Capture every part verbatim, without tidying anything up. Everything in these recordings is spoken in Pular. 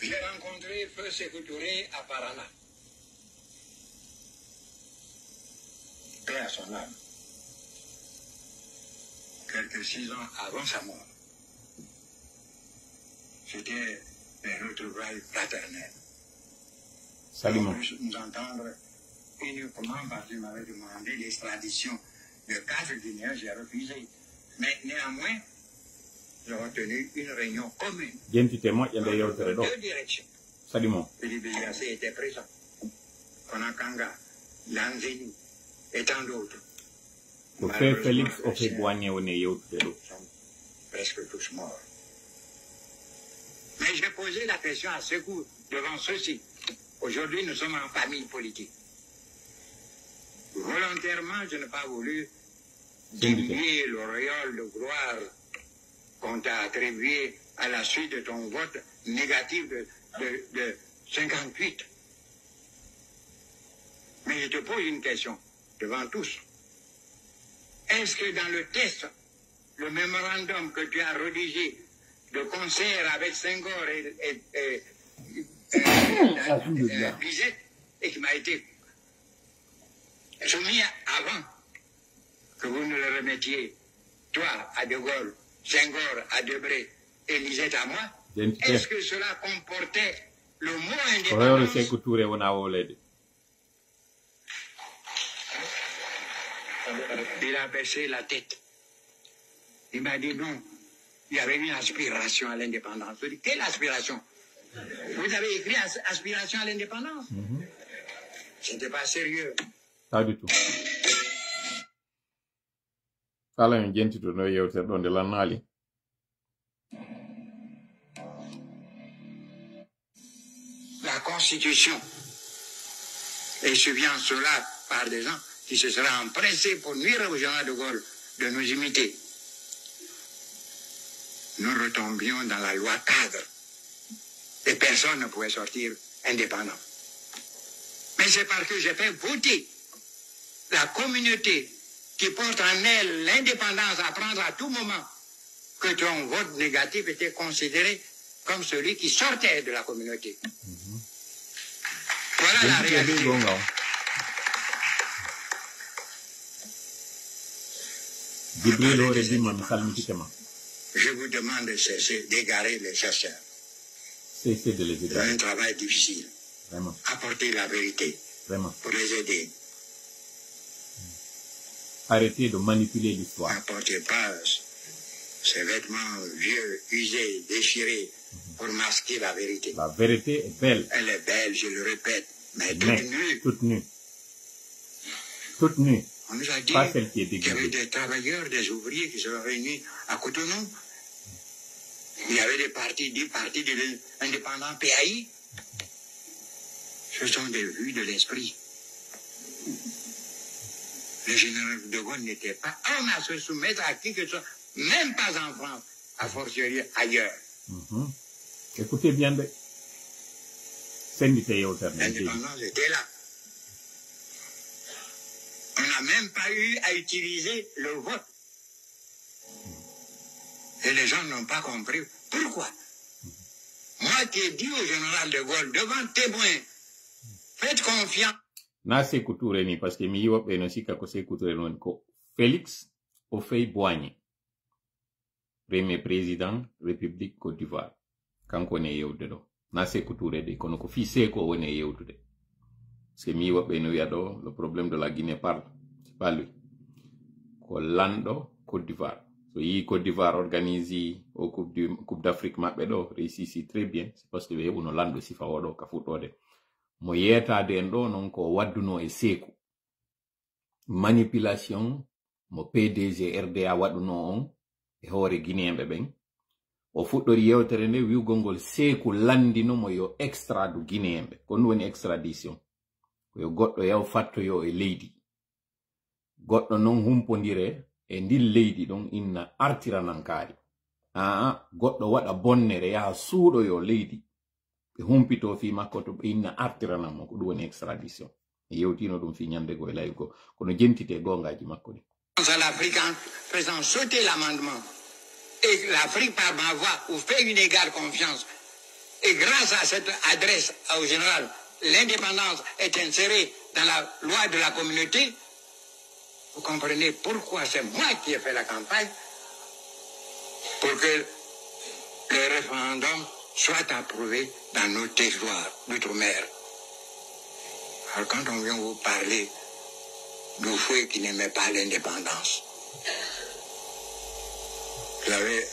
J'ai rencontré Feu Sékou Touré à Paraná. Paix à son âme. Quelques six ans avant sa mort. C'était des retrouvailles fraternelles. Salut, mon. Nous entendre uniquement parce qu'il m'avait demandé l'extradition de quatre Guinéens, j'ai refusé. Mais néanmoins, nous avons tenu une réunion commune. Jentite moƴƴa nde yewtere ɗo. Deux directions. Salut, mon. Philippe Eliassé était présent. Konakanga, Lanzini, et tant d'autres. Ko Feu Félix Houphouët-Boigny woni e yewtude ɗo. Malheureusement, ils sont presque tous morts. Mais j'ai posé la question à Sékou devant ceux-ci. Aujourd'hui, nous sommes en famille politique. Volontairement, je n'ai pas voulu diminuer l'auréole de gloire qu'on t'a attribuée à la suite de ton vote négatif de, de, de cinquante-huit. Mais je te pose une question devant tous. Est-ce que dans le texte, le mémorandum que tu as rédigé de concert avec Senghor et, et, et, et, euh, Bizet, et qui m'a été soumis avant que vous nous le remettiez, toi à De Gaulle, Senghor à Debré et Lisette à moi, est-ce que cela comportait le mot indépendance ? Ko rewre Sékou Touré wona wowleede. Il a baissé la tête. Il m'a dit non. Il y avait une aspiration à l'indépendance. Je dis, quelle aspiration ? Vous avez écrit as- aspiration à l'indépendance ? C'était pas sérieux. Pas du tout. Kala en jentito no yewtere ɗo nde lannaali. La Constitution, et je viens cela par des gens qui se seraient empressés pour nuire au général de Gaulle de nous imiter. Nous retombions dans la loi cadre et personne ne pouvait sortir indépendant. Mais c'est parce que j'ai fait voter la communauté qui porte en elle l'indépendance à prendre à tout moment que ton vote négatif était considéré comme celui qui sortait de la communauté. Voilà la réalité. Jibril hoore dimma mi salmitike ma. Je vous demande de cesser d'égarer les chercheurs. Cessez de les égarer. C'est un travail difficile. Vraiment. Apportez la vérité. Vraiment. Pour les aider. Arrêtez de manipuler l'histoire. N'apportez pas ces vêtements vieux, usés, déchirés pour masquer la vérité. La vérité est belle. Elle est belle, je le répète, mais toute nue. Mais toute nue. Toute nue. On nous a dit qu'il y avait des travailleurs, des ouvriers qui se sont réunis à Cotonou. Il y avait des partis, des partis de l'indépendant P A I. Ce sont des vues de l'esprit. Le général de Gaulle n'était pas homme à se soumettre à qui que ce soit, même pas en France, a fortiori ailleurs. Mhm. Écoutez bien, de. Sendite yewtere nde. L'indépendance était là. On n'a même pas eu à utiliser le vote. Et les gens n'ont pas compris. Pourquoi ? Moi qui ai dit au général de Gaulle, devant témoins, faites confiance. Na Sékou Touré ni, parce que mi yi woɓɓe no sikka ko Sékou Touré non, ko Félix Houphouët-Boigny, premier président République Côte d'Ivoire. Kanko woni e yewtude ɗo. Na Sékou Touré de, kono ko fii Sékou o woni e yewtude. Parce que mi yi woɓɓe no wi'a ɗo, le problème de la Guinée parle. C'est pas lui. Ko lanɗo Côte d'Ivoire. So yii Côte d'Ivoire organise o Coupe du, Coupe d'Afrique maɓɓe ɗo, réussi très bien. C'est parce que ɓe heɓuno lanɗo sifa o ɗo ka fuɗɗoode. Mo yeetaade en ɗo non ko o waddunoo e Sékou. Manipulation mo P D G R D A waɗunoo on e hoore Gineeɓe ɓen. O fuɗɗori yewtere nde wi'ugol ngol Sékou lanndino mo yo extradu Gineeɓe. Ko ɗum woni extradition. Ko yo goɗɗo yaw fattoyoo e leydi. Goɗɗo non humpondire e ndin leydi ɗon inna artira nan kaari. Aa, goɗɗo waɗa bonnere yaha suuɗoyoo leydi. Ɓe humpitoo fii makko to ɓe inna artira nan mo, ko ɗum woni extradition. Mi yewtiino ɗum fii ñannde goo e live goo. Kono jentitee goongaaji makko ɗin. À l'Afrique en faisant sauter l'amendement. Et l'Afrique, par ma voix, vous fait une égale confiance. Et grâce à cette adresse au général, l'indépendance est insérée dans la loi de la communauté. Vous comprenez pourquoi c'est moi qui ai fait la campagne pour que le référendum soit approuvé dans nos territoires d'outre-mer. Alors quand on vient vous parler du fouet qui n'aimait pas l'indépendance, vous savez,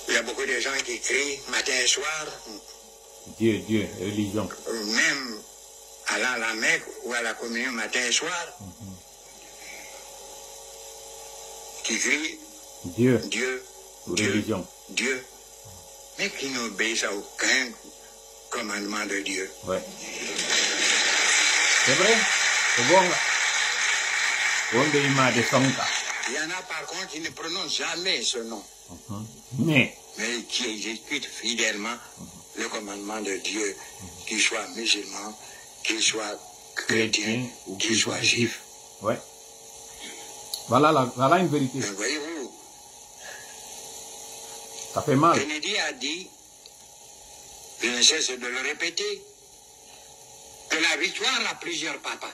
il y a beaucoup de gens qui crient matin et soir, Dieu, Dieu, religion. Même allant à la Mecque ou à la communion matin et soir, qui crient Dieu, Dieu, ou Dieu, religion. Dieu, mais qui n'obéissent à aucun commandement de Dieu. Ouais. C'est vrai. C'est bon. Wonde imaade sonka. Il y en a par contre qui ne prononcent jamais ce nom, Mais mais qui exécutent fidèlement le commandement de Dieu, qu'ils soient musulmans, qu'ils soient chrétiens, chrétien ou qu'ils soient juifs. Ouais. Voilà, la- voilà une vérité. Donc voyez-vous, Ça fait mal. Kennedy a dit, je ne cesse de le répéter, que la victoire a plusieurs papas,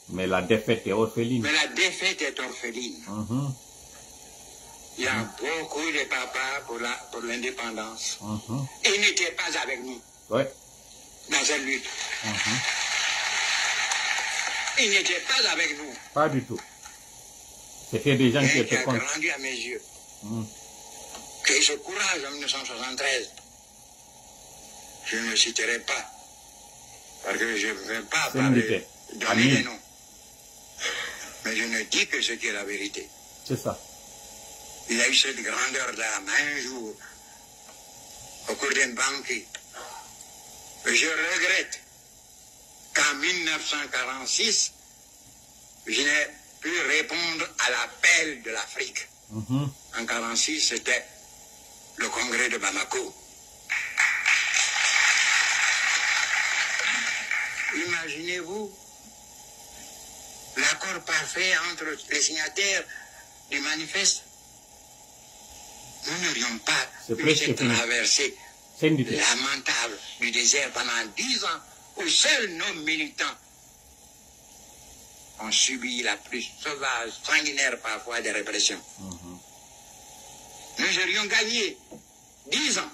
Mais la défaite est orpheline. Mais la défaite est orpheline. Mhm, Il y a beaucoup de papas pour la- pour l'indépendance. Mhm. Ils n'étaient pas avec nous Ouais. dans cette lutte. Mhm. Ils n'étaient pas avec nous. Pas du tout. C'était des gens qui Rien qui étaient a contre. Grandi à mes yeux. Mhm. Qui a eu ce courage en mille neuf cent soixante-treize. Je ne le citerai pas. Parce que je ne veux pas C'est parler, mérité. Donner Amin. Des noms. Mais je ne dis que ce qui est la vérité. C'est ça. Il a eu cette grandeur-là, mais un jour, au cours d'un banquet, je regrette qu'en mille neuf cent quarante-six, je n'ai pu répondre à l'appel de l'Afrique. Mhm. En quarante-six, c'était le congrès de Bamako. Imaginez-vous l'accord parfait entre les signataires du manifeste. Nous n'aurions pas C'est eu presque cette fini. Traversée C'est une idée. Lamentable du désert pendant dix ans où seuls nos militants ont subi la plus sauvage, sanguinaire parfois des répressions. Nous aurions gagné dix ans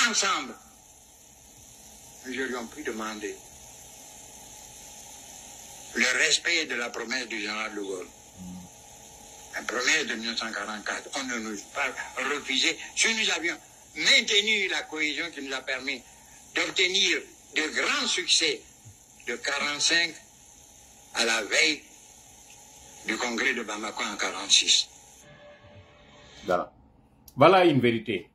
ensemble. Nous aurions pu demander le respect de la promesse du général de Gaulle. La promesse de mille neuf cent quarante-quatre, on ne nous a pas refusé. Si nous avions maintenu la cohésion qui nous a permis d'obtenir de grands succès de quarante-cinq à la veille du congrès de Bamako en quarante-six. Voilà. Voilà une vérité.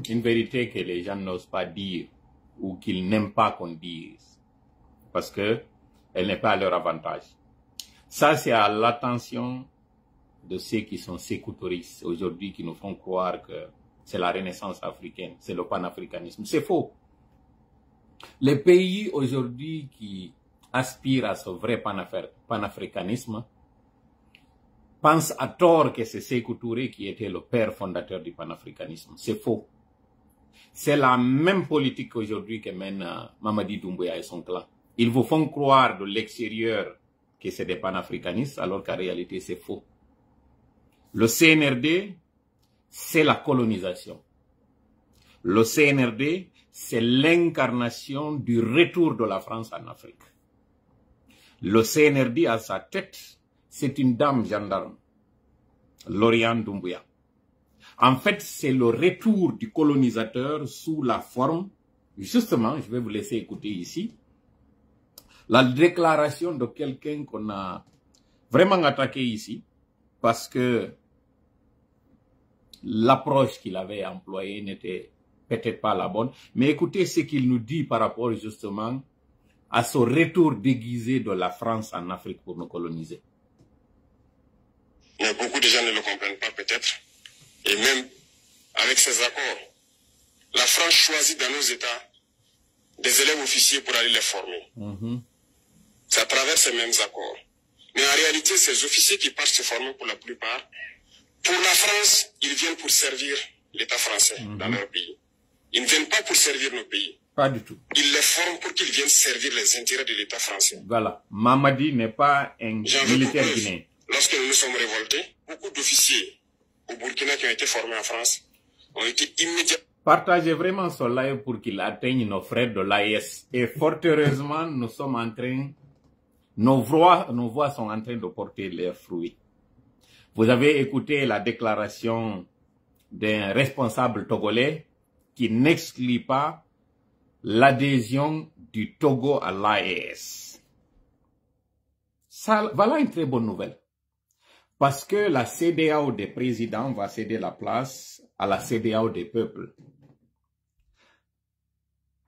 Une vérité que les gens n'osent pas dire ou qu'ils n'aiment pas qu'on dise. Parce que elle n'est pas à leur avantage. Ça, c'est à l'attention de ceux qui sont sécoutouristes aujourd'hui, qui nous font croire que c'est la renaissance africaine, c'est le panafricanisme. C'est faux. Les pays aujourd'hui qui aspirent à ce vrai panafri- panafricanisme pensent à tort que c'est Sékou Touré qui était le père fondateur du panafricanisme. C'est faux. C'est la même politique aujourd'hui que mène euh, Mamadi Doumbouya et son clan. Ils vous font croire de l'extérieur que c'est des panafricanistes, alors qu'en réalité, c'est faux. Le C N R D, c'est la colonisation. Le C N R D, c'est l'incarnation du retour de la France en Afrique. Le C N R D, à sa tête, c'est une dame gendarme, Lauriane Doumbouya. En fait, c'est le retour du colonisateur sous la forme, justement, je vais vous laisser écouter ici, la déclaration de quelqu'un qu'on a vraiment attaqué ici, parce que l'approche qu'il avait employée n'était peut-être pas la bonne. Mais écoutez ce qu'il nous dit par rapport justement à ce retour déguisé de la France en Afrique pour nous coloniser. Mais beaucoup de gens ne le comprennent pas peut-être. Et même avec ces accords, la France choisit dans nos États des élèves officiers pour aller les former. C'est à travers ces mêmes accords. Mais en réalité, ces officiers qui partent se former pour la plupart, pour la France, ils viennent pour servir l'État français dans leur pays. Ils ne viennent pas pour servir nos pays. Pas du tout. Ils les forment pour qu'ils viennent servir les intérêts de l'État français. Voilà. Mamadi n'est pas un J'en veux pour militaire preuve, guinéen. Lorsque nous nous sommes révoltés, beaucoup d'officiers au Burkina qui ont été formés en France ont été immédiatement Partagez vraiment ce live pour qu'il atteigne nos frères de l'A E S. Et fort heureusement, nous sommes en train, nos voix, nos voix sont en train de porter leurs fruits. Vous avez écouté la déclaration d'un responsable togolais qui n'exclut pas l'adhésion du Togo à l'A E S. Ça, voilà une très bonne nouvelle. Parce que la C D A O des présidents va céder la place à la C D A O des peuples.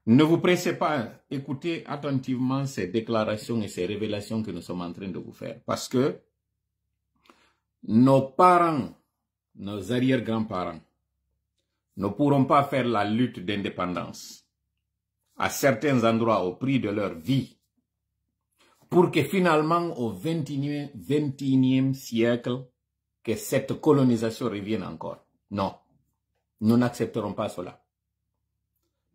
Ne vous pressez pas, écoutez attentivement ces déclarations et ces révélations que nous sommes en train de vous faire. Parce que nos parents, nos arrière-grands-parents ne pourront pas faire la lutte d'indépendance à certains endroits au prix de leur vie pour que finalement au vingt et unième, vingt et unième siècle, que cette colonisation revienne encore. Non, nous n'accepterons pas cela.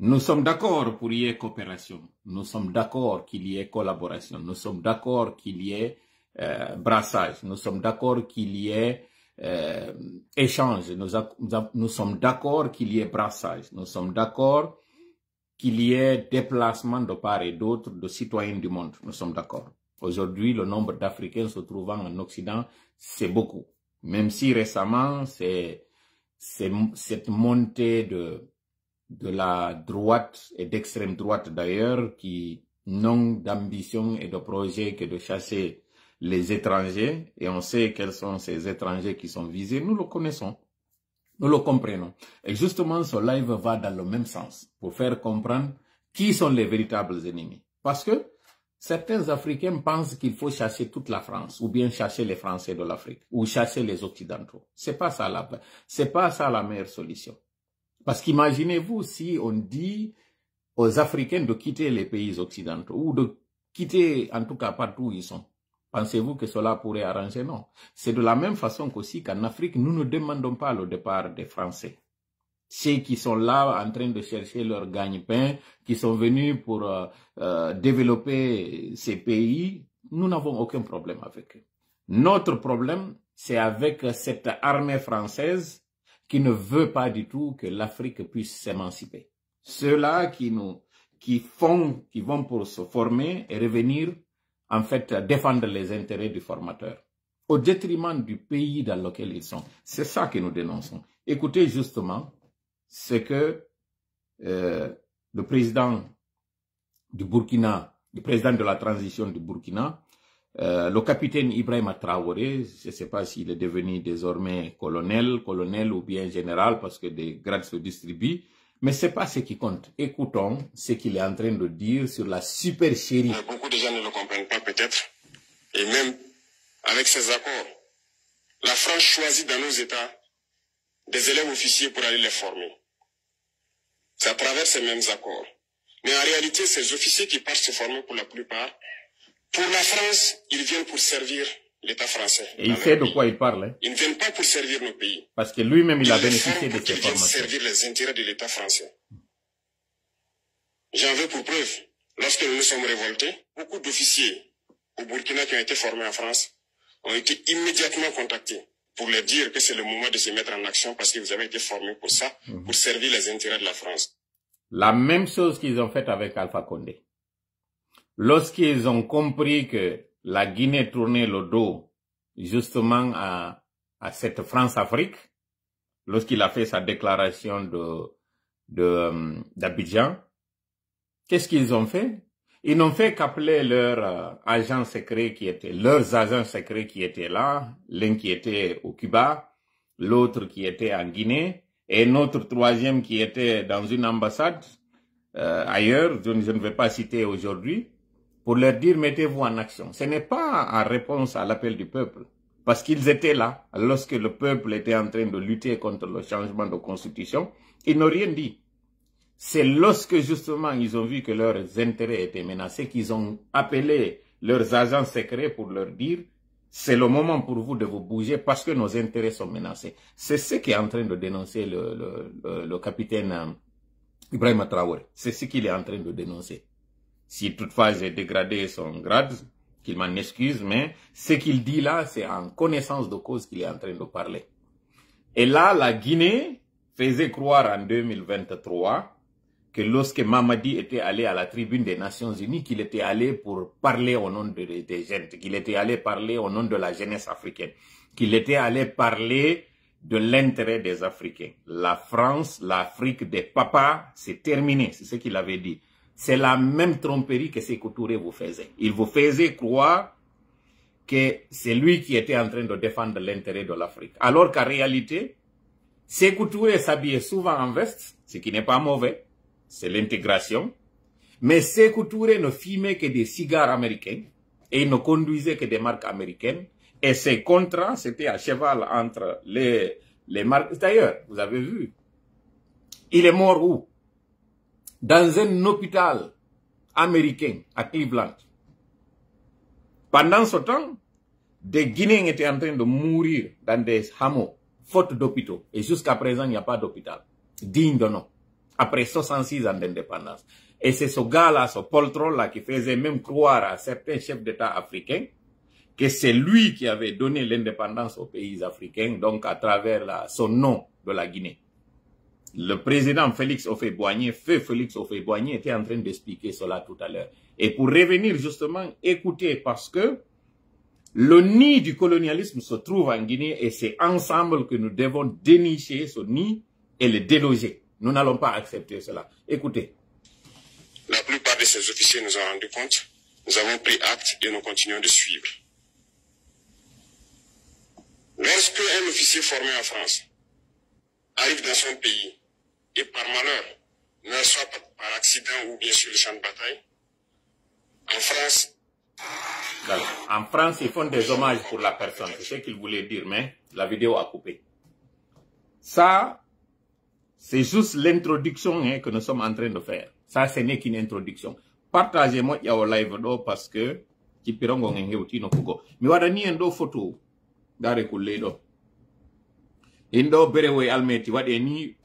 Nous sommes d'accord pour y ait coopération. Nous sommes d'accord qu'il y ait collaboration. Nous sommes d'accord qu'il y ait euh, brassage. Nous sommes d'accord qu'il y ait euh, échange. Nous, a- nous a- nous sommes d'accord qu'il y ait brassage. Nous sommes d'accord qu'il y ait déplacement de part et d'autre de citoyens du monde. Nous sommes d'accord. Aujourd'hui, le nombre d'Africains se trouvant en Occident, c'est beaucoup. Même si récemment, c'est c'est- cette montée de, de la droite et d'extrême droite d'ailleurs, qui n'ont d'ambition et de projet que de chasser les étrangers, et on sait quels sont ces étrangers qui sont visés, nous le connaissons, nous le comprenons. Et justement, ce live va dans le même sens, pour faire comprendre qui sont les véritables ennemis. Parce que certains Africains pensent qu'il faut chasser toute la France, ou bien chasser les Français de l'Afrique, ou chasser les Occidentaux. C'est pas ça la, c'est pas ça la meilleure solution. Parce qu'imaginez-vous si on dit aux Africains de quitter les pays occidentaux, ou de quitter en tout cas partout où ils sont. Pensez-vous que cela pourrait arranger ? Non. C'est de la même façon qu'aussi qu'en Afrique, nous ne demandons pas le départ des Français. Ceux qui sont là en train de chercher leur gagne-pain, qui sont venus pour euh, euh, développer ces pays, nous n'avons aucun problème avec eux. Notre problème, c'est avec cette armée française qui ne veut pas du tout que l'Afrique puisse s'émanciper. Ceux-là qui nous, qui font, qui vont pour se former et revenir, en fait, défendre les intérêts du formateur au détriment du pays dans lequel ils sont. C'est ça que nous dénonçons. Écoutez justement ce que euh, le président du Burkina, le président de la transition du Burkina, euh, le capitaine Ibrahima Traoré, je ne sais pas s'il est devenu désormais colonel, colonel ou bien général, parce que des grades se distribuent, mais c'est pas ce qui compte. Écoutons ce qu'il est en train de dire sur la supercherie. Mais beaucoup de gens ne le comprennent pas peut-être. Et même avec ces accords, la France choisit dans nos États des élèves officiers pour aller les former. C'est à travers ces mêmes accords. Mais en réalité, ces officiers qui partent se former pour la plupart, pour la France, ils viennent pour servir l'État français. Et il sait de quoi il parle. Hein. Ils ne viennent pas pour servir nos pays. Parce que lui-même, il a Ils les bénéficié forment de pour ces qu'ils viennent formations. Servir les intérêts de l'État français. J'en veux pour preuve, lorsque nous nous sommes révoltés, beaucoup d'officiers au Burkina qui ont été formés en France ont été immédiatement contactés pour leur dire que c'est le moment de se mettre en action parce que vous avez été formés pour ça, pour servir les intérêts de la France. La même chose qu'ils ont fait avec Alpha Condé. Lorsqu'ils ont compris que la Guinée tournait le dos justement à, à cette France-Afrique, lorsqu'il a fait sa déclaration de, de, euh, d'Abidjan, qu'est-ce qu'ils ont fait ? Ils n'ont fait qu'appeler leurs euh, agents secrets qui étaient, leurs agents secrets qui étaient là, l'un qui était au Cuba, l'autre qui était en Guinée, et notre troisième qui était dans une ambassade euh, ailleurs, je, je ne vais pas citer aujourd'hui, pour leur dire mettez-vous en action. Ce n'est pas en réponse à l'appel du peuple, parce qu'ils étaient là lorsque le peuple était en train de lutter contre le changement de constitution, ils n'ont rien dit. C'est lorsque justement ils ont vu que leurs intérêts étaient menacés qu'ils ont appelé leurs agents secrets pour leur dire c'est le moment pour vous de vous bouger parce que nos intérêts sont menacés. C'est ce qu'est en train de dénoncer le, le, le, le capitaine euh, Ibrahima Traoré. C'est ce qu'il est en train de dénoncer. Si toutefois j'ai dégradé son grade, qu'il m'en excuse, mais ce qu'il dit là, c'est en connaissance de cause qu'il est en train de parler. Et là, la Guinée faisait croire en deux mille vingt-trois que lorsque Mamadi était allé à la tribune des Nations Unies, qu'il était allé pour parler au nom de- des jeunes, qu'il était allé parler au nom de la jeunesse africaine, qu'il était allé parler de l'intérêt des Africains. La France, l'Afrique des papas, c'est terminé, c'est ce qu'il avait dit. C'est la même tromperie que Sékou Touré vous faisait. Il vous faisait croire que c'est lui qui était en train de défendre l'intérêt de l'Afrique. Alors qu'en réalité, Sékou Touré s'habillait souvent en veste, ce qui n'est pas mauvais, c'est l'intégration. Mais Sékou Touré ne fumait que des cigares américains et il ne conduisait que des marques américaines. Et ses contrats, c'était à cheval entre les, les marques. D'ailleurs, vous avez vu, il est mort où? Dans un hôpital américain à Cleveland. Pendant ce temps, des Guinéens étaient en train de mourir dans des hameaux, faute d'hôpitaux. Et jusqu'à présent, il n'y a pas d'hôpital digne de nom. Après soixante-six ans d'indépendance. Et c'est ce gars-là, ce poltron-là, qui faisait même croire à certains chefs d'État africains que c'est lui qui avait donné l'indépendance aux pays africains, donc à travers la- son nom de la Guinée. Le président Félix Houphouët-Boigny, feu Félix Houphouët-Boigny était en train d'expliquer cela tout à l'heure. Et pour revenir justement, écoutez, parce que le nid du colonialisme se trouve en Guinée et c'est ensemble que nous devons dénicher ce nid et le déloger. Nous n'allons pas accepter cela. Écoutez. La plupart de ces officiers nous ont rendu compte. Nous avons pris acte et nous continuons de suivre. Lorsque un officier formé en France arrive dans son pays et par malheur meurt soit par, par accident ou bien sur le champ de bataille, en France, Voilà. En France, ils font des hommages pour la personne. C'est ce qu'il voulait dire, mais la vidéo a coupé. Ça, c'est juste l'introduction, hein, que nous sommes en train de faire. Ça, ce n'est qu'une introduction. Partagez-moi, il y a au live d'eau parce que ci pirongo ngen hewti no kugo. Mi waɗani en ɗo photo. Dare kulle ɗo. Inɗo berewo e almeti waɗe ni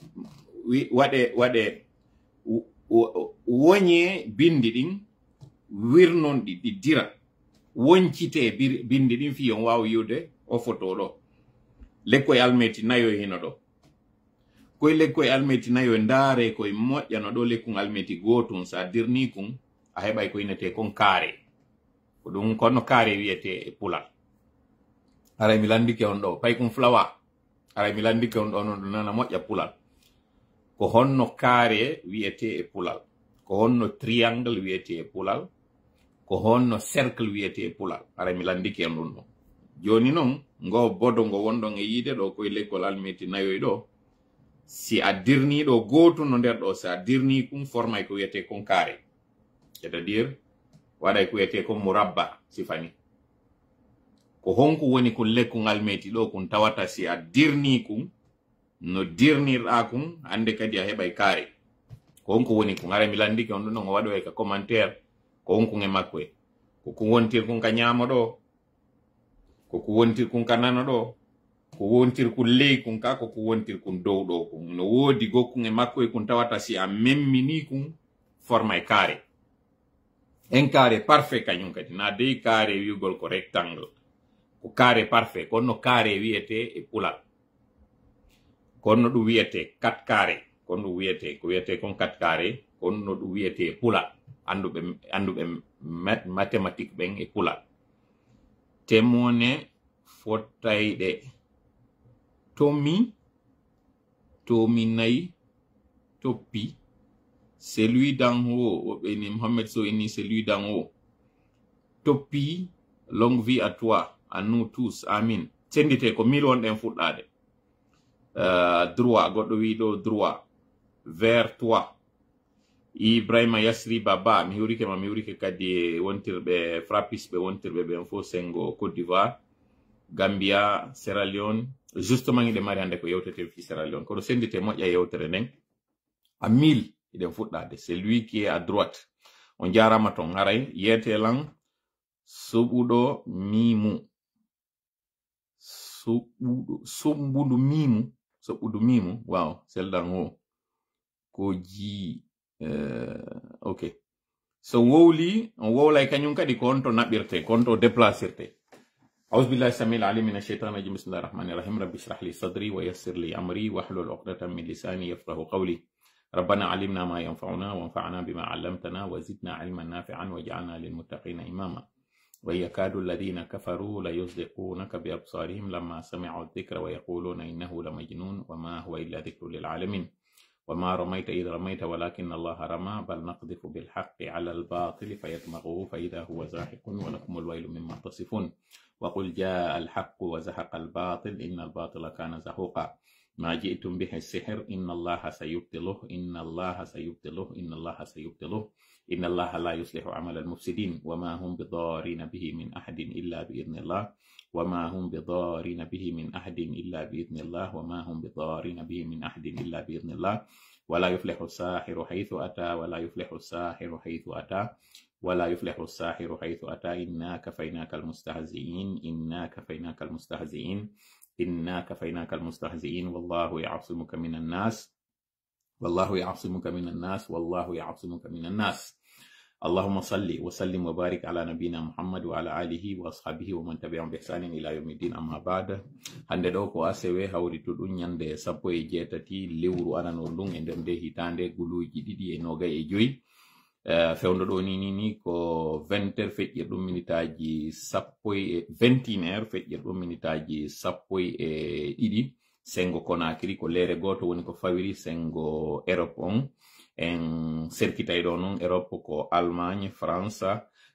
wi- waɗe waɗe wo- wo- wonye bindi ɗin wirnon ɗi ɗi dira. Woncite bir- bindi ɗin fi on waawa yi'ude o photo ɗo. Lekkoy almeti nayo e hino ɗo. Koy lekkoy almeti nayo e ndaare koy moƴƴa no ɗo lekkun almeti gootun sa dirni kun a heɓay ko inete kon kaare. Ko ɗum ko honno kaare wiyetee e pulal? Aray mi lanndike on ɗo, pay kun flawa. Aray mi lanndike on ɗo, non ɗum nana moƴƴa pulal. Ko honno kaare wiyetee e pulal? Ko honno triangle wiyetee e pulal? Ko honno cercle wiyetee e pulal? Aray mi lanndike on ɗum ɗo. Jooni non, ngo bodo ngo wonɗon e yiide ɗo, koye lekkol almeti nayoy ɗo. Si a dirnii ɗo gootu no nder ɗo, si a dirnii kun formay ko wiyetee kon kaare. C'est-à-dire, waɗay ko wiyetee kon murabba, si fani. Ko honku woni kun lekkun almeti ɗo kun tawata si a dirnii kun, no dirnirɗaa kun, hannde kadi a heɓay kaare. Ko honku woni kun? Hara mi lanndike on ɗum ɗon o waɗoyay ka commentaire, ko honkun e makko e. Ko kun wontir kun ka ñaamo ɗo, ko kun wontir kun ka nano ɗo, ko wontir kun ley kun ka, ko kun wontir kun dow ɗo kun. No woodi gokkun e makko e kun tawata si a memminii kun, formay kaare. Un carré parfait kañum kadi. Na dey carré wi'ugol ko rectangle. Ko carré parfait. Ko no carré wiyetee e pulal. Ko no ɗum wiyetee quatre carré. Ko no ɗum wiyetee, ko wiyetee kon quatre carré. Ko no ɗum wiyetee e pulal. Annduɓe, annduɓe mat-, mathématique ɓen e pulal. Temone fotayɗe. Tomi, tomi nayi, toppi. C'est lui d'en haut. Woɓɓe ni Mohamed Sow inni c'est lui d'en haut. Toppi, longue vie à toi, à nous tous. Amin. Sendite ko mil wonɗen fuɗɗaade. Euh, droit, goɗɗo wi ɗo droit. Vers toi. Ibrahima Yasri Baba, mi hurike ma, mi hurike kadi e wontirɓe Frappis, ɓe wontirɓe ɓen fof, Sengo, Côte d'Ivoire, Gambia, Sierra Leone. Justement, hiɗen mari hannde ko yewteten fii Sierra Leone. Kono sendite moƴƴa yewtere nden. À mille, hiɗen fuɗɗaade. C'est lui qui est à droite. On jaaraama ton. Haray, yeete lan soɓuɗo miimu. Soɓuɗo, soɓuɗo miimu. Soɓuɗo miimu. Waaw, seldan o. O G, eh, ok. So wowli, on wowlay kañum kadi ko on to naɓirte, ko on to déplacirte. أعوذ بالله السميع العليم من الشيطان الرجيم. بسم الله الرحمن الرحيم. رب اشرح لي صدري ويسر لي أمري واحلل عقدة من لساني يفقهوا قولي. ربنا علمنا ما ينفعنا وانفعنا بما علمتنا وزدنا علما نافعا واجعلنا للمتقين إماما. وإن يكاد الذين كفروا ليزلقونك بأبصارهم لما سمعوا الذكر ويقولون إنه لمجنون وما هو إلا ذكر للعالمين. وما رميت إذ رميت ولكن الله رمى بل نقذف بالحق على الباطل فيدمغه فإذا هو زاحق ولكم الويل مما تصفون. وقل جاء الحق وزهق الباطل إن الباطل كان زهوقا. ما جئتم به السحر إن الله سيبطله إن الله سيبطله إن الله سيبطله إن الله لا يصلح عمل المفسدين وما هم بضارين به من أحد إلا بإذن الله وما هم بضارين به من أحد إلا بإذن الله وما هم بضارين به من أحد إلا بإذن الله ولا يفلح الساحر حيث أتى ولا يفلح الساحر حيث أتى ولا يفلح الساحر حيث أتى إنا كفيناك المستهزئين إنا كفيناك المستهزئين إنا كفيناك المستهزئين والله يعصمك من الناس والله يعصمك من الناس والله يعصمك من الناس. اللهم صل وسلم وبارك على نبينا محمد وعلى آله وأصحابه ومن تبعهم بإحسان إلى يوم الدين أما بعد. Hannde ɗoo ko asewe hawrituɗun ñannde sappo e jeetati lewru aranooru ndun e nder ndee hitaande guluuji ɗiɗi e noogay e joy. Eh, fewndo ɗoo nii nii nii ko vingt heures feƴƴirɗun minitaaji sappo e, vingt et une heures feƴƴirɗun minitaaji sappo e ɗiɗi. Senngo Conakry ko leere gooto woni ko fawiri senngo Europe on. En serkitay ɗoo non Europe ko Allemagne, France,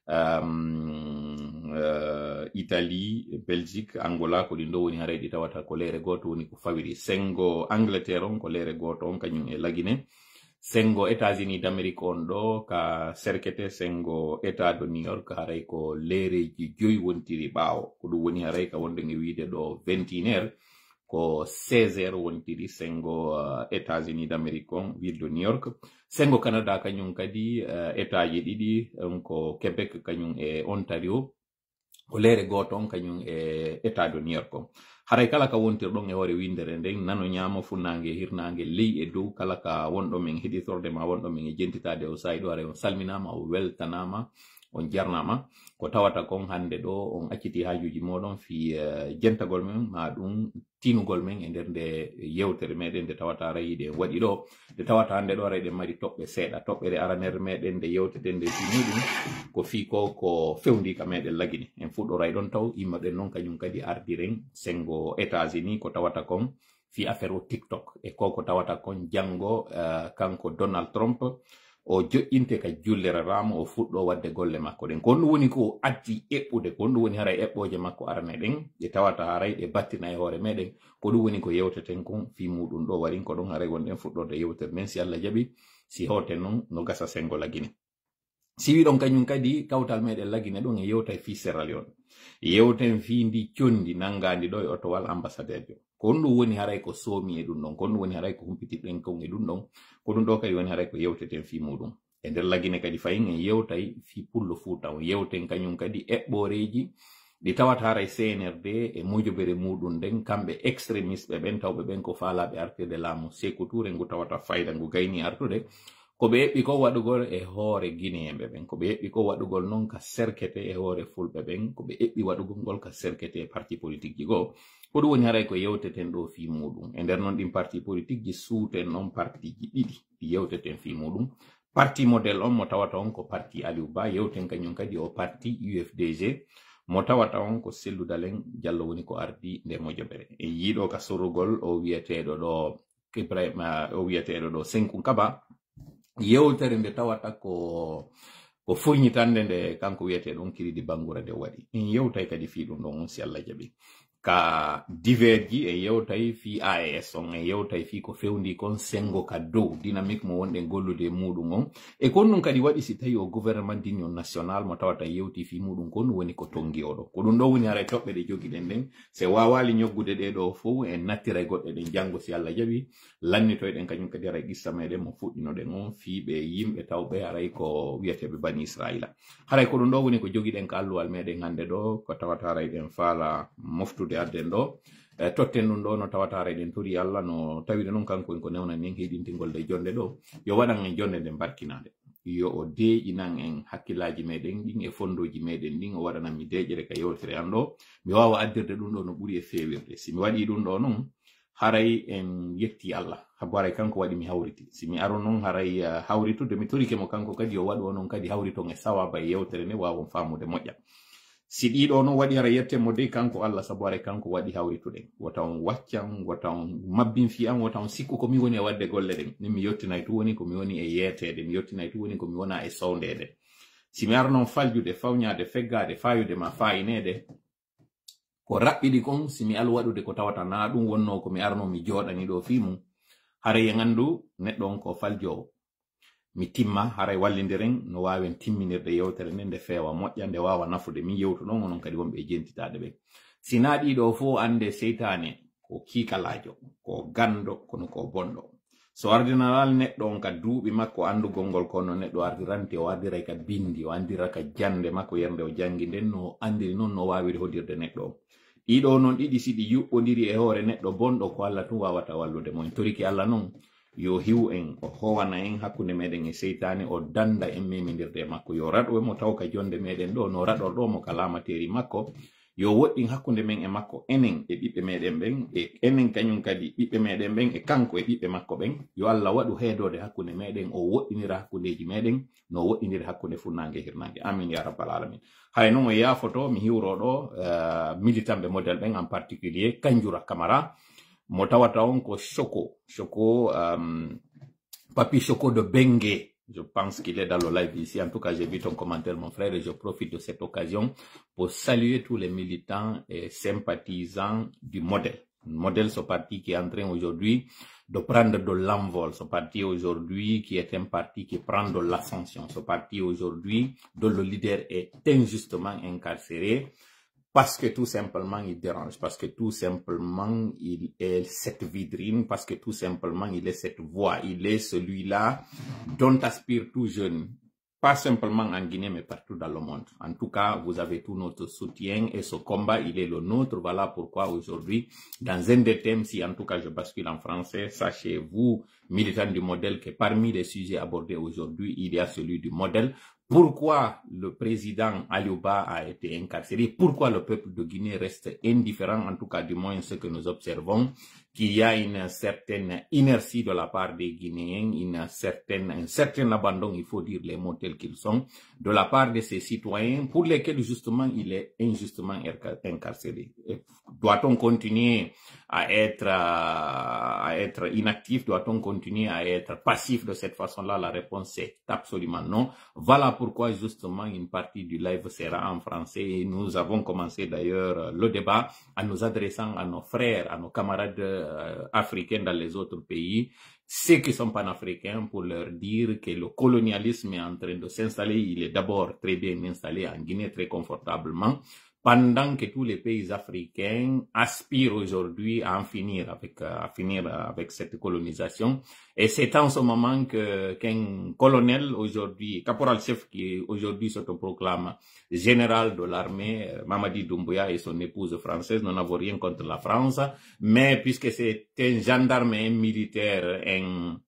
um, eh, Italie, Belgique, Angola, ko ɗin ɗoo woni haray ɗi tawata ko leere gooto woni ko fawiri. Senngo Angleterre on ko leere gooto on kañum e Lagine. Senngo États-Unis d'Amérique on ɗoo ka serkete senngo État de New York haray ko leereeji joy wontiri ɓaawo. Ko ɗum woni haray ka wonɗen e wiide ɗoo vingt et une heures, ko seize heures wontiri senngo, uh, États-Unis d'Amérique on, ville de New York. Senngo Canada kañum kadi, uh, état ji ɗiɗi, on ko Québec kañum e Ontario. Ko leere gooto on kañum e État de New York on. Haray kala ka wontirɗon e hoore winndere nden, nano, ñaamo, funnaange, hirnaange, ley e dow, kala ka wonɗon men heɗitorde ma wonɗon men e jentitaade o saa'i ɗoo, haray on salminaama, on weltanaama, on jarnaama. Ko tawata kon hannde ɗoo, on accitii haajuuji mooɗon fii, eh, jentagol men, maa ɗum tinugol men e nder nde yewtere meɗen nde tawata haray hiɗen waɗi ɗoo. Nde tawata hannde ɗoo haray eɗen mari toɓɓe seeɗa. Toɓɓere aranere meɗen nde yewteten nde fii muɗum ko fii ko, ko fewndii ka meɗen Lagine. En fuɗɗoray ɗon taw, immoɗen non kañum kadi ardiren senngo États-Unis ko tawata kon fii affaire o TikTok. E ko ko tawata kon janngo, eh, kanko Donald Trump, o joƴƴinte ka jullere ramo, o fuɗɗo waɗde golle makko ɗen. Ko honɗum woni ko addi eɓɓude? Ko honɗum woni haray eɓɓooje makko arane ɗen? Ɗe tawata haray ɗe battina e hoore meɗen. Ko ɗum woni ko yewteten kon fii muɗum ɗoo. Warin ko ɗon haray wonɗen fuɗɗorde yewtere nden, si Allah jaɓi, si hooten non no gasa senngo Lagine. Si wiɗon kañum kadi, kawtal meɗen Lagine ɗon e yewtay fii Sierra Leone. Yewten fii ndi conndi nanngaandi ɗoo e otowal ambassadeurjo. Ko honɗum woni haray ko soomi e ɗum ɗon? Ko honɗum woni haray ko humpitiɗen kon e ɗum ɗon? Ko ɗum ɗoo kadi woni haray ko yewteten fii muɗum. E nder Lagine kadi fayin en yewtay fii Pullo Fuuta on. Yewten kañum kadi eɓɓooreeji ɗi tawata haray C N R D e mojobere muɗum nden, kamɓe extrémiste ɓe ɓen, tawɓe ɓen ko faalaaɓe artirde laamu Seeku Tuure ngu tawata fayda ngu gayni artude. Ko ɓe eɓɓi ko waɗugol e hoore Gineyenɓe ɓen, ko ɓe eɓɓi ko waɗugol non ka serkete e hoore Fulɓe ɓen, ko ɓe eɓɓi waɗugol ngol ka serkete e parti politique ji goo. Ko ɗum woni haray ko yewteten ɗoo fii muɗum. E nder non ɗin parti politique ji, suuten non partiji ɗiɗi ɗi yewteten fii muɗum. Parti modèle on mo tawata on ko parti Aliou Ba, yewten kañum kadi o parti U F D G, mo tawata on ko Cellou Dalein Diallo woni ko ardi nde mojobere. En yii ɗoo ka sorrugol o wiyeteeɗo ɗoo Ibrahima, o wiyeteeɗo ɗoo Senkunkaba, yewtere nde tawata ko, ko furñitannde nde kanko wiyeteeɗo on Kiridi Bangura nde waɗi. En yewtay kadi fii ɗum ɗon on si Allah jaɓi. Ka divers ji en yewtay fii A E S on, en yewtay fii ko fewndii kon senngo ka dow, dynamique mo wonɗen gollude e muɗum on. E kon ɗum kadi waɗi si tawi o gouvernement d'union nationale mo tawata yewti fii muɗum kon woni ko tonngi oɗo. Ko ɗum ɗo woni haray toɓɓe ɗe jogiɗen ɗen. Si en waawaali ñoggude ɗee ɗoo fow, en nattiray goɗɗe ɗen janngo si Allah jaɓi. Lannitoyɗen kañum kadi haray qissa meɗen mo fuɗɗinoɗen on fii ɓe yimɓe tawɓe haray ko wiyeteeɓe Bani Israila. Haray ko ɗum ɗo woni ko jogiɗen ka alluwal meɗen hannde ɗo, ko tawata haray ɗen faala moftude adden ɗo. Eh, totten ɗum ɗo no tawata haray eɗen tori Allah no tawiri non kanko en ko newnan en hiɗintingol nde jonde ɗo. Yo waɗan en jonde nden barkinaande. Yo o deeƴinan en hakkillaaji meɗen ɗin e fondooji meɗen ɗin, o waɗanan mi deeƴere ka yewtere an ɗo. Mi waawa addirde ɗum ɗo no ɓuri e feewirde. Si mi waɗii ɗum ɗo non, haray en yetti Allah. Sabu haray kanko waɗi mi hawriti. Si mi aro non haray, eh, hawritude, mi torike mo kanko kadi yo waɗu onon kadi hawriton e sawaaba e yewtere nde waawon faamude moƴƴa. Si ɗiɗo non waɗi haray yetten mo dey kanko Allah, sabu haray kanko waɗi hawrituɗen. Wota on waccan, wota on mabbin fii an, wota on sikku ko mi woni e waɗde golle ɗen. Min mi yottinay tun woni ko mi woni e yeeteede, mi yottinay tun woni ko mi wona e sowndeede. Si mi ara non faljude, fawñaade, feggaade, faayude ma faayineede, ko raɓɓiɗi kon, si mi al waɗude ko tawata naa ɗum wonnoo ko mi arnoo mi jooɗani ɗo fii mum, haray en anndu neɗɗo on ko faljoowo. Mi timma, haray wallindiren no waawen timminirde yewtere nden, nde feewa moƴƴa, nde waawa nafude min yewtuɗon, onon kadi wonɓe e jentitaaɗe ɓen. Si naa ɗiɗo fow annde seytaane ko kiikalaajo, ko ganndo, kono ko bonɗo. So ardinanal neɗɗo on ka duuɓi makko anndugol ngol, kono neɗɗo ardirante, o ardiray ka binndi, o anndira ka jannde makko, yernde o janngi nden, no o anndiri non, no o waawiri hodirde neɗɗo on. Ɗiɗo non ɗiɗi, si ɗi yuɓɓondiri e hoore neɗɗo bonɗo, ko Allah tun waawata wallude mo. En torike Allah non, yo hiw en, o howana en hakkunde meɗen e seytaane, o dannda en memindirde e makko. Yo raɗo e mo taw ka jonde meɗen ɗo, no raɗorɗo mo ka laamateeri makko. Yo woɗɗin hakkunde men e makko, enen e ɓiɓɓe meɗen ɓen, e enen kañum kadi ɓiɓɓe meɗen ɓen, e kanko e ɓiɓɓe makko ɓen. Yo Allah waɗu heedoode hakkunde meɗen, o woɗɗinira hakkundeeji meɗen, no o woɗɗiniri hakkunde funnaange e hirnaange. Amin ya rabbal alamin. Hay non o yaafoto, mi hiwro ɗo, eh, militanɓe modèle ɓen, en particulier Kanjura Kamara, mo tawata on ko Choco, Choco, euh, Papi Choco de Bengue. Je pense qu'il est dans le live ici. En tout cas, j'ai vu ton commentaire, mon frère, et je profite de cette occasion pour saluer tous les militants et sympathisants du modèle. Modèle, ce parti qui est en train aujourd'hui de prendre de l'envol, ce parti aujourd'hui qui est un parti qui prend de l'ascension, ce parti aujourd'hui dont le leader est injustement incarcéré, parce que tout simplement il dérange, parce que tout simplement il est cette vitrine, parce que tout simplement il est cette voix, il est celui-là dont aspire tout jeune, pas simplement en Guinée, mais partout dans le monde. En tout cas, vous avez tout notre soutien et ce combat, il est le nôtre. Voilà pourquoi aujourd'hui, dans un des thèmes, si en tout cas je bascule en français, sachez-vous, militants du modèle, que parmi les sujets abordés aujourd'hui, il y a celui du modèle. Pourquoi le président Aliou Ba a été incarcéré? Pourquoi le peuple de Guinée reste indifférent? En tout cas, du moins, ce que nous observons, qu'il y a une certaine inertie de la part des Guinéens, une certaine, un certain abandon, il faut dire les mots tels qu'ils sont, de la part de ces citoyens pour lesquels, justement, il est injustement erca-, incarcéré. Et doit-on continuer à être, euh, à être inactif? Doit-on continuer à être passif de cette façon-là? La réponse est absolument non. Voilà pourquoi, justement, une partie du live sera en français et nous avons commencé d'ailleurs, euh, le débat en nous adressant à nos frères, à nos camarades, euh, africains dans les autres pays, ceux qui sont panafricains, pour leur dire que le colonialisme est en train de s'installer. Il est d'abord très bien installé en Guinée, très confortablement, pendant que tous les pays africains aspirent aujourd'hui à en finir avec, euh, à finir avec cette colonisation. Et c'est en ce moment que, qu'un colonel aujourd'hui, caporal-chef qui aujourd'hui s'autoproclame général de l'armée, euh, Mamadi Doumbouya et son épouse française, nous n'avons rien contre la France, mais puisque c'est un gendarme, un militaire, un,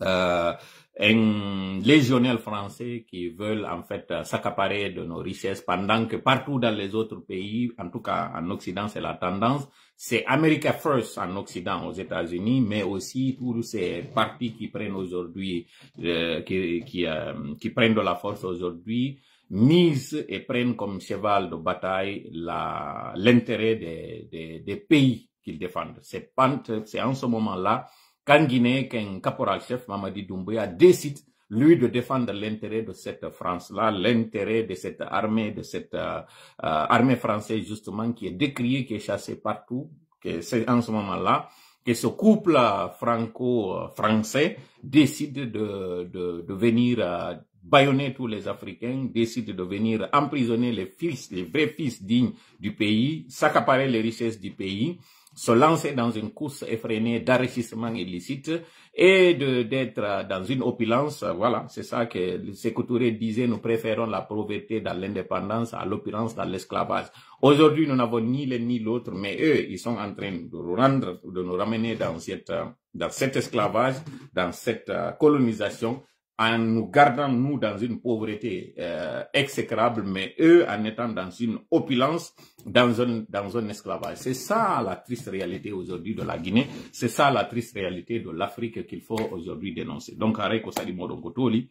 euh, un légionnaire français qui veulent en fait, euh, s'accaparer de nos richesses pendant que partout dans les autres pays, en tout cas en Occident, c'est la tendance, c'est America First en Occident, aux États-Unis, mais aussi tous ces partis qui prennent aujourd'hui, euh, qui, qui, euh, qui prennent de la force aujourd'hui, misent et prennent comme cheval de bataille la, l'intérêt des, des, des pays qu'ils défendent. C'est pas, c'est en ce moment-là qu'un Guinéen, qu'un caporal-chef, Mamadi Doumbouya, décide, lui, de défendre l'intérêt de cette France-là, l'intérêt de cette armée, de cette, euh, euh, armée française, justement, qui est décriée, qui est chassée partout, que c'est en ce moment-là que ce couple, euh, franco-français décide de, de, de venir, euh, bâillonner tous les Africains, décide de venir emprisonner les fils, les vrais fils dignes du pays, s'accaparer les richesses du pays, se lancer dans une course effrénée d'enrichissement illicite et de, d'être dans une opulence. Voilà, c'est ça que Sékou Touré disait, nous préférons la pauvreté dans l'indépendance à l'opulence dans l'esclavage. Aujourd'hui, nous n'avons ni l'un ni l'autre, mais eux, ils sont en train de nous rendre, de nous ramener dans cette, euh, dans cet esclavage, dans cette euh, colonisation, en nous gardant, nous, dans une pauvreté euh, exécrable, mais eux, en étant dans une opulence, dans un, dans un esclavage. C'est ça la triste réalité aujourd'hui de la Guinée, c'est ça la triste réalité de l'Afrique qu'il faut aujourd'hui dénoncer. Donc, haray ko saɗi moɗon ko tooli,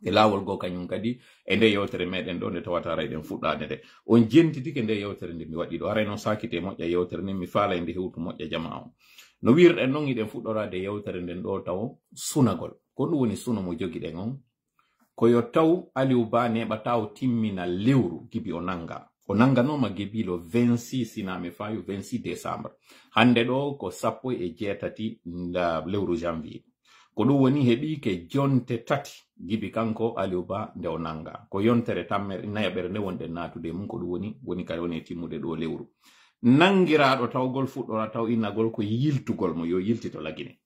e laawol goo kañum kadi, e nde yewtere meɗen ɗo nde tawata haray ɗen fuɗɗaade nde. On jentitike nde yewtere nde mi waɗi ɗo. Haray non saakite moƴƴa yewtere nden, mi faala e nde hewtu moƴƴa jamaa on. No wiirɗen non, hiɗen fuɗɗoraade yewtere nden ɗo tawo sunagol. Ko ɗum woni suno mo jogiɗen on. Ko yo taw Aliou Ba neeɓata o timmina lewru gibi o nannga. O nannganooma gibi le vingt-six, si naa mi faayu, vingt-six décembre. Hannde ɗo ko sappo e jeetati nda lewru janvier. Ko ɗum woni heɓiike jonte tati gibi kanko Aliou Ba nde o nannga. Ko yontere tammere, nayaɓere nde wonɗen naatude e mum, ko ɗum woni, woni kadi woni e timmude ɗo lewru. Nanngiraaɗo tawgol fuɗɗora taw innagol ko yiltugol mo, yo yiltito Lagine.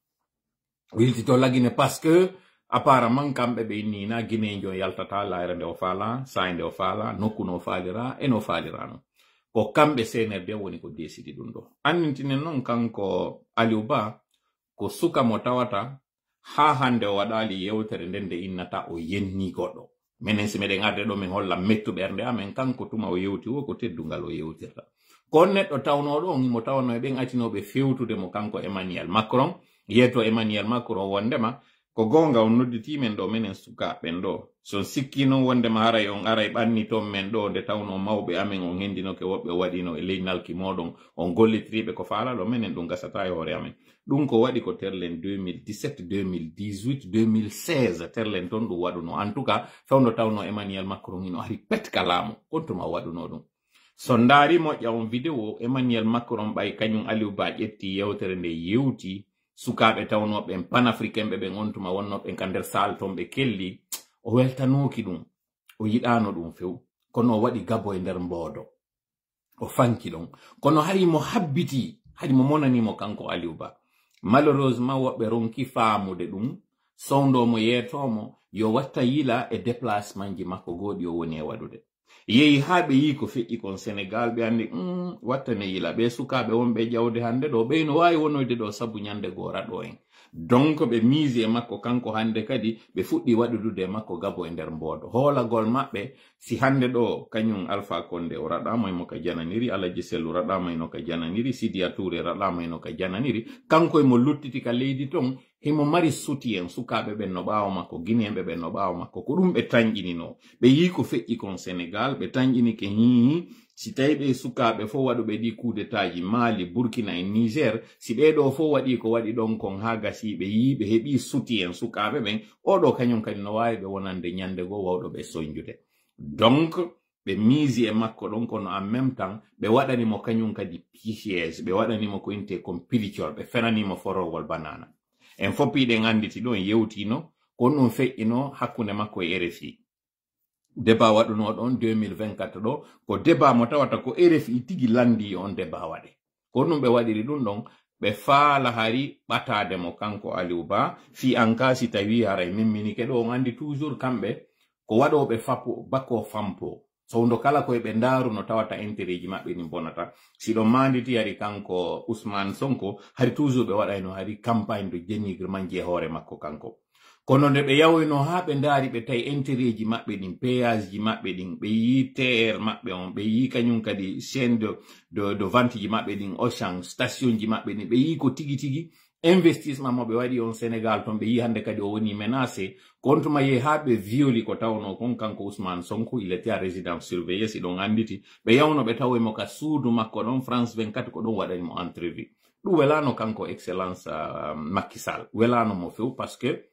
O yiltito Lagine parce que apparemment kamɓe ɓe inni na Guinéen jo yaltata laayre nde o faala, saay nde o faala, nokku no o faalira, e no o faalira non. Ko kamɓe C N R D woni ko décidi ɗum ɗo. Anndintinen non kanko Aliou Ba, ko suka mo tawata haa hannde o waɗaali yewtere nden nde innata o yenni goɗɗo. Menen si meɗen arde ɗo men holla mettu ɓernde amen, kanko tuma o yewti o ko teddungal o yewtirta. Ko on neɗɗo tawnooɗo on himo tawnoo e ɓen atinooɓe fewtude mo kanko Emmanuel Macron, yeeto Emmanuel Macron wondema ko goonga on nodditii men ɗo menen sukaaɓe ɓen ɗo. Si on sikkii non wondema haray on aray ɓanniton men ɗo nde tawnoo mawɓe amen on hendinoke woɓɓe waɗino e ley nalki mooɗon, on gollitiriiɓe ko faalaa ɗo menen ɗum gasataa e hoore amen. Ɗum ko waɗi ko terlen deux mille dix-sept, deux mille dix-huit, deux mille seize, terlen ton ɗum waɗuno. En tout cas, fewndo tawno Emmanuel Macron hino ari pet ka laamu. Kon tuma o waɗuno ɗum. So ndaari moƴƴa on vidéo, Emmanuel Macron ɓay kañum Aliou Ba ƴetti yewtere nde yewti sukaaɓe tawnooɓe ɓen panafricain ɓe ɓen on tuma wonnooɓe ɓen ka nder saal ton ɓe kelli. O weltanooki ɗum. O yiɗaano ɗum few. Kono o waɗi gabo e nder mboodo. O fanki ɗon. Kono hari mo habbiti, hari mo monani mo kanko Aliou Ba. Malheureusement, woɓɓe ronki faamude ɗum, sowndo mo yeeto mo, yo watta yila e déplacement ji makko goo ɗi o woni e waɗude. Yehi haa ɓe yii ko feƴƴi kon Sénégal, ɓe anndi, "Mm, watta ne yila." Ɓe sukaaɓe wonɓe ƴawde hannde ɗo, ɓe no waawi wonoyde ɗo sabu ñande goo raɗo en. Donc, ɓe miisi e makko kanko hannde kadi, ɓe fuɗɗi waɗudude e makko gabo e nder mboodo. Hoolagol maɓɓe, si hannde ɗo kañum Alpha Condé o raɗaama e mo ka jananiri, Alaji Sellu raɗaama e no ka jananiri, Sidiya Touré raɗaama e no ka jananiri, kanko e mo luttiti ka leydi ton, himo mari soutien, sukaaɓe ɓen no ɓaawo makko, Guinéenɓe ɓen no ɓaawo makko, ko ɗum ɓe tanƴininoo. Ɓe yii ko feƴƴi kon Sénégal, ɓe tanƴinike, hii, si tawi ɓe sukaaɓe fof waɗuɓe ɗi coup d'État ji Mali, Burkina e Niger, si ɓee ɗoo fof waɗii ko waɗi ɗon kon haa gasii, ɓe yii ɓe heɓii soutien sukaaɓe ɓen, oo ɗoo kañum kadi no waawi ɓe wonande ñande goo wawɗo ɓe soñjude. Donc, ɓe miisi e makko ɗon, kono en même temps, ɓe waɗani mo kañum kadi piège, ɓe waɗani mo ko intee kon pilicore, ɓe fenani mo forowol banana. En fof hiɗen annditi ɗon, yewtiino, ko ɗum feƴƴinoo hakkunde makko e R F I. Débat waɗunoo ɗon deux mille vingt-quatre ɗo, ko débat mo tawata ko R F I tigi lanndii on débat waɗe. Ko ɗum ɓe waɗiri ɗum ɗon, ɓe faala hari ɓataade mo kanko Aliou Ba, fii an kaa si tawii haray mimminike ɗo, on anndi toujours kamɓe ko waɗooɓe fapo, bako fampo. Sowndo kala ko eɓe ndaaru no tawata intérêt ji maɓɓe ɗin bonata. Si ɗon maanditi hari kanko Ousmane Sonko, hari toujours ɓe waɗayno hari campagne de dénigrement ji e hoore makko kanko. Kono nde ɓe yahoyno haa ɓe ndaari, ɓe tawi intérêt ji maɓɓe ɗin, péage ji maɓɓe ɗin, ɓe yii T R maɓɓe on, ɓe yii kañum kadi chaîne de, de, de vente ji maɓɓe ɗin, Auchan, station ji maɓɓe ɗin, ɓe yii ko tigi tigi investissement mo ɓe waɗi on Sénégal ton, ɓe yii hannde kadi o woni menacé. Ko on tuma yehi haa ɓe violi ko tawnoo kon kanko Ousmane Sonko, il était à résidence surveillée, si ɗon annditi. Ɓe yawno ɓe tawoy mo ka suudu makko ɗon, France vingt-quatre ko ɗon waɗani mo entrevue. Ɗum welaano kanko Excellence, ah, Macky Sall. Welaano mo few parce que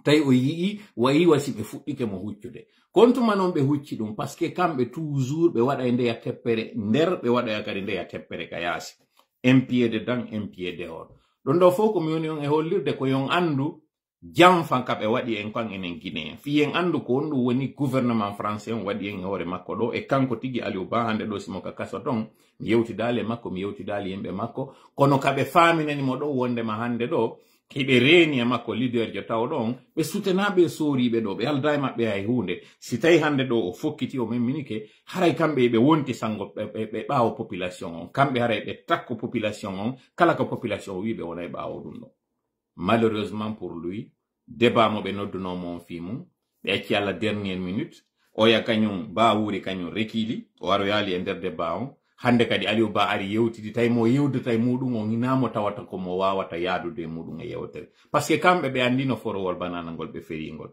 tawi o yi'i, wayi wa si ɓe fuɗɗike mo huccude. Kon tuma non ɓe hucci ɗum, parce que kamɓe toujours ɓe waɗay ndeya teppere nder, ɓe waɗaya kadi ndeya teppere ka yaasi. Un pied dedans, un pied dehors. Ɗum ɗo fof ko mi woni on e hollirde ko yon anndu, Janfa ka ɓe waɗi en kon enen Guinéen. Fii en anndu ko honɗum woni gouvernement français on waɗi en e hoore makko ɗoo, e kanko tigi Aliou Ba hannde ɗoo si mo ka kaso ton, mi yewtidaali e makko, mi yewtidaali yimɓe makko, kono ka ɓe faaminani mo ɗoo wondema hannde ɗoo, hiɓe reeni e makko leaderjo tawɗo on, ɓe sutenaaɓe e sooriiɓe ɗoo, ɓe aldaa e maɓɓe hay huunde. Si tawi hannde ɗoo o fokkiti, o memminike, haray kamɓe ɓe wonti sango ɓe, ɓe, ɓe ɓaawo population on. Kamɓe haray ɓe takko population on, kala ko population on wi'i ɓe wona e ɓaawo ɗum ɗoo. Malheureusement pour lui, débat mo ɓe noddunoo mo on fii mum, ɓe acci Alla dernière minute. Oya kañum, Ba Wuuri kañum rekiili, o aroyaali e nder débat on. Hannde kadi Aliou Ba ari yewtidi, tawi mo yewdata e muɗum on hinaa mo tawata ko mo waawata yaadude e muɗum e yewtere. Parce que kamɓe ɓe anndino forowol banana ngol ɓe ferii ngol.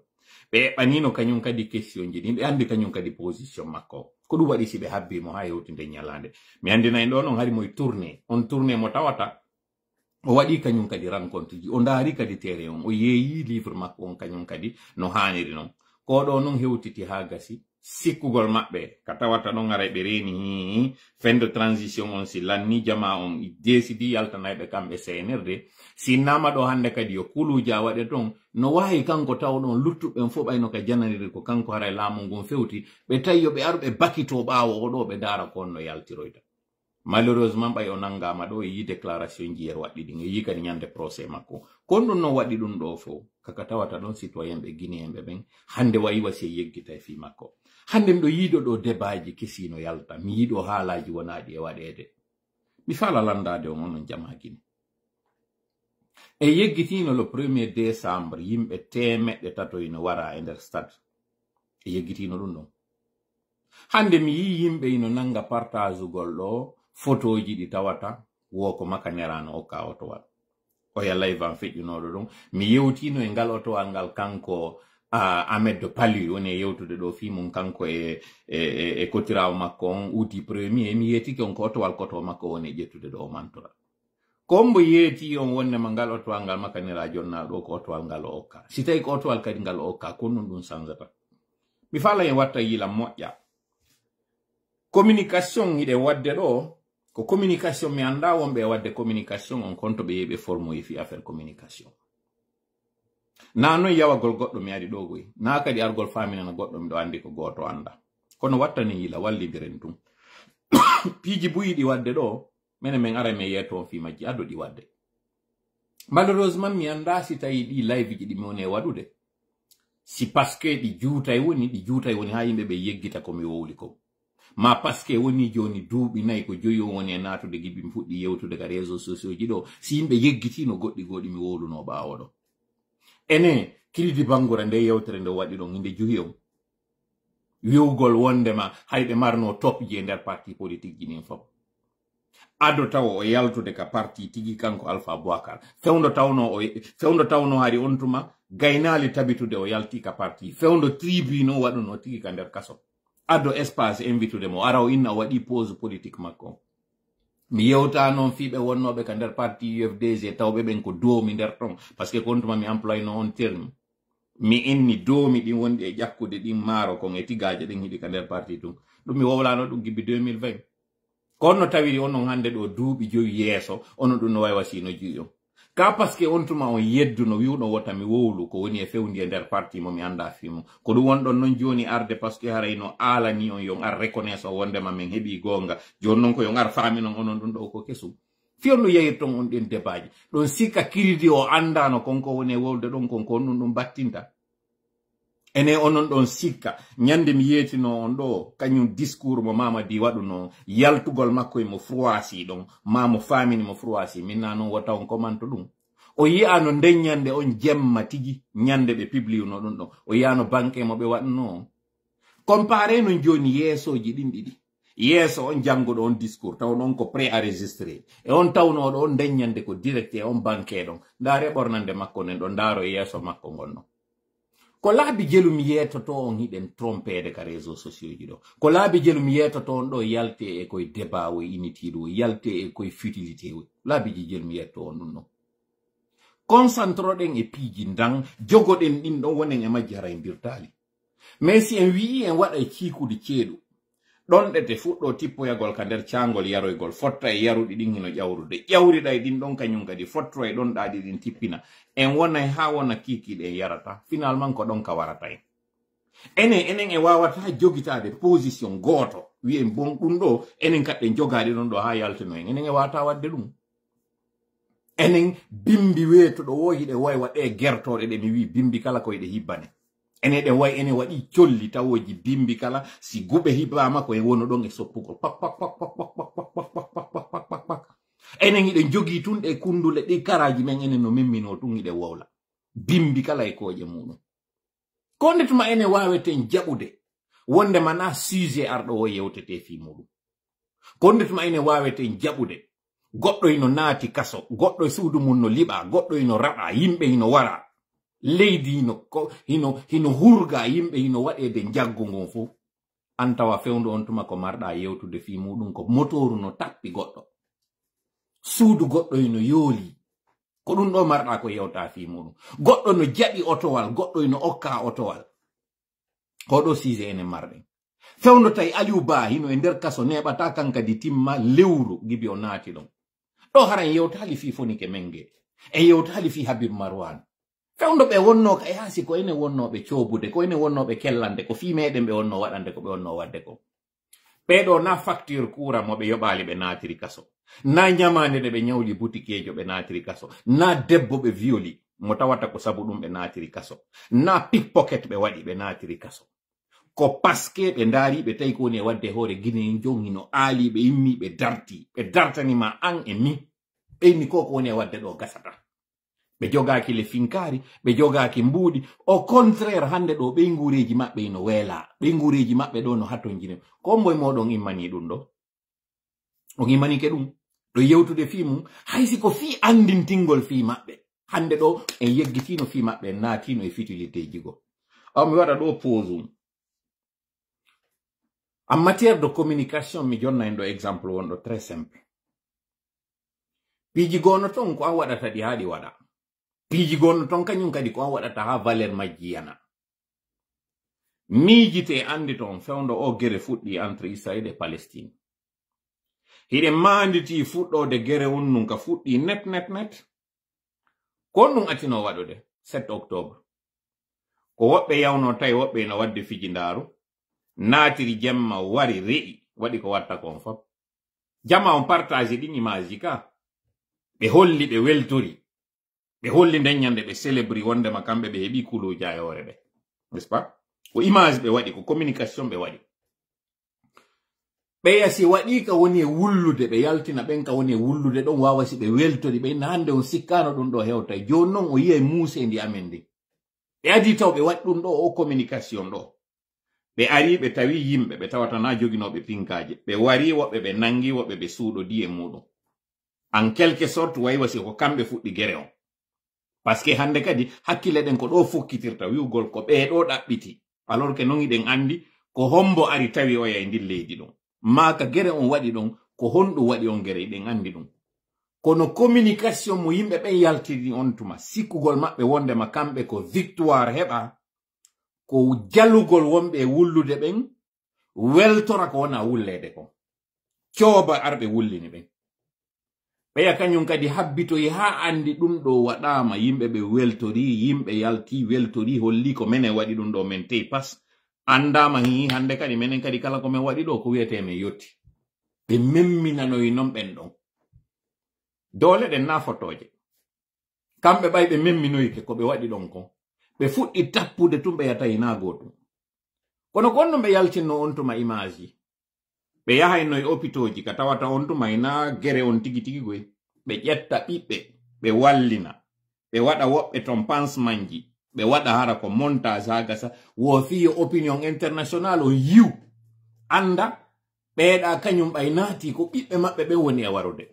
Ɓe eɓɓaniino kañum kadi questionji ɗin, ɓe anndi kañum kadi position makko. Ko ɗum waɗi si ɓe habbii mo haa hewtinde ñalaande. Mi anndinay ɗoo non hari mo e tournée. On tournée mo tawata O waɗi kañum kadi rencontre ji, o ndaari kadi terrain on, o yeeyi livre makko on kañum kadi no haaniri non. Ko ɗo non hewtiti haa gasi, sikkugol maɓɓe, ka tawata ɗon aray ɓe reeni hii, fin de transition on si lanni jamaa on i-, deesidi yaltanayɓe kamɓe C N R D, si innama ɗo hannde kadi yo kuluuja waɗe ton, no waawi kanko taw ɗon luttuɓe ɓen fof ɓayno ka jananiri ko kanko haray laamu ngun fewti, ɓe tawi yo ɓe aru ɓe bakitoo ɓaawo o ɗo ɓe ndaara ko on no yaltiroyta. Malheureusement, ɓay o nanngaama ɗo, e yii déclaration ji yer waɗɗi ɗin, e yii kadi ñande procès makko. Ko on ɗum non waɗi ɗum ɗo fof, kaka tawata ɗon citoyen ɓe Guinéen ɓe ɓen, hannde wayi wasi e yeggita e fii makko. Hannde miɗo yiido ɗo debaaji kesi no yalta, mi yiido haalaaji wonaaɗi e waɗeede. Mi faala lanndaade on onon jamaa Gine. E yeggitiino le premier décembre, yimɓe teemeɗɗe tato ino wara e nder stade. E yeggitiino ɗum ɗon. Hannde mi yii yimɓe ino nannga partagugol ɗo fotooji ɗi tawata wo ko Makanera no okka otowal. Oya live an feƴƴunooɗo ɗum. Mi yewtiino e ngal otowal ngal kanko, ah, Ahmed Pali woni e yewtude ɗo fii mum kanko e, e, e, e kotiraawo makko on Udi Premier. Mi yeetike on ko otowal koto makko woni e ƴettude ɗo o mantora. Ko mbo yeeti on wonnde ma ngal otowal ngal Makanera jonnaa ɗo ko otowal ngal o okka. Si tawi ko otowal kadi ngal o okka, ko non ɗum sanzata. Mi fala en watta yila moƴƴa. Communication hiɗen waɗde ɗo, ko communication mi anndaa wonɓe e waɗde communication on konto ɓe yehi ɓe formoyi fii affaire communication. Naa non yawagol goɗɗo mi ari ɗo goy. Naa kadi argol faaminana goɗɗo miɗo anndi ko gooto annda. Kono wattanen yila wallindiren tun. Piiji buyi ɗi waɗde ɗo, menen men aray men yeeto on fii majji ado ɗi waɗde. Malheureusement, mi anndaa si tawi ɗi live ji ɗi mi woni e waɗude. Si parce que ɗi juutay woni, ɗi juutay woni haa yimɓe ɓe yeggita ko mi wowli ko. Ma parce que woni jooni duuɓi nayi ko joyi on woni e naatude gibi mi fuɗɗi yewtude ka réseaux sociaux ji ɗo. Si yimɓe yeggitiino goɗɗi goo ɗi mi wowluno ɓaawo ɗo. Ene, Kiridi Banngura nde yewtere nde o waɗi ɗon, hinde juhi on. Wi'ugol wondema hay ɓe marno top ji e nder parti politique ji ɗin fof. Ado tawo o yaltude ka parti tigi kanko Alpha Boubacar. Fewndo tawno o, fewndo tawno hari on tuma gaynaali tabitude o yalti ka parti. Fewndo tribune o waɗuno tigi ka nder kaso. Ado espace invitude mo, ara o inna o waɗi pause politique makko. Mi yewta non fii ɓe wonnooɓe ka nder parti U F D G tawɓe ɓen ko doomi nder ton. Parce que ko on tuma mi employno on terme. Mi inni doomi ɗin wonɗi e ƴakkude ɗin maaro kon e tigaaje ɗin hiɗi ka nder parti tun. Ɗum mi wowlano ɗum gibbi deux mille vingt. Ko on no tawiri onon hannde ɗo duuɓi jowi yeeso, onon ɗum no wawi wasino juuɗi on. Ka parce que on tuma on yedduno wi'uno wota mi wowlu ko woni e fewndi e nder parti mo mi annda fii mum. Ko ɗum wonɗon non jooni arde parce que haray no aalani on yon ar reconnaisse on wondema min heɓi goonga. Jooni non ko yon ar faaminon onon ɗum ɗo ko kesum. Fii on no yahirton on ɗin debaaji. Ɗon sikka kiridi o anndaano kon ko woni e wowlude ɗon kon ko on ɗum ɗum battinta. Ene onon ɗon sikka, ñande mi yeetino on ɗo, kañum discours mo Mamadi waɗuno, yaltugol makko e mo Froisi ɗon, ma mo faamini mo Froisi, min na non wota on komanto ɗum. O yi'ano nden ñande on jemma tigi, ñande ɓe pibliyuno ɗum ɗon. O yi'ano banque mo ɓe waɗuno on. Comparé non jooni yeesooji ɗin ɗiɗi. Yeeso on jannguɗo on discours, taw non ko pré-enregistré. E on tawnooɗo on nden ñande ko direct e on banque ɗon. Ndaare ɓornande makko nden ɗon, ndaaro e yeeso makko ngon non. Ko laabi jelu mi yeetoto on hiɗen trompeede ka réseaux sociaux ji ɗo. Ko laabi jelu mi yeetoto on ɗo yalte e koye débat o inutile o, yalte e koye futilité o. Laabi ji jelu mi yeetto on ɗum ɗon. Concentroɗen e piiji ndan, jogoɗen ɗin ɗon wonen e majji haray mbirtaali. Mais si en wi'i en waɗay ciikude ceeɗu, Ɗonɗete fuɗɗoo tippoyagol ka nder caangol yaroygol, fotta e yaruɗi ɗin hino ƴawrude. Ƴawriɗay ɗin ɗon kañun kadi, fottoo e ɗonɗaaɗi ɗin tippina. En wonay haa wona kiikiiɗe en yarata. Finalement, ko ɗon ka warata en. Enen, enen e waawataa jogitaade position gooto. Wi'en, bon, ɗun ɗoo, enen kaɗɗen jogaade ɗon ɗoo haa yaltino en. Enen e waawataa waɗde ɗun. Enen bimbi weetuɗo woo hiɗe way waɗee gertooɗe ɗe mi wi'i bimbi kala ko hiɗe hibbane. Enen ɗen way enen waɗi colli tawooji bimbi kala si guɓe hibbaama ko e wono ɗon e soppugol. Pak, pak, pak, pak. Enen hiɗen jogii tun ɗe kundule ɗi karaaji men enen no memminoo tun hiɗe wowla. Bimbi kala e kooƴe muɗum. Ko nde tuma enen waaweten jaɓude wonde manaa sujet arɗo o yewtetee fii muɗum. Ko nde tuma enen waaweten jaɓude goɗɗo hino naati kaso, goɗɗo e suudu mum no liɓaa, goɗɗo hino raɓaa, yimɓe hino waraa, leydi hino ko, hino, hino hurgaa, yimɓe hino waɗeede njaggu ngun fow. An tawa fewndo on tuma ko marɗaa yewtude fii muɗum ko motooru no tappi goɗɗo. Suudu goɗɗo hino yoolii. Ko ɗum ɗoo marɗaa ko yewtaa fii muɗum. Goɗɗo no jaɓi otowal, goɗɗo hino okkaa otowal. Ko ɗoo siise enen marɗen. Fewndo tawi Aliou Ba hino e nder kaso neeɓataa kan kadi timma lewru gibi o naati ɗon. Ɗoo hara en yewtaali fii Fonike Menge. En yewtaali fii Habib Marwan. Fewndo ɓe wonnoo ka yaasi ko enen wonnooɓe coobude, ko enen wonnooɓe kellande, ko fii meɗen ɓe wonnoo waɗande ko ɓe wonnoo waɗde ko. Ɓee ɗoo na facture courant mo ɓe yoɓaali ɓe naatiri kaso. Na ñamaande ɗe ɓe ñawli butikeejo ɓe naatiri kaso. Na debbo ɓe violi mo tawata ko sabu ɗum ɓe naatiri kaso. Na pickpocket ɓe waɗi ɓe naatiri kaso. Ko paske ɓe ndaari ɓe tawi ko woni e waɗde hoore Guinéen jon hino aali ɓe immi ɓe darti. Ɓe dartani ma an e mi. Ɓe inni ko ko woni e waɗde ɗoo gasata. Ɓe jogaaki le finkaari, ɓe jogaaki mbuuɗi. Au contraire, hannde ɗoo ɓeynguureeji maɓɓe ino weelaa. Ɓeynguureeji maɓɓe ɗoo no hatonjine. Ko hombo e mooɗon immanii ɗum ɗoo? On immanike ɗum? Ɗo yewtude fii mum, hay si ko fii anndintingol fii maɓɓe. Hannde ɗoo en yeggitiino fii maɓɓe, en naatiino e futiliteeji goo. Awa mi waɗa ɗoo pause um. En matière de communication, mi jonna en ɗoo exemple wonɗo très simple. Piiji goo no ton ko an waɗata ɗi haa ɗi waɗa. Piiji goo no ton kañum kadi ko an waɗata haa valeur majji yana. Miijitee, annditee fewndo oo gere fuɗɗii entre Israël e Palestine. Hiɗen maanditii fuɗɗoode gere on nun ka fuɗɗii net, net, net. Ko on nun atinoo waɗude sept octobre. Ko woɓɓe yawnoo tawi woɓɓe ina waɗde fijindaaru, naatiri jemma, wari, re'i, waɗi ko watta kon fop. Jamaa on partage ɗin image ji ka. Ɓe holli, ɓe weltori. Ɓe holli nden ñande ɓe célébri wondema kamɓe ɓe heɓi kuluuja e hoore ɓe. N'est-ce pas? Ko image ɓe waɗi, ko communication ɓe waɗi. Ɓeya si waɗii ka woni e wullude, ɓe yaltina ɓen ka woni e wullude ɗon, waawa si ɓe weltori ɓe, inna hannde on sikkaano ɗum ɗoo hewtay. Jooni non o yi'ay muuseendi amen ndin. Ɓe adii taw ɓe waɗi ɗum ɗoo, o communication ɗoo. Ɓe arii, ɓe tawi yimɓe, ɓe tawata na joginooɓe pinkaaje. Ɓe warii, woɓɓe ɓe nangi, woɓɓe ɓe suuɗodii e muuɗum. En quelque sorte, way wa si ko kamɓe fuɗɗi gere on. Parce que hannde kadi, hakkille ɗen ko ɗoo fokkitirta, wi'ugol ko ɓee ɗoo ɗaɓɓiti. Alors que non hiɗen anndi, ko hombo ari tawi oya e ndin leydi ɗon. Maa ka gere on waɗi ɗon, ko honɗum waɗi on gere, hiɗen anndi ɗum. Kono communication mo yimɓe ɓen yaltini on tuma, sikkugol maɓɓe wondema kamɓe ko victoire heɓa, ko jalugol wonɓe e wullude ɓen, weltora ko wona wulleede kon. Cooba arɓe wullini ɓen. Ɓeya kañum kadi habbitoyi haa anndi ɗum ɗoo waɗaama, yimɓe ɓe weltori, yimɓe yalti, weltori, holli ko menen waɗi ɗum ɗoo, men tey pas. Anndaama hii, hannde kadi menen kadi kala ko men waɗi ɗoo, ko wi'etee men yotti. Ɓe memminanoyi non ɓen ɗon. Doole ɗen na fotooje. Kamɓe ɓay ɓe memminoyke ko ɓe waɗi ɗon kon. Ɓe fuɗɗi tappude tun ɓe yatayi na gootum. Kono ko on ɗum ɓe yaltinno on tuma image ji. Ɓe yahayno e opitooji ka tawata on tuma e na gere on tigi tigi goy. Ɓe ƴetta ɓiɓɓe, ɓe wallina. Ɓe waɗa woɓɓe ton pansementji. Ɓe waɗa hara ko montage haa gasa. Wo fii yo opinion international on yi'u. Annda, ɓeeɗa kañum ɓay naati ko ɓiɓɓe maɓɓe ɓen woni e warude.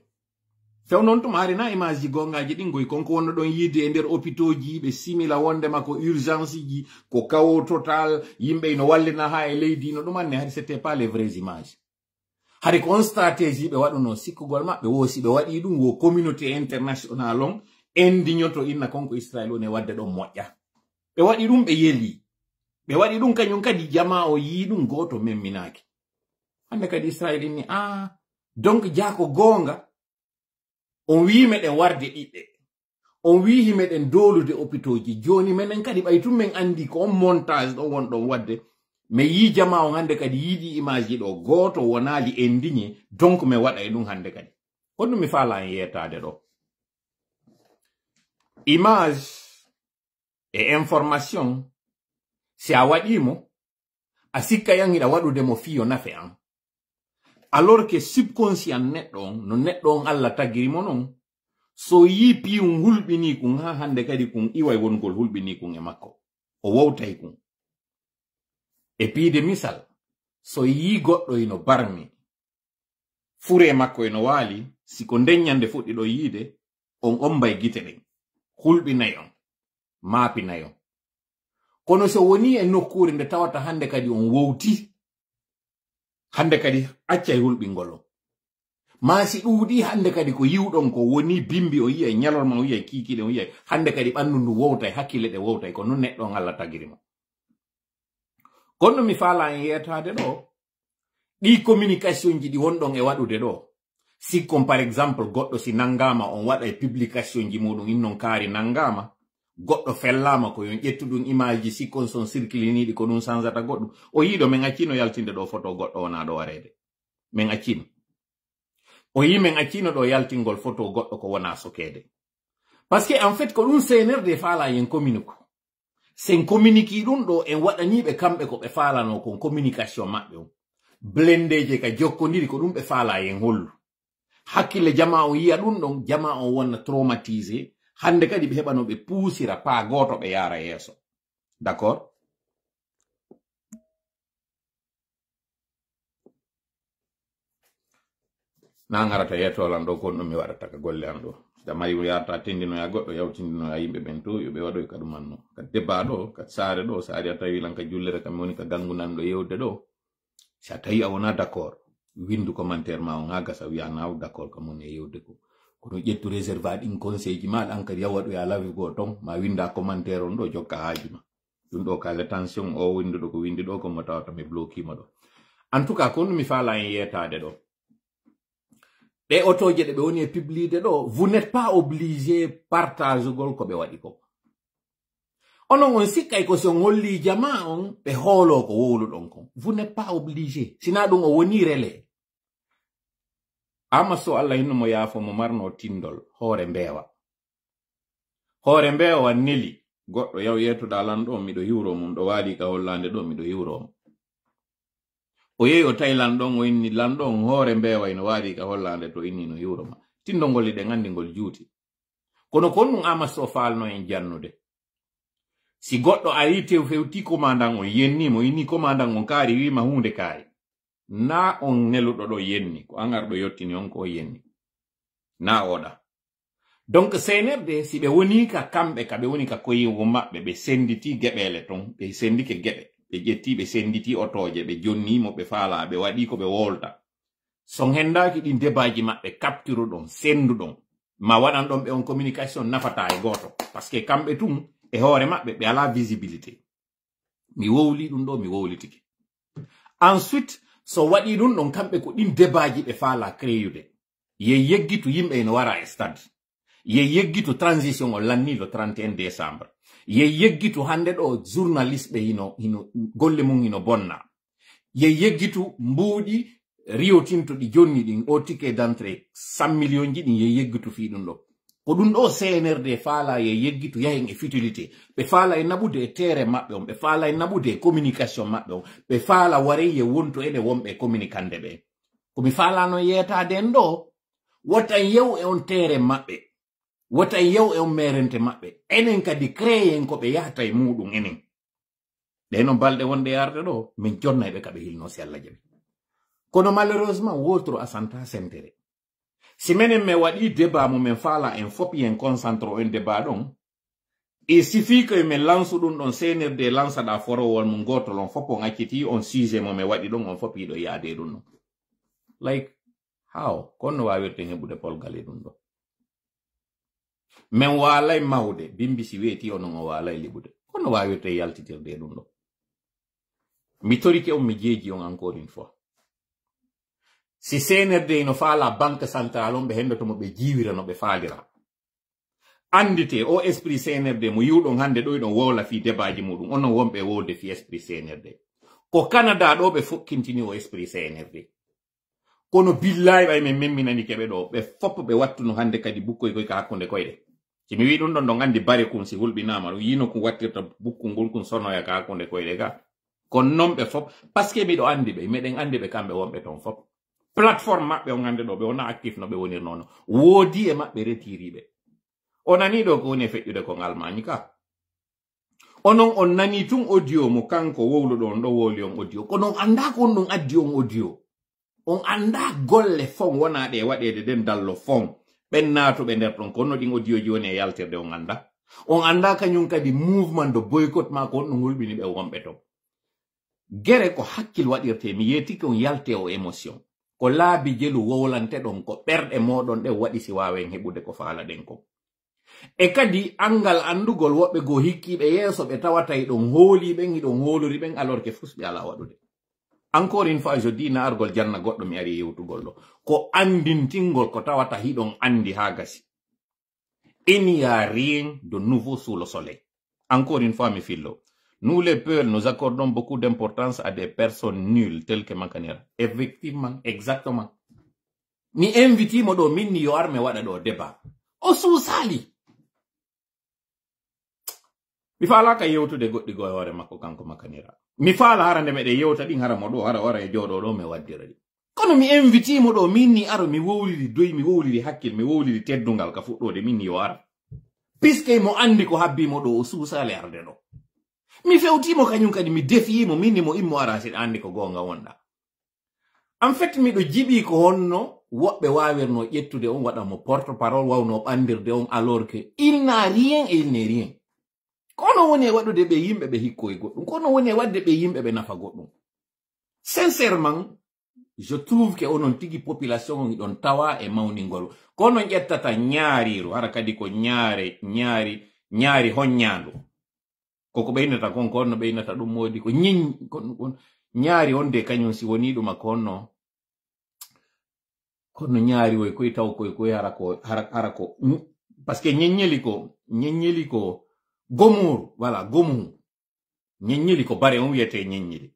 Few non tuma hari na image ji gongaaji ɗin goy kon ko wonno ɗon yiide e nder opitooji, ɓe simila wondema ko urgence ji, ko kawo total, yimɓe ino wallina haa e leydi, no ɗum anne hari c'était pas les vraies images. Hari ko on stratégie ɓe waɗuno sikkugol maɓɓe, wo si ɓe waɗi ɗum, wo communauté international on indiñoto inna kon ko Israël woni e waɗde ɗon moƴƴa. Ɓe waɗi ɗum, ɓe yeli. Ɓe waɗi ɗum kañum kadi jamaa o yii ɗum gooto memminaaki. Hannde kadi Israel inni, "Ah, donc jaa ko goonga. On wi'i meɗen warde ɓiɓɓe. On wi'i meɗen doolude opitooji. Jooni menen kadi ɓay tun men anndi ko on montage ɗo wonɗon waɗde. Men yi'i jamaa on hannde kadi yiɗi image ji ɗo. Gooto wonaali indigne, donc men waɗa e ɗum hannde kadi." Ko ɗum mi faalaa en yeetaade ɗo. Image e information, si a waɗii mo, a sikka yan hiɗa waɗude mo fii yo nafe an. Alors que subconscient neɗɗo on, no neɗɗo on Alla tagiri mo non, so yii piyun hulɓinii kun, haa hannde kadi kun iway wongol hulɓinii kun e makko. O wowtay kun. E piide misal, so yii goɗɗo ino barmi, furee makko ino waali, si ko nden ɲande fuɗɗiɗon yiide, on ombay gite ɗen, hulɓinay on, maapinay on. Kono so wonii e nokkuure nde tawata hannde kadi on wowti, hannde kadi accay hulɓingol on. Maa si ɗuuɗii hannde kadi ko yi'uɗon ko wonii bimbi on yi'ay, ɲalorma on yi'ay, kiikiiɗe on yi'ay, hannde kadi ɓanndu ndu wowtay, hakkille ɗe wowtay, ko non neɗɗo on Alla tagiri mo. Kono mi faalaa en yeetaade ɗo, ɗii communication ji ɗi wonɗon e waɗude ɗo, sikkon, par exemple, goɗɗo si nanngaama, on waɗa e publication ji muuɗum, innon kaari nanngaama, goɗɗo fellaama, ko yon ƴettu ɗum image ji, sikkon son sirkiliniiɗi, ko ɗum sanzata goɗɗum. O yiiɗo men accino yaltinde ɗo photo goɗɗo wonaa ɗo wareede. Men accino. O yii men accino ɗo yaltingol photo goɗɗo ko wonaa sokeede. Parce que, en fait, ko ɗum C N R D faalaa yen communique. Sen communique ɗum ɗo, en waɗanii ɓe kamɓe ko ɓe faalanoo kon communication maɓɓe on. Blendeeje ka jokkondiri, ko ɗum ɓe faalaa yen hollu. Hakkille jamaa on yi'a ɗum ɗon, jamaa on wonna traumatisé. Hannde kadi ɓe heɓa no ɓe puusira paa gooto ɓe yaara yeeso. D'accord? Na ngarata yeetoo lan ɗo, kon ɗum mi waɗata ka golle an ɗo. Si a mari mo yaarta tindinoya goɗɗo, yaw tindinoya yimɓe ɓen to, yo ɓe waɗoy ka ɗum an no. Ka debaa ɗo, ka saare ɗo, si a ari a tawi lan ka jullere kam mi woni ka gangu nan ɗo yewde ɗo. Si a tawi a wonaa d'accord, windu commentaire ma on haa gasa wi'a naaw d'accord ka mon e yewde ko. Kono ƴettu réserve a ɗin conseil ji ma ɗan kadi yaw waɗoya live goo ton, ma winda commentaire on ɗo jokka haaji ma. Ɗum ɗo ka le tension o winduɗo ko windi ɗo ko mo tawata mi bloki mo ɗo. En tout cas, ko mi faalaa en yeetaade ɗo. Ɗe otooje ɗe ɓe woni e publide ɗo, vous n'êtes pas obligé partagegol ko ɓe waɗi ko. Onon on sikkay ko si on holli jamaa on, ɓe hooloo ko wowluɗon kon. Vous n'êtes pas obligé. Sinaa ɗum o woni relais. Amma so Allah hinno mo yaafo mo marno tindol, hoore mbeewa. Hoore mbeewa neli, goɗɗo yaw yeetuɗaa lan ɗo, miɗo hiwroo mo, ɗo waali ka hollaande ɗo, miɗo hiwroo mo. O yehi o tawi lan ɗon, o inni lan ɗon, hoore mbeewa ino waali ka hollaande to, inni no hiwroo ma. Tindol ngol hiɗen anndi ngol juuti. Kono kon ɗum Amas o faalno en jannude. Si goɗɗo arii tew fewti komandan on, yenni mo, inni komandan on kaari, wiima huunde kaari. Naa on neluɗo ɗo yenni, ko an arɗo yottini on ko o yenni. Naa oɗa. Donc, C N R D, si ɓe woni ka kamɓe, ka ɓe woni ka koyinwo maɓɓe, ɓe senditi geɓeele ton, ɓe sendike geɓe, ɓe ƴetti, ɓe senditi otooje, ɓe jonni mo, ɓe faala, ɓe waɗi ko ɓe wolta. So on hendaaki ɗin debaaji maɓɓe, capture ɗon, sendu ɗon, ma waɗan ɗon ɓe on communication nafataa e gooto. Parce que kamɓe tun, e hoore maɓɓe, ɓe alaa visibilité. Mi wowli ɗum ɗo, mi wowlitike. Ensuite, so waɗi ɗum ɗon, kamɓe ko ɗin debaaji ɓe faala créude. Ye yeggitu yimɓe ene wara e stade. Ye yeggitu transition o lanni le trente et un décembre. Ye yeggitu hande ɗo journaliste ɓe hino, hino, golle mum hino bonna. Ye yeggitu mbuuɗi riyotinto ɗi jonni ɗin, o ticket d'entrée cent millions ji ɗin, ye yeggitu fii ɗum ɗo. Ko ɗum ɗo C N R D faala ye yeggitu yahen e futilité. Ɓe faala e naɓude e terrain maɓɓe on, ɓe faala e naɓude e communication maɓɓe on, ɓe faala warey ye wonto ene wonɓe e communicande ɓe. Ko mi faalano yeetaade en ɗo, wotan yew e on terrain maɓɓe, wotan yew e on merente maɓɓe. Enen kadi créer en ko ɓe yahata e muɗum enen. Ɗee non balɗe wonɗe e arde ɗo, min jonnay ɓe ka ɓe hilno si Alla jaɓi. Kono malheureusement, wotro asanta sentere. Si menen men waɗi débat mo men faala en fop yen concentre en débat ɗon, il suffit que men lansu ɗum ɗon C N R D lansa ɗa forowol mum gotol on fop on acciti on sujet mo men waɗi ɗon on fop yiɗo yaade e ɗum ɗon. Like, how? Kon no wawirten heɓude polgal e ɗum ɗo? Men waalay mawde, bimbi si weeti onon o waalay liɓude. Kon no wawirten yaltitirde e ɗum ɗo? Mi torike on, mi jeeji on encore une fois. Si C N R D no faala Banque Centrale on, ɓe hendoto mo, ɓe jiiwira no ɓe faalira. Annditee, o esprit C N R D mo yi'uɗon hannde ɗo, hiɗon wowla fii debaaji muuɗum, onon wonɓe e wowlde fii esprit C N R D. Ko Canada ɗo ɓe fokkintini o esprit C N R D. Kono billaahi, ɓay men memminanike ɓe ɗo, ɓe fof ɓe wattuno hannde kadi bukkoy koy ka hakkunde koyɗe. Si mi wi'i ɗum ɗon, ɗon anndi bare kun si hulɓinaama, ɗum yiino kun wattirta bukkungol kun sonoya ka hakkunde koyɗe ga. Kono non ɓe fof, parce que miɗo anndi ɓe, meɗen anndi ɓe kamɓe wonɓe ton fof. Plateforme maɓɓe on hannde ɗo, ɓe wona actif no ɓe wonirnoo non. Woodi e maɓɓe retiriiɓe. O nanii ɗo ko woni e feƴƴude kon Almaañ ka. Onon on nanii tun audio mo kanko wowluɗo on ɗo wowli on audio. Kono on anndaa ko on ɗon addi on audio. On anndaa golle fon wonaa ɗe waɗeede ɗen dallo fon. Ɓen naatuɓe nder ɗon, kono ɗin audiooji woni e yaltirde on anndaa. On anndaa kañum kadi mouvement de boycott maa ko on ɗum hulɓini ɓe wonɓe ton. Gere ko hakkil waɗirtee, mi yeetike on yaltee o émotion. Ko laabi jelu wowlante ɗon, ko ɓerɗe mooɗon ɗen waɗi si waawen heɓude ko faalaɗen kon. E kadi anngal anndugol woɓɓe goo hikkiiɓe yeeso ɓe tawata hiɗon hoolii ɓen, hiɗon hoolori ɓen, alors que fus ɓe alaa waɗude. Encore une fois, je dis, na argol janna goɗɗo mi ari e yewtugol ɗo. Ko anndintingol ko tawata hiɗon anndi haa gasi. Il n'y a rien de nouveau sous le soleil. Encore une fois, mi fillo. Nous les Peuls, nous accordons beaucoup d'importance à des personnes nulles telles que Makanera. Effectivement, exactement. Mi invite mo ɗo, min ni yo ar mi waɗa ɗo débat. O suusaali. Mi faalaaka yewtude goɗɗi goo e hoore makko kanko Makanera. Mi faala hara nde meɗen yewta ɗin, hara mo ɗo, hara o ara e jooɗoo ɗo, mi waddira ɗi. Kono mi invite mo ɗo, min ni aro mi wowliri doy, mi wowliri hakkil, mi wowliri teddungal ka fuɗɗoode, min ni yo ara. Puisque mo anndi ko habbi mo ɗo, o suusaali arde ɗo. Mi fewtii mo kañum kadi, mi defii mo, min ni mo immo ara si ɗa anndi ko goonga wonɗa. En fait, miɗo jiɓii ko honno woɓɓe waawirnoo ƴettude on, waɗa mo porte-parole, waawnoo ɓanndirde on, alors que il n'a rien et il n'est rien. Ko onon woni e waɗude ɓe yimɓe ɓe hikkoyi goɗɗum, ko onon woni e waɗde ɓe yimɓe ɓe nafa goɗɗum. Sincèrement, je trouve que onon tigi population on hiɗon tawa e mawningol. Ko onon ƴettata ñaariiru, hara kadi ko ñaare, ñaari, ñaari honñaandu. Ko ko ɓeynata kon, ko honno ɓeynata ɗum moodi ko ñiñ-, kon, kon ñaari on de kañum si wonii ɗum a ko honno, ko honno ñaari woy koy taw koy, koy hara ko, hara, hara ko, mm, parce que ñeññeli ko, ñeññeli ko gomuuru, voilà, gomuhu. Ñeññeli ko bare on wiyetee ñeññeli.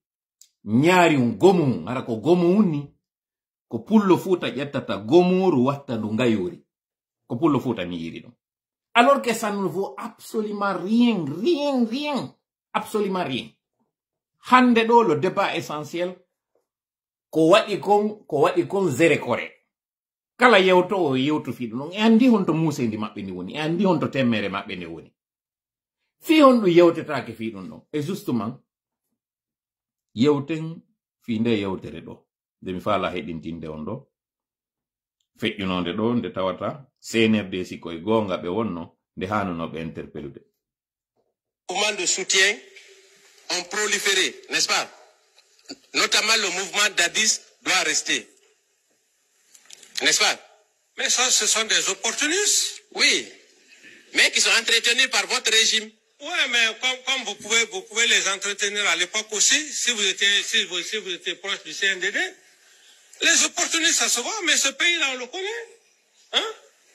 Ñaari un gomuhu, hara ko gomuhu ni. Ko pullo Fuuta ƴettata gomuuru watta ndu ngayoori. Ko pullo Fuuta mi yiɗi ɗum. Alors que ça ne vaut absolument rien, rien, rien. Absolument rien. Hannde ɗo, le débat essentiel, ko waɗi kon, ko waɗi kon zéro kore. Kala yewtoowo yewtu fii ɗum ɗon. E anndi honto muuseendi maɓɓe ndi woni. E anndi honto temmeere maɓɓe nde woni. Fii honɗum yewtetaake fii ɗum ɗon. Et justement, yewten fii nde yewtere ɗo. Nde mi faalaa heɗintinde on ɗo. Feƴƴunoonde ɗo, nde tawata C N R D si ko e goonga ɓe wonno, nde haanunoo ɓe interpelude. Mouvements de soutien ont proliféré, n'est-ce pas ? Notamment le mouvement d'Addis doit rester. N'est-ce pas ? Mais ça, ce sont des opportunistes. Oui. Mais qui sont entretenus par votre régime. Ouais, mais comme, comme vous pouvez, vous pouvez les entretenir à l'époque aussi, si vous étiez, si vous, si vous étiez proche du C N D D. Les opportunistes, ça se voit, mais ce pays-là, on le connaît. Hein ?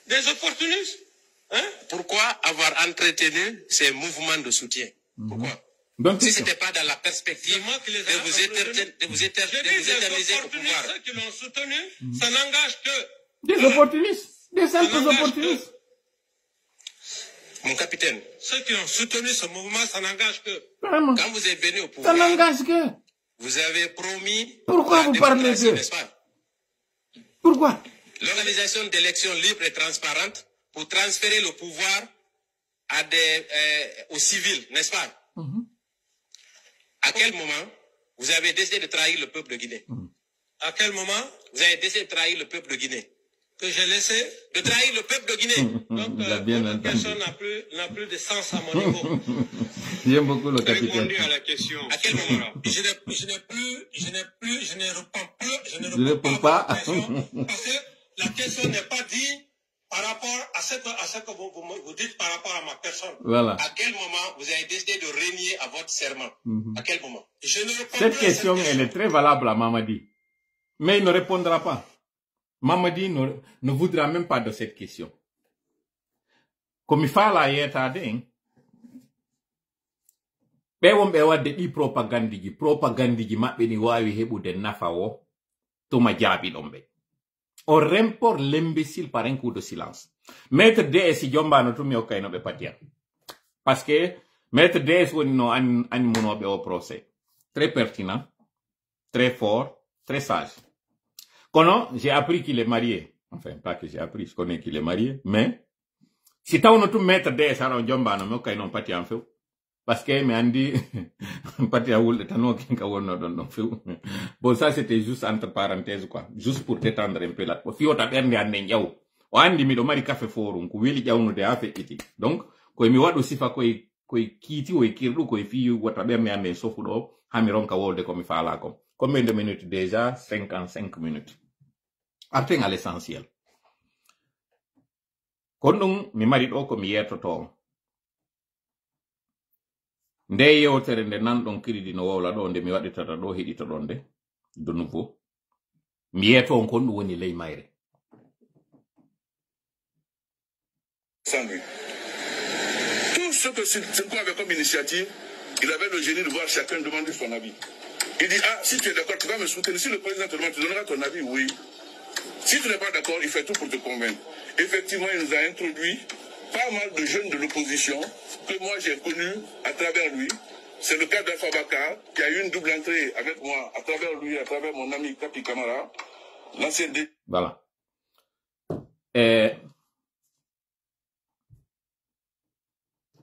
Des opportunistes. Hein ? Pourquoi avoir entretenu ces mouvements de soutien ? Pourquoi ? Donc, si c'est c'était ça. Pas dans la perspective de vous éterniser, de vous éter-, de vous éterniser au pouvoir. Ceux qui l'ont soutenu, ça n'engage que. Des opportunistes, des simples opportunistes. Mon capitaine. Ceux qui ont soutenu ce mouvement, ça n'engage que. Vraiment. Quand vous êtes venu au pouvoir, ça n'engage que. Vous avez promis. Pourquoi vous parlez d'eux ? N'est-ce pas ? Pourquoi ? L'organisation d'élections libres et transparentes pour transférer le pouvoir à des, euh, aux civils, n'est-ce pas ? Mhm. À quel moment vous avez décidé de trahir le peuple de Guinée ? Mhm. À quel moment ? Vous avez décidé de trahir le peuple de Guinée. Que j'ai laissé ? De trahir le peuple de Guinée. Donc, euh, votre question n'a plus, n'a plus de sens à mon niveau. J'aime beaucoup le capitaine. Répondu à la question. À quel moment ? Je n'ai, je n'ai plus, je n'ai plus, je ne réponds plus, je ne réponds pas à votre question, parce que la question n'est pas dit par rapport à ce que, à ce que vous, vous me, vous dites par rapport à ma personne. Voilà. À quel moment vous avez décidé de renier à votre serment ? Mhm. À quel moment ? Je ne réponds plus à cette question. Cette question, elle est très valable à Mamadi. Mais il ne répondra pas. Mamadi ne, ne voudra même pas de cette question. Ko mi faalaa yeetaade en, ɓe wonɓe waɗde ɗi propagandiji, propagandiji maɓɓe ɗi waawi heɓude nafa o, tuma jaabiɗon ɓe. On remporte l'imbécile par un coup de silence. Maître D S si jombaano tun mi okkayno ɓe patiya. Parce que Maître D S woni no an, animunooɓe o procès. Très pertinent, très fort, très sage. Kono, j'ai appris qu'il est marié. Enfin, pas que j'ai appris, je connais qu'il est marié, mais si tawno tun Maître D S hara on jombaano mi okkayno on patiya an few. Parce que mi andi pati a wulde tan o ken ka wonno ɗon ɗon few. Bon, ça c'était juste entre parenthèses quoi, juste pour détendre un peu la. O fiwota ɓernde an nden ƴaw. O andi miɗo mari café forum, ko weli ƴawnude ha feƴƴiti. Donc, koye mi waɗu sifa koye, koye kiiti, koye kirɗu, koye fii wota ɓernde an nden sofu ɗo, ha mi ronka wolde ko mi faalaa kon. Combien de minutes déjà? Cinquante-cinq minutes. Arten à l'essentiel. Kon ɗum mi mari ɗo ko mi yeetotoo on. Nde yewtere nde nanɗon Kiridi no wowla ɗo, nde mi waɗitata ɗo, heɗitoɗon nde, de nouveau. Mi yeeto on kon ɗum woni ley mayre. Sans lui. Tout ce que Sil-, Silko avait comme initiative, il avait le génie de voir chacun demander son avis. Il dit, ah, si tu es d'accord, tu vas me soutenir. Si le président te demande, tu donneras ton avis, oui. Si tu n'es pas d'accord, il fait tout pour te convaincre. Effectivement, il nous a introduit pas mal de jeunes de l'opposition que moi j'ai connus à travers lui. C'est le cas d'Alpha Bakar, qui a eu une double entrée avec moi à travers lui, à travers mon ami Kapi Kamara, l'ancien dé- Voilà. Eh,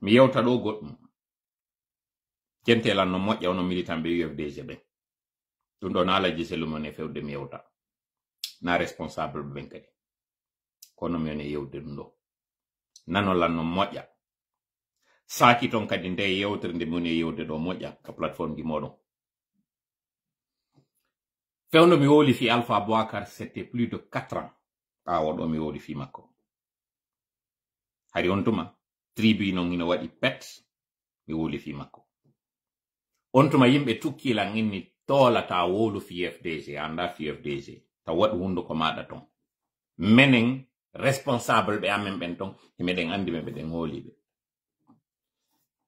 mi yewta ɗo goɗɗum. Jente lan no moƴƴa onon militant ɓe U F D G ɓen. Ɗum ɗo na Alhaji Sellu mon e fewde mi yewta. Na responsable ɓen kadi. Kono mi woni e yewde ɗum ɗo. Nano lan no moƴƴa. Saaki ton kadi nde yewtere nde mi woni e yewde ɗo moƴƴa ka plateforme ji moɗon. Fewndo mi wowli fii Alpha Boubacar, c'était plus de quatre ans. Ɓaawo ɗo mi wowli fii makko. Hari on tuma, tribune on hino waɗi pet, mi wowli fii makko. On tuma yimɓe tukki lan inni toolata wowlu fii F D G, anda fii F D G. Taw waɗu hunduko maɗa ton. Menen responsable ɓe amen ɓen ton, himeɗen andi ɓe, meɗen hooli ɓe.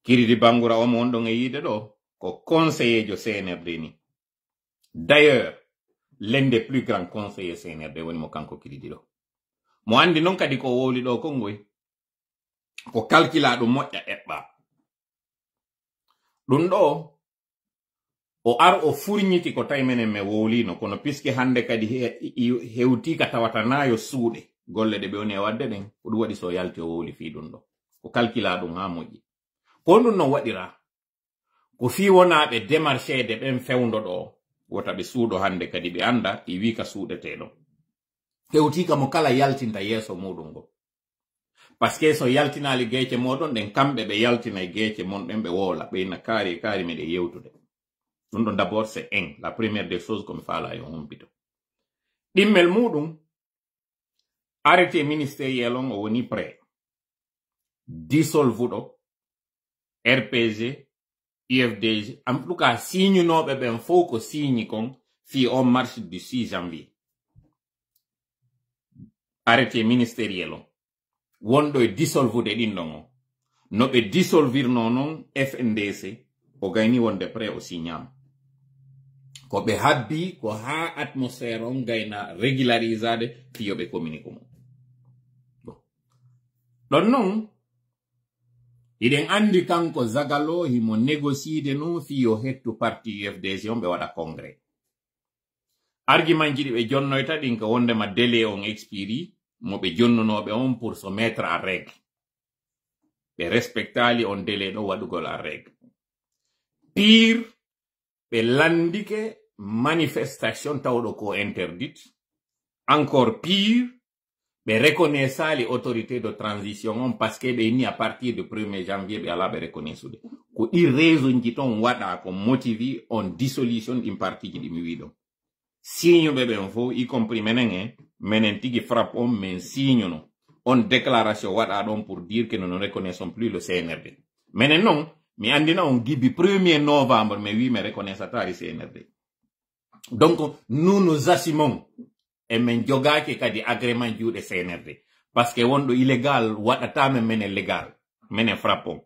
Kiridi Bangura omo on ɗon e yiide ɗo, ko conseiller jo C N R D ni. D'ailleurs, l'un des plus grands conseillers C N R D woni mo kanko Kiridi ɗo. Mo andi non kadi ko wowli ɗo kongoy, ko kalkilaaɗo moƴƴa eɓɓa. Ɗum ɗo, o ar o furñiti ko tawi menen men wowlino, kono puisque hannde kadi he-, i-, hewti ka tawata na yo suuɗe, golle ɗe ɓe woni e waɗde ɗen, ko ɗum waɗi so yalti o wowli fii ɗum ɗo. Ko kalkilaa ɗum haa moƴƴi. Ko ɗum non waɗira, ko fii wonaa ɓe démarcheede ɓen fewndo ɗo, wota ɓe suuɗo hannde kadi ɓe annda, e wii ka suuɗetee ɗo. Hewti ka mo kala yaltinta yeeso muuɗum ngo. Parce que so yaltinaali geece mooɗon ɗen, kamɓe ɓe yaltinay geece mon ɗen, ɓe wowla, ɓe inna kaari e kaari miɗen yewtude. Ɗum ɗon d'abord c'est un, la première des choses ko mi faalaa yo humpito. Ɗimmel muuɗum, arrêté ministériel on o woni prêt. Dissolvuɗo R P G, U F D G, en tout cas, signunooɓe ɓen fow ko signi kon fii on marche du six janvier. Arrêté ministériel on. Wonɗo e dissolvude ɗin ɗon on. No ɓe dissolvirnoo non F N D C, o gayni wonde prêt o signaama. Ko ɓe habbi ko haa atmosphère on gayna régularisaade fii yo ɓe communique mo. Bon. Ɗon non, hiɗen anndi kanko Zagalo himo négociide non fii yo hettu parti U F D G on ɓe waɗa congrès. Argumentji ɗi ɓe jonnoyta ɗin ko wondema délai on expiri, mo ɓe jonnunooɓe on pour se mettre en règle. Ɓe respectaali on délai ɗo waɗugol en règle. Pire, ɓe lanndike manifestation tawɗo ko interdite. Encore pire, ɓe reconnaissaali autorité de transition on parce que ɓe inni à partir de premier janvier ɓe alaa ɓe reconnaissude. Ko ɗi raisonji ton waɗa ko motivi on dissolution ɗin partiji ɗi mi wii ɗon. Signuɓe ɓen fow, y compris menen en, menen tigi FRAPP on, men signuno. On déclaration waɗa ɗon pour dire que nous ne reconnaissons plus le C N R D. Menen non, mi anndina on gibi premier novembre, mi wii mi reconnaissataari C N R D. Donc, nous, nous assumons. E men jogaaki kadi agrément juuɗe C N R D. Parce que wonɗo illégal waɗataa men, menen légal. Menen frappons.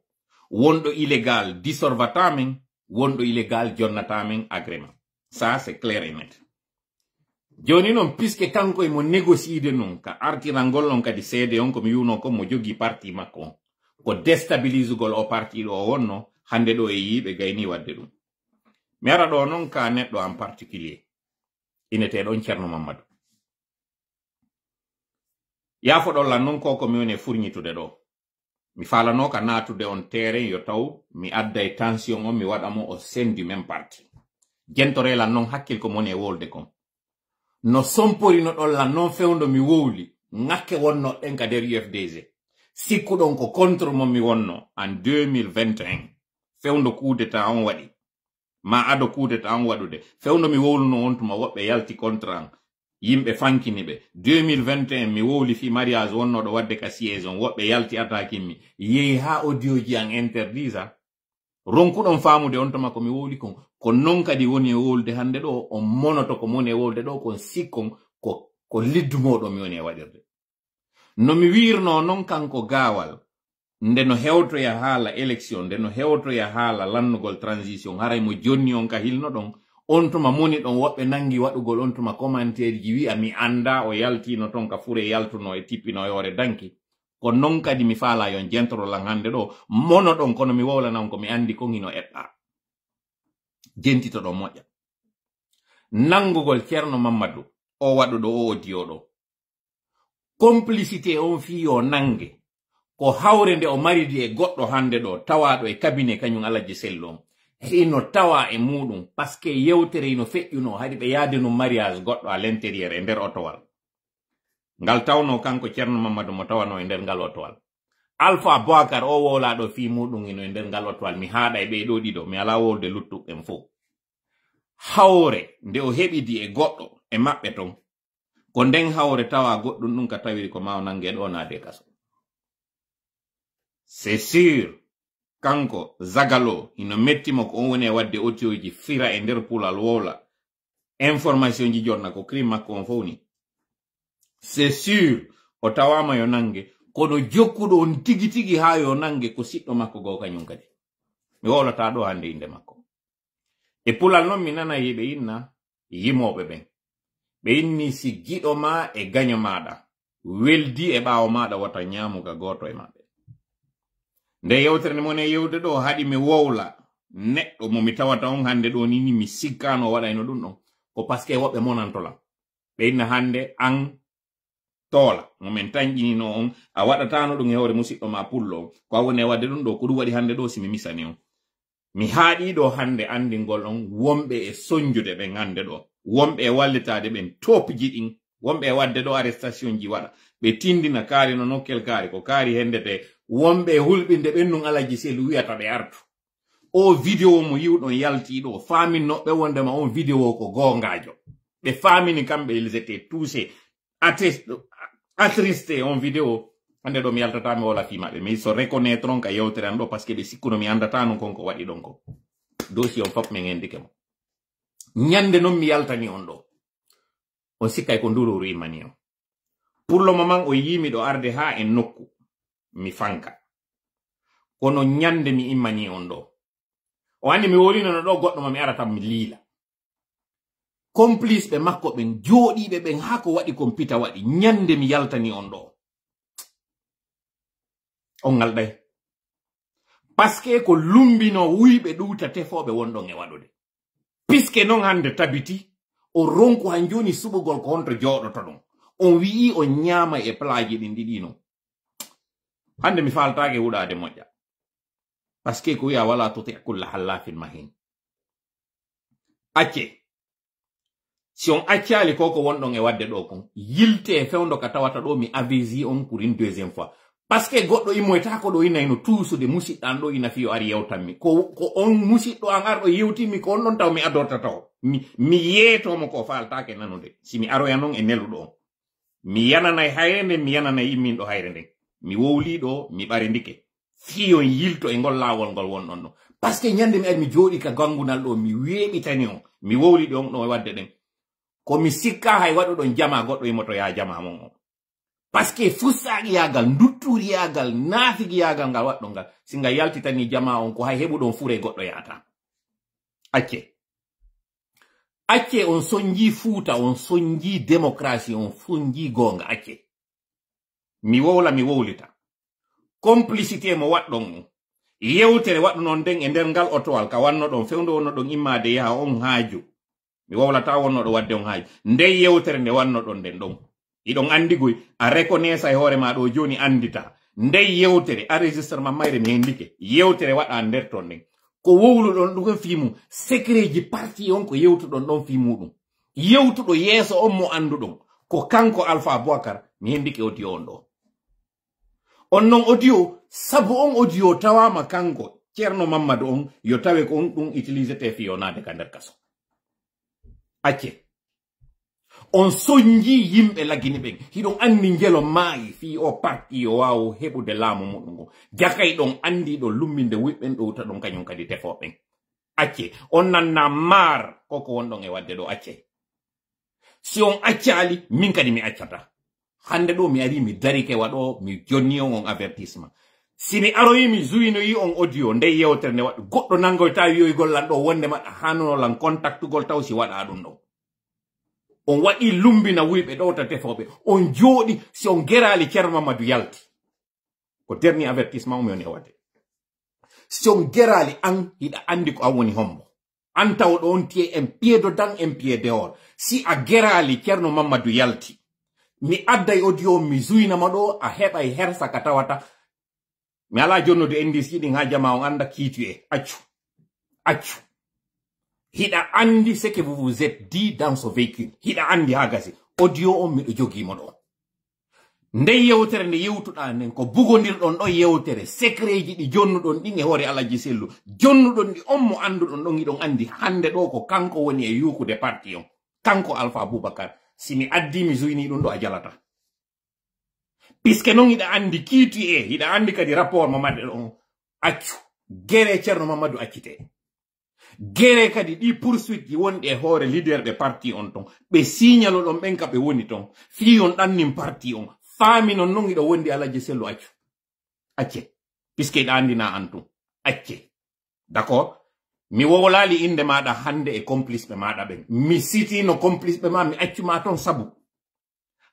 Wonɗo illégal disorvataa men, wonɗo illégal jonnataa men agrément. Ça, c'est clair et net. Jooni non, puisque kanko emo négociide non, ka artirangol non kadi seede on ko mi wi'unoo kon mo jogii parti makko on. Ko déstabilisugol o parti ɗo o wonno, hannde ɗo e yiiɓe gayni waɗde ɗum. Mi ara ɗo non ka neɗɗo en particulier, ineteeɗo on Ceerno Mammadu. Yaafoɗon lan non ko ko mi woni e furñitude ɗo. Mi faalanoo ka naatude on terrain yo taw mi adda e tension on mi waɗa mo au sein du même parti. Jentoree lan non hakkil ko mo woni e wolde kon. No somporinoɗon lan non fewndo mi wowli, ŋakke wonnoɗen ka nder U F D G. Sikkuɗon ko contre mo mi wonno en deux mille vingt et un. Fewndo coup d'état on waɗi. Ma ado coup d'état on waɗude. Fewndo mi wowluno on tuma woɓɓe yalti contre an. Yimɓe fankini ɓe. Deux mille vingt et un mi wowli fii mariage wonnoɗo waɗde ka siège on. Woɓɓe yalti attaquin mi. Yehi haa audio ji an interdit sa. Ronkuɗon faamude on tuma ko mi wowli kon. Ko non kadi woni e wowlude hannde ɗo. On monoto ko moni e wowlude ɗo kon sikkon ko, ko liddumoɗo mi woni e waɗirde. No mi wi'irnoo non kanko Gaawal, nde no hewtoya haala élection, nde no hewtoya haala lannugol transition, haray mo jonni on ka hilnoɗon, on tuma moni ɗon woɓɓe nangi waɗugol on tuma commentaire ji wi'a mi anndaa o yaltiino ton ka fure yaltunoo e tippinoo e hoore danki. Ko non kadi mi faalaa yon jentoro lan hannde ɗo, monoɗon kono mi wowlanan ko mi anndi kon hino eɓɓaa. Jentitoɗon moƴƴa. Nanngugol Ceerno Mammadu, o waɗuɗo o audio ɗo. Complicité on fii yo nannge, ko hawre nde o maridi e goɗɗo hannde ɗo, tawaaɗo e cabinet kañum Alhaji Sellu on. Hino tawaa e muuɗum, parce que yewtere hino feƴƴunoo, haɗi ɓe yaade nun mariage goɗɗo à l'intérieur e nder otowal. Ngal tawnoo kanko Ceerno Mammadu mo tawanoo e nder ngal otowal. Alpha Boakar o wowlaaɗo fii muuɗum hino e nder ngal otowal. Mi haaɗa e ɓee ɗoo ɗiɗo, mi alaa wowlude luttuɓe ɓen fow. Hawre nde o heɓidi e goɗɗo e maɓɓe ton, ko nden hawre tawa goɗɗum ɗum ka tawiri ko ma o nange ɗo naade e kaso. C'est sûr, kanko Zagalo, hino metti mo ko on woni e waɗde otioji fira e nder pulal wowla. Information ji jonna ko crime makko on fow ni. C'est sûr, o tawaama yo nange, kono jokkuɗo on tigi tigi haa yo nange ko siɗɗo makko goo kañum kadi. Mi wowlataa ɗo hannde innde makko. E pulal non mi nanay hiɓe inna yimooɓe ɓen. Ɓe inni si giɗo maa e gaño maaɗa weldi e ɓaawo maaɗa wota ñaamu ka gooto e maɓɓe. Nde yewtere nde mone yewde ɗo haɗi mi wowla neɗɗo mo mi tawata on hannde ɗo ni, ni mi sikkaano o waɗayno ɗum ɗon. Ko parce que woɓɓe monanto lan. Ɓe inna hannde an toola mo men tanƴinino on, a waɗataano ɗum e hoore musiɗɗo ma pullo on. Ko a woni e waɗde ɗum ɗo, ko ɗum waɗi hannde ɗo si mi misani on. Mi haaɗii ɗo hannde anndingol on wonɓe e sonjude ɓen hannde ɗo, wonɓe e wallitaade ɓen topji ɗin, wonɓe e waɗde ɗo arrestation ji waɗa, ɓe tindina kaari no nokkel kaari, ko kaari hendete, wonɓe e hulɓinde ɓen nun Alaji Selu wi'ata ɓe artu. O vidéo mo yi'uɗon yaltii ɗo, faaminno ɓe wondema on vidéo ko goongaajo. Ɓe faamini kamɓe, ils étaient touchés, attristés, attristés on vidéo. Hannde ɗo mi yaltataa mi wola fii maɓɓe. Mi so reconnaître on ka yewtere an ɗo, parce que ɓe sikkuno mi anndataa non kon ko waɗi ɗon ko. Dossier on fof min enndike mo. Ñande non mi yaltani on ɗo. On sikkay ko ndururu immani on. Pour le moment, o yii miɗo arde haa e nokku. Mi fanka. Kono ñande mi immani on ɗo. O anndi mi wolino no ɗo goɗɗo mo mi arata mi liila. Complice ɓe makko ɓen, jooɗiiɓe ɓen, haa ko waɗi kon pita waɗi. Ñande mi yaltani on ɗo. On ngalɗay. Parce que ko lumbino wuyɓe ɗuuta tefooɓe wonɗon e waɗude. Puisque non hannde tabiti, o ronku han jooni suɓugol ko honto jooɗotoɗon. On wi'i on ñaamay e palaaji ɗin ɗiɗi non. Hannde mi faaltaake huɗaade moƴƴa. Parce que ko wi'a wala tuti kulla hallafin mahin. Acce. Si on accaali ko ko wonɗon e waɗde ɗo kon, yiltee fewndo ka tawata ɗo mi avisi on pour une deuxième fois. Parce que goɗɗo immoytaako ɗo ina ino tuusude musiɗɗo an ɗo ina fiyo ari yewtanmi. Ko, ko on musiɗɗo an arɗo yewtinmi ko on ɗon taw mi adortata o. Mi, mi yeeto mo ko faaltaake nanude. Si mi aroya non e neluɗo on. Mi yananay hayre nden, mi yananay imminɗo hayre nden. Mi wowlii ɗo, mi ɓarindike. Fii on yilto e ngol laawol ngol wonɗon ɗon. Parce que ñande mi ari mi jooɗii ka gangunal ɗo, mi weeɓitani on. Mi wowlii ɗi on ɗo e waɗde ɗen. Ko mi sikkaa hay waɗuɗon jamaa goɗɗo imoto yaa jamaa mon on. Parce que fussaaqiyagal, nduttuuriyaagal, naafigiyaagal ngal waɗɗon ngal, si ngal yaltitanii jamaa on, ko hay heɓuɗon fure goɗɗo yaata. Acce. Acce on sonjii Fuuta, on sonjii démocratie, on sonjii goonga. Acce. Mi wowla, mi wowlita. Complicité mo waɗɗon on. Yewtere waɗunon nden e nder ngal otowal ka wannoɗon fewndo wonnoɗon immaade yaha on haaju. Mi wowlataa wonnoɗo waɗde on haaju. Nden yewtere nde wannoɗon nden ɗon. Hiɗon anndi goy, a reconnaissa e hoore maa ɗoo jooni annditaa. Nden yewtere, enregistrement mayre mi hendike. Yewtere waɗaa nder ton nden. Ko wowluɗon ɗum fii mum, secretji parti on ko yewtuɗon ɗon fii muɗum. Yewtuɗo yeeso on mo annduɗon, ko kanko Alpha Boubacar, mi hendike audio on ɗoo. On non audio, sabu on audio tawaama kanko, Ceerno Mammadu on, yo tawe ko on ɗum utilisete fii yonaade ka nder kaso. Acce. On sonjii yimɓe Lagine ɓen. Hiɗon anndi Njelo maayi fii o parti yo waawu heɓude laamu muɗum ngon. Jakay ɗon anndi ɗon lumbinde wuyɓe ɓen ɗowta ɗon kañum kadi tefoo ɓen. Acce. On nannaa maar ko ko wonɗon e waɗde ɗoo, acce. Si on accaali, min kadi mi accata. Hannde ɗoo mi arii, mi darike wa ɗoo, mi jonni on on avertissement. Si mi aroyi, mi zuynoyi on audio, ndey yewtere nde waɗ-, goɗɗo nanngoytaa wi'oygol lan ɗoo wonde maɗa hanuno lan kontaktugol taw si waɗaa ɗum ɗoo. On waɗii lumbina wuyɓe ɗowta tefooɓe. On jooɗi, si on geraali Ceerno Mamadu yalti. Ko dernier avertissement mi woni e waɗde. Si on geraali an, hiɗa anndi ko an woni hombo. An tawɗo on tiye en pied dedans, en pied dehors. Si a geraali Ceerno Mamadu yalti. Mi adday audio, mi zuyna ma ɗoo, a heɓay hersa ka tawata. Mi alaa jonnude indice ji ɗin haa jamaa on annda qui tu es. Accu. Accu. Hiɗa anndi ce que vous vous êtes dit dans ce véhicule. Hiɗa anndi haa gasi. Audio on miɗo jogii mo ɗoo. Nden yewtere nde yewtuɗaa nden, ko bugondirɗon ɗon yewtere, secretji ɗi jonnuɗon ɗin e hoore Alaji Sellu. Jonnuɗon ɗi on mo annduɗon ɗon, hiɗon anndi hannde ɗoo ko kanko woni e yuukude parti on. Kanko Alpha Boubacar. Si mi addii mi zuynii ɗum ɗoo, a jalataa. Puisque non hiɗa anndi qui tu es, hiɗa anndi kadi rapport mo maɓɓe ɗon. Accu. Gere Ceerno Mamadu accite. Gere kadi ɗi poursuite ji wonɗi e hoore leader ɓe parti on ton. Ɓe signalo ɗon ɓen ka ɓe woni ton. Fii on ɗannin parti on. Faami non non hiɗo wondi Alaji Sellu, accu. Acce. Puisque hiɗa anndi na an tun. Acce. D'accord? Mi wowlaali innde maaɗa hannde e complice ɓe maaɗa ɓen. Mi sitino complice ɓe maa, mi accu ma ton sabu.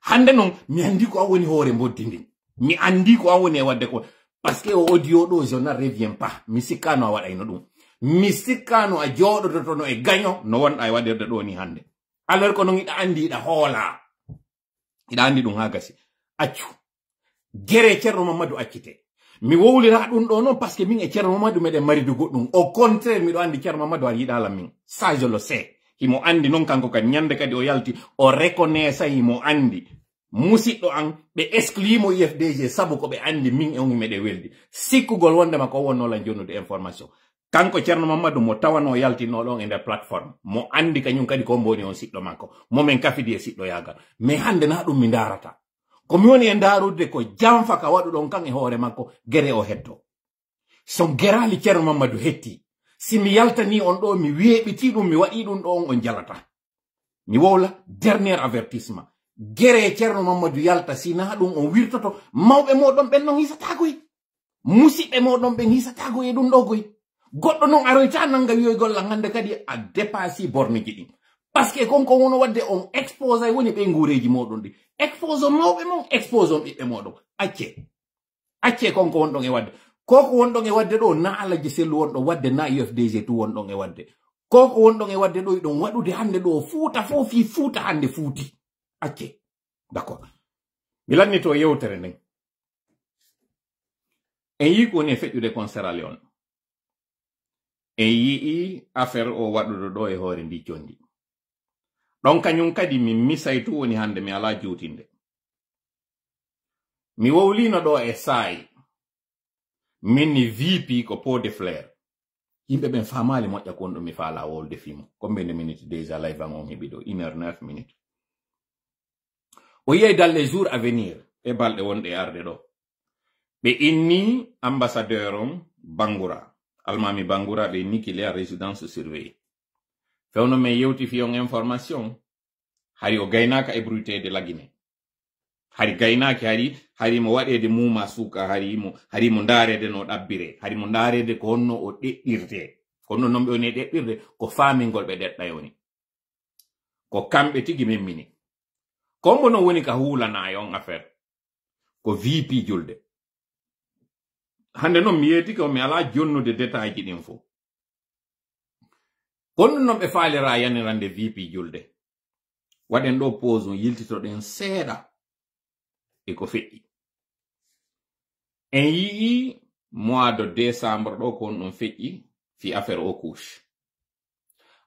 Hannde non, mi anndi ko an woni hoore mboddi ndin. Mi anndi ko an woni e waɗde ko. Parce que o audio ɗoo, je n'en reviens pas. Mi sikkaano a waɗayno ɗum. Mi sikkaano a jooɗodotono e gaño no wonɗaa e waɗirde ɗoo ni hannde. Alors ko non hiɗa anndi, hiɗa hoolaa. Hiɗa anndi ɗum haa gasi. Accu. Gere Ceerno Mamadu accite. Mi wowliraa ɗum ɗoo non parce que min e Ceerno Mamadu meɗen mari du goɗɗum. Au contraire, miɗo anndi Ceerno Mamadu a yiɗaa lan min. Ça, je le sais. Himo anndi non kanko kadi. Ñande kadi o yalti, o reconnaissa himo anndi. Musiɗɗo an, ɓe exclui mo U F D G sabu ko ɓe anndi min e on meɗen weldi. Sikkugol wondema ko wonnoo lan jonnude information. Kanko Ceerno Mamadu mo tawanoo yaltinoo ɗon e nder plateforme, mo anndi kañum kadi ko mbo woni on siɗɗo makko, mo men kafidi e siɗɗoyaagal. Mais hannde na ɗum mi ndaarata. Ko mi woni e ndaarude ko janfa ka waɗuɗon kan e hoore makko, gere o hetto. Si on geraali Ceerno Mamadu hetti, si mi yaltanii on ɗoo, mi weeɓitii ɗum, mi waɗii ɗum ɗoo on, on jalata. Mi wowla, dernier avertissement. Gere Ceerno Mamadu yalta, si na ɗum on wirtoto, mawɓe mooɗon ɓen non hisataa koy. Musiɓɓe mooɗon ɓen hisataa koy e ɗum ɗoo koy. Goɗɗo non aroyta nanga wi'oygol lan hannde kadi a dépassé borne ji ɗin. Parce que kon ko wono waɗde on exposé woni ɓe nguureeji mooɗon ɗi. Exposé mawɓe mon, exposé on ɓiɓɓe mooɗon. Acce. Accee kon ko wonɗon e waɗde. Ko ko wonɗon e waɗde ɗoo, na Alaji Sellu wonɗon waɗde, na U F D G tun wonɗon e waɗde. Ko ko wonɗon e waɗde ɗoo, hiɗon waɗude hannde ɗoo Fuuta fow, fii Fuuta hannde fuuti. Accee. D'accord. Mi lannitoo yewtere nden. En yii ko woni e feƴƴude kon Sierra Leone. En yi'ii affaire o waɗuɗo ɗoo e hoore ndii conndi. Ɗon kañum kadi min misay tun woni hannde mi alaa juutinde. Mi wowliino ɗoo e saa'i. Min ni V P ko pot de fleurs. Yimɓe ɓen faamaali moƴƴa ko wonɗo mi faalaa wowlude fii mun. Combien de minutes déjà live an on heɓi ɗoo? Une heure neuf minutes. O yi'ay dans les jours à venir, e balɗe wonɗe e arde ɗoo. Ɓe inni ambassadeur on Bangoura. Almaami Bangoura ɓe inni qu'il est à résidence surveillée. Fewndo men yewti fii on information. Hari o gaynaaka ébruiteede Lagine. Hari gaynaaki, hari, hari mo waɗeede muuma suuka, hari mo, hari mo ndaareede no ɗabbiree, hari mo ndaareede ko honno o ɗeɗɗirtee. Ko honno non ɓe woni e ɗeɗɗirde, ko faamingol ɓe ɗeɗɗay woni. Ko kamɓe tigi memmini. Kombo non woni ka huulanaa e on affaire. Ko V P Julde. Hande non mi yeetike on, mi alaa jonnude détail ji ɗin fow. Ko honno non ɓe faaliraa yanirande V P Julde? Waɗen ɗoo pause, yiltitoɗen seeɗa e ko feƴƴi. En yi'ii mois de décembre ɗoo ko honɗun feƴƴi fii affaire Oku.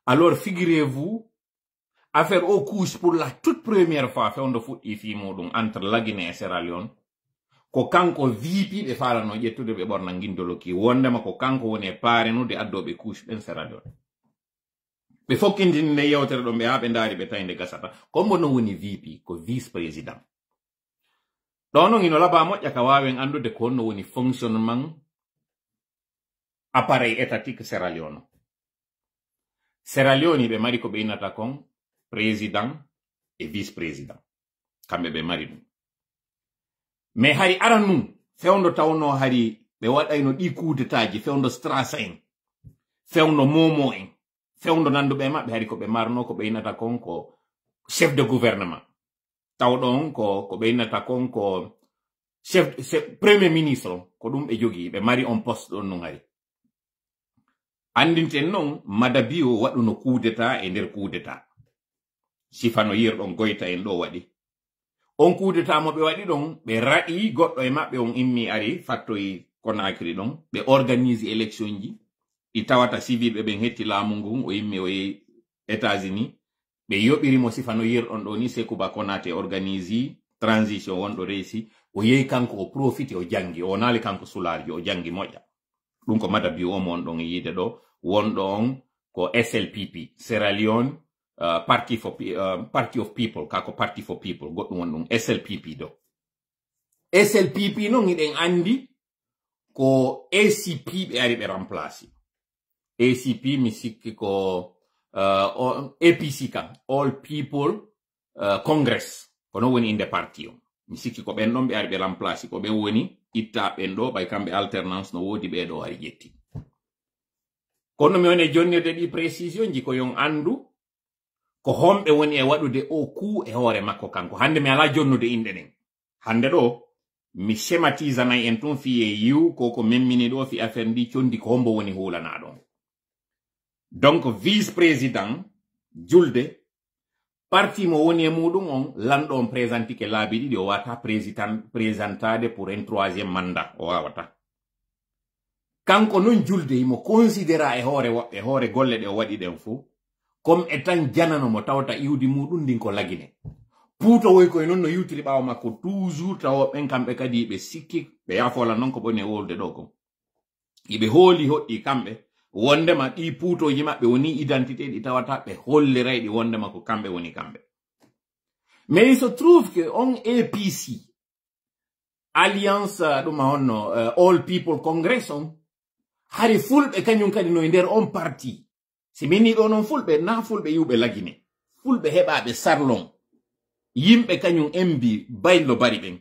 Alors, figurez-vous, affaire Oku, pour la toute première fois, fewndo fuɗɗii fii muɗum entre Lagine e Sierra Leone, ko kanko V P ɓe faalano ƴettude, ɓe ɓorna ngin doloki, wondema ko kanko woni e paarenude addooɓe Kush ɓen Sierra Leone. Ɓe fokkintini nde yewtere ɗon, ɓe haa ɓe ndaari, ɓe tawi nde gasata. Kombo non woni V P, ko vice président. Ɗoo non hino labaa moƴƴa ka waawen anndude ko honno woni fonctionnement appareil étatique Sierra Leone. Sierra Leone ɓe mari ko ɓe innata kon président e vice président. Kamɓe ɓe mari ɗum. Mais hari aran nun, fewndo tawnoo hari ɓe waɗayno ɗii kudetaaji, fewndo Strassa en, fewndo Momo en, fewndo nanduɓe e maɓɓe, hari ko ɓe marnoo ko ɓe innata kon ko chef de gouvernement. Tawɗo on ko, ko ɓe innata kon ko chef, chef, premier ministre on, ko ɗum ɓe jogii, ɓe mari on poste ɗon nun hari. Anndinten non, Mada Bio waɗuno kudeta e nder kudeta. Sifano yirɗon Goyta en ɗo waɗi. On kudeta mo ɓe waɗi ɗon, ɓe raɗi goɗɗo e maɓɓe on immi ari fattoyi Conakry ɗon. Ɓe organise élection ji, ɗi tawata civil ɓe ɓen hetti laamu ngun, o immi o yehi États-Unis. Ɓe yoɓiri mo sifano yirɗon ɗo ni, Sékou Ba Konaté organise transition wonɗo reesi. O yehi kanko, o profiti, o jangi. O wonaali kanko sulaarjo, o jangi moƴƴa. Ɗum ko Mada Bio mo on ɗon e yiide ɗo, wonɗo on ko S L P P, Sierra Leone, uh, Party for Pe-, uh, Party of People, ka ko Party for People, goɗɗum won ɗum, S L P P ɗo. S L P P non hiɗen anndi ko A C P ɓe ari ɓe remplace. A C P mi sikki ko, uh, o-, A P C kan, All People, uh, Congress. Ko non woni innde parti on. Mi sikki ko ɓen ɗon ɓe ari ɓe remplace, ko ɓen woni itta ɓen ɗo, ɓay kamɓe alternance no woodi, ɓee ɗo ari ƴetti. Kono mi woni e jonnirde ɗi précision ji ko yon anndu ko homɓe woni e waɗude o coup e hoore makko kanko. Hannde mi alaa jonnude inɗe ɗen. Hannde ɗo, mi schématisanay en tun fii e yiw ko ko memmini ɗo fii affaire ndi condi ko hombo woni huulanaa ɗon. Donc, vice-président julde, parti mo woni e muɗum on, lanɗo on présentike laabi ɗiɗi, o wata président, présentaade pour un troisième mandat, o wawata. Kanko non julde, himo considéra e hoore woɓɓe, hoore golle ɗe o waɗi ɗen fow, comme étant janano mo tawata iwdi muɗum ndin ko lagine. Puutowoy koy non no yewtiri ɓaawo makko toujours, tawo ɓen kamɓe kadi ɓe sikki, ɓe yaafola non ko ɓoni e wowlude ɗo kon. Iɓe hooli hoɗɗi kamɓe, wondema ɗi puutooji maɓɓe woni identité ɗi tawata ɓe holliray ɗi wondema ko kamɓe woni kamɓe. Mais il se trouve que on A P C, Alliance, uh, ɗum a honno, uh, All People Congress on, hari fulɓe kañum kadi no e nder on parti. Si min ni ɗo non fulɓe, na fulɓe yiwɓe lagine. Fulɓe heɓaaɓe sarlon. Yimɓe kañum embi baylo bari ɓen.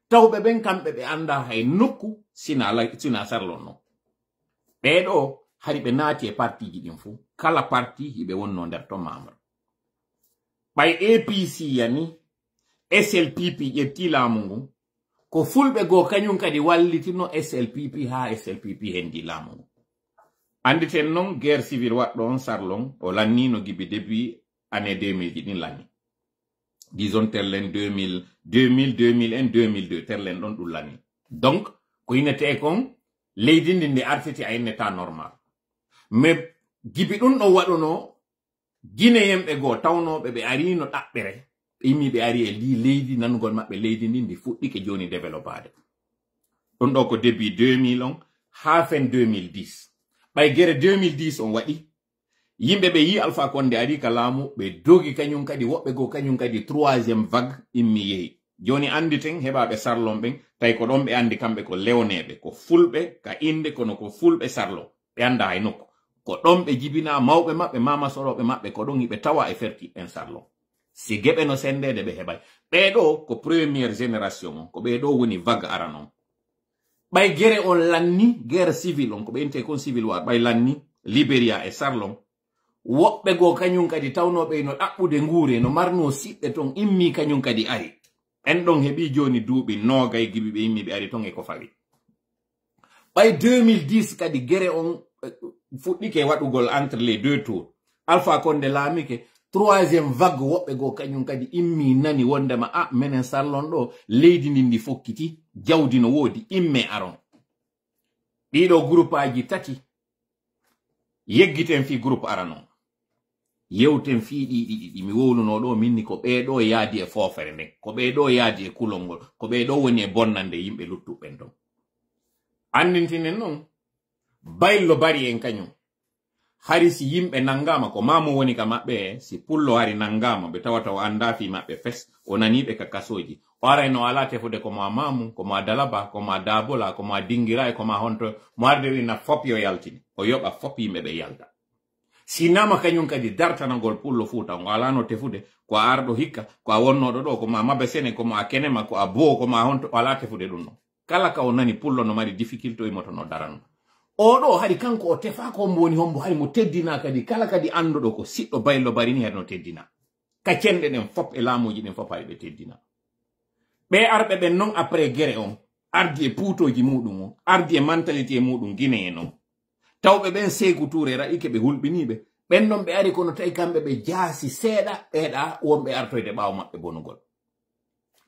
Tawɓe ɓen kamɓe ɓe anndaa hay nokku sina la-, sina sarlon non. Ɓee ɗo hari ɓe naati e partiiji ɗin fuu. Kala parti hiɓe wonno nder ton membre. Ɓay A P C yani, S L P P ƴetti laamu ngun. Ko fulɓe goo kañum kadi wallitino S L P P haa S L P P hendi laamu ngun. Annditen non, guerre civile waɗɗo on sarlon, o lanniino gibi depuis année deux mille ji ɗin lanni. Disons terlen deux mille, deux mille, deux mille un, deux mille deux, terlen ɗon ɗum lanni. Donc, ko inetee kon, leydi ndi nde artiti a innetaa normal. Mais gibi ɗum ɗon waɗuno, Guinéen ɓe goo tawnooɓe ɓe ariino ɗaɓɓere, ɓe immi ɓe ari e ndii leydi, nanugol maɓɓe leydi ndi, ndi fuɗɗike jooni développaade. Ɗum ɗo ko début deux mille on, haa fin deux mille dix. Ɓay gere deux mille dix on waɗi, yimɓe ɓe yii Alpha Condé ari ka laamu, ɓe dogi kañum kadi, woɓɓe goo kañum kadi troisième vague immi yehi. Jooni annditen heɓaaɓe sarlon ɓen, tawi ko ɗon ɓe anndi kamɓe ko lewneeɓe, ko fulɓe ka innde, kono ko fulɓe sarlon. Ɓe anndaa hay nokku. Ko ɗon ɓe jibinaa mawɓe maɓɓe, maama sorooɓe maɓɓe, ko ɗon hiɓe tawa e ferti ɓen sarlon. Si geɓe no senndeede, ɓe heɓay. Ɓee ɗoo ko première génération on, ko ɓee ɗoo woni vague aran on. Ɓay gere on lanni, guerre civile on, ko ɓe intee kon civil war, ɓay lanni Liberia e Sarlon, woɓɓe goo kañun kadi tawnoo ɓe no ɗaɓɓude nguure, no marnoo siɓɓe ton, immii kañun kadi ari. Ɓen ɗon heɓii jooni duuɓi noogay gibi ɓe immii ɓe ari ton e ko fawi. Ɓay deux mille dix kadi gere on, eh, fuɗɗike waɗugol entre les deux tours. Alpha Condé laamike, troisième vague woɓɓe goo kañun kadi immii nani wondema, "A, menen Sarlon ɗoo, leydi ndin ndi fokkiti, jawdi no woodi, immee aron." Ɗii ɗoo groupaaji tati, yeggiten fii groupe aran on. Yewten fii ɗii ɗiɗi ɗi mi wowlunoo ɗoo, min ni ko ɓee ɗoo yaadi e foofere nden, ko ɓee ɗoo yaadi e kulol ngol, ko ɓee ɗoo woni e bonnande yimɓe luttuɓe ɓen ton. Anndintinen non, Baylo Bari en kañun. Hari si yimɓe nanngaama, ko maamu woni ka maɓɓe, si pullo hari nanngaama, ɓe tawata o anndaa fii maɓɓe fes, o nanii ɓe ka kasooji. O arayno o alaa tefude ko mo a maamu, ko mo a dalaba, ko mo a daabola, ko mo a dingira e ko mo a honto, mo arde wi'i na fop yo yaltini. O yoɓa fop yimɓe ɓe yalta. Si nama kañun kadi dartanagol pullo Fuuta, o alaano tefude, ko a arɗo hikka, ko a wonnooɗo ɗoo, ko mo a mabe sene, ko mo a kenema, ko a boo, ko mo a honto, o alaa tefude ɗun non. Kala ka o nani pullo no mari difficulté, o yimoto no darano. Oo ɗoo hari kanko o tefaa ko hombo woni hombo, hari mo teddinaa kadi, kala kadi annduɗo ko siɗɗo Baylo Bari ni hari no teddinaa. Ka cenɗe ɗen fop e laamuuji ɗin fop hari ɓe teddinaa. Ɓee arɓe ɓen non après gere on, ardi e puutooji muuɗum on, ardi e mentalité muuɗum Guinée en on. Tawɓe ɓen Seeku Tuure raɗike ɓe hulɓinii ɓe. Ɓen non ɓe ari kono tawi kamɓe ɓe jaasi seeɗa, ɓee ɗaa wonɓe artoyde ɓaawo maɓɓe bonugol.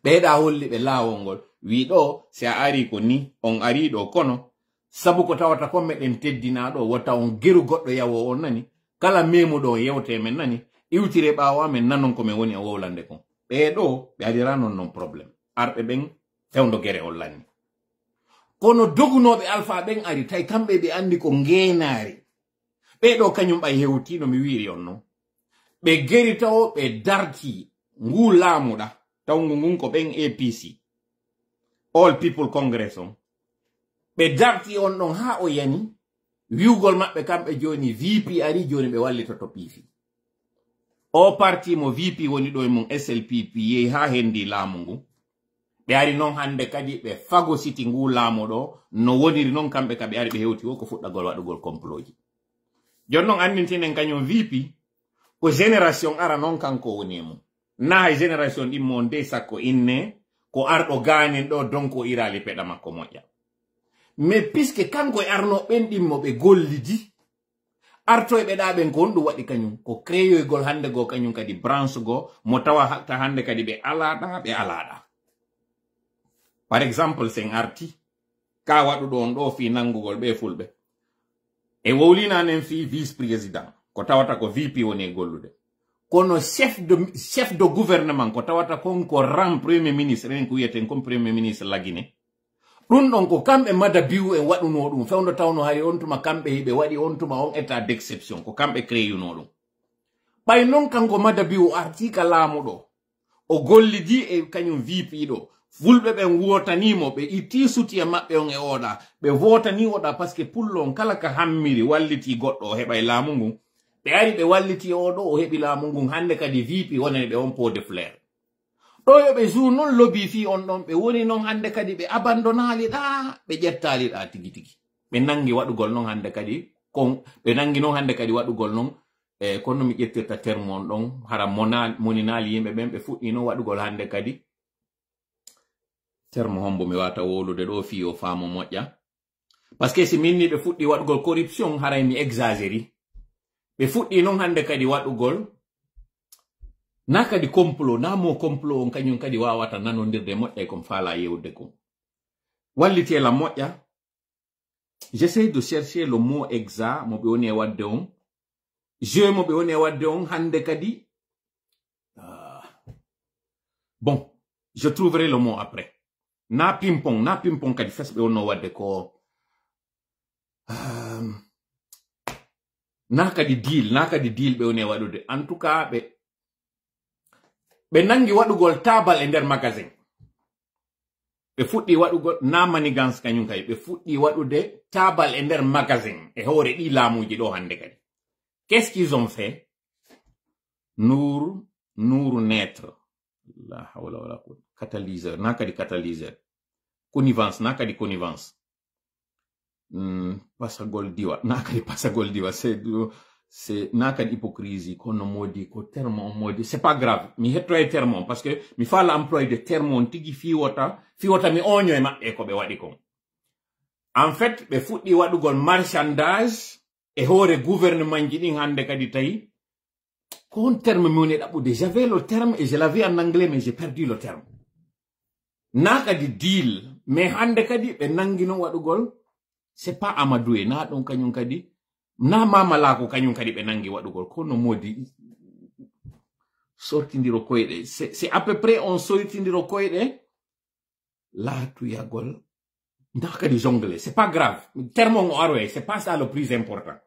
Ɓee ɗaa holli ɓe laawol ngol, wii ɗoo, si a arii ko nii, on arii ɗoo kono, sabu ko tawata ko meɗen teddinaa ɗoo, wota on geru goɗɗo yawoo on nani, kala meemuɗo on yewtee men nani, iwtiree ɓaawo amen nanon ko men woni e wowlande kon. Ɓee ɗoo, ɓe ariraa non non problème. Arɓe ɓen fewndo gere on lanni. Kono dogunooɓe Alfaa ɓen ari, tawi kamɓe ɓe anndi ko ngeenaari. Ɓee ɗoo kañum ɓay hewtii no mi wi'iri on non. Ɓe geri tawo ɓe dartii nguu laamu ɗaa, tawngu ngun ko ɓen A P C, All People Congress on. Ɓe dartii on ɗon haa o yani, wi'ugol maɓɓe kamɓe jooni V P arii, jooni ɓe wallitoto P P. Oo parti mo V P woni ɗoo e mum, S L P P, yehi haa hendii laamu ngun. Ɓe ari non hannde kadi ɓe fagositi nguu laamu ɗoo, no woniri non kamɓe ka ɓe ari ɓe hewti wo ko fuɗɗagol waɗugol complotji. Jooni non anndintinen kañum V P ko génération ara non kanko woni e mum. Naa hay génération ɗimmo on dey sakko inne ko arɗo gaanen ɗoo, donc o iraali peɗa makko moƴƴa. Mais puisque kanko e arnooɓe ɓen ɗimmo ɓe gollidi, artoyɓe ɗaa ɓen ko honɗum waɗi kañum? Ko créoygol hannde goo kañum kadi branche goo mo tawa hatta hannde kadi ɓe alaa ɗaa, ɓe alaa ɗaa. Par exemple, si en artii ka waɗuɗo on ɗoo fii nanngugol ɓee fulɓe. E wowlina nen fii vice président, ko tawata ko V P woni e gollude. Kono chef de, chef de gouvernement, ko tawata kon ko ran premier ministre, enen ko wiyeten kon premier ministre la Guinée. Ɗun ɗon ko kamɓe Madabiu en waɗunoo ɗun, fewndo tawnoo hari on tuma kamɓe hiɓe waɗi on tuma on état d'exception, ko kamɓe créyunoo ɗun. Ɓay non kanko Madabiu artii ka laamu ɗoo, o gollidii e kañum V P ɗoo. Fulɓe ɓen wootanii mo, ɓe ittii sutiya maɓɓe on e oo ɗaa, ɓe vootanii oo ɗaa, parce que pullo on kala ka hammiri wallitii goɗɗo, o heɓay laamu ngun. Ɓe ari ɓe wallitii oo ɗoo, o heɓi laamu ngun. Hannde kadi V P wonani ɓe on pot de fleur. Ɗoo yo ɓe joue non lobby fii on ɗon, ɓe woni non hannde kadi ɓe abandonaali ɗaa, ɓe ƴettaali ɗaa tigi tigi. Ɓe nanngi waɗugol non hannde kadi kon, ɓe nanngi non hannde kadi waɗugol non, e kono mi ƴettirta terme on ɗon, hara mona-, moninaali yimɓe ɓen, ɓe fuɗɗii non waɗugol hannde kadi. Terme hombo mi waata wowlude ɗoo fii yo faamu moƴƴa? Parce que si min ni ɓe fuɗɗii waɗugol corruption, haray mi exagéri. Ɓe fuɗɗii non hannde kadi waɗugol, naa kadi complot, naa mo complot on kañum kadi waawata nanondirde moƴƴa e kon faalaa yewde kon. Wallitee lan moƴƴa. J'essaie de chercher le mot exact mo ɓe woni e waɗde on. Jeu mo ɓe woni e waɗde on hannde kadi. Ah. Bon, je trouverai le mot après. Naa ping-pong, naa ping-pong kadi fes ɓe wonnoo waɗde ko, um, naa kadi deal, naa kadi deal ɓe woni e waɗude. En tout cas, ɓe, ɓe nanngi waɗugol taabal e nder magasin. Ɓe fuɗɗii waɗugol, naa manigance kañum kadi, ɓe fuɗɗii waɗude taabal e nder magasin e hoore ɗii laamuuji ɗoo hannde kadi. Qu'est-ce qu'ils ont fait? Nour Nuru neutre. La hawla wala quwwata. Catalyseur, na kadi catalyseur. Connivence, na kadi connivence. Hmm, pasagol diwa, na kadi pasagol diwa. C'est, c'est, na kadi hypocrisie, kono modi ko terme on modi. C'est pas grave. Mi hetto e terme on, parce que mi fala employé de terme on tigi fi wota, fi wota mi oño e maɓɓe ko ɓe waɗi kon. En fait, ɓe fuɗɗi waɗugol marchandage e hoore gouvernement ji ɗin hande kadi tawi. Ko on terme mi woni e ɗaɓɓude? J'avais le terme et je l'avais en anglais, mais j'ai perdu le terme. Na kadi deal, mais hande kadi ɓe nangi non waɗugol. C'est pas Amadou e na ɗon kañum kadi, na Mamalako kañum kadi ɓe nangi waɗugol. Kono modi sortindiro koyɗe. C'est, c'est à peu près on sortindiro koyɗe. Laatuyagol. Nda kadi jongle. C'est pas grave. Terme on o aroye. C'est pas ça le plus important.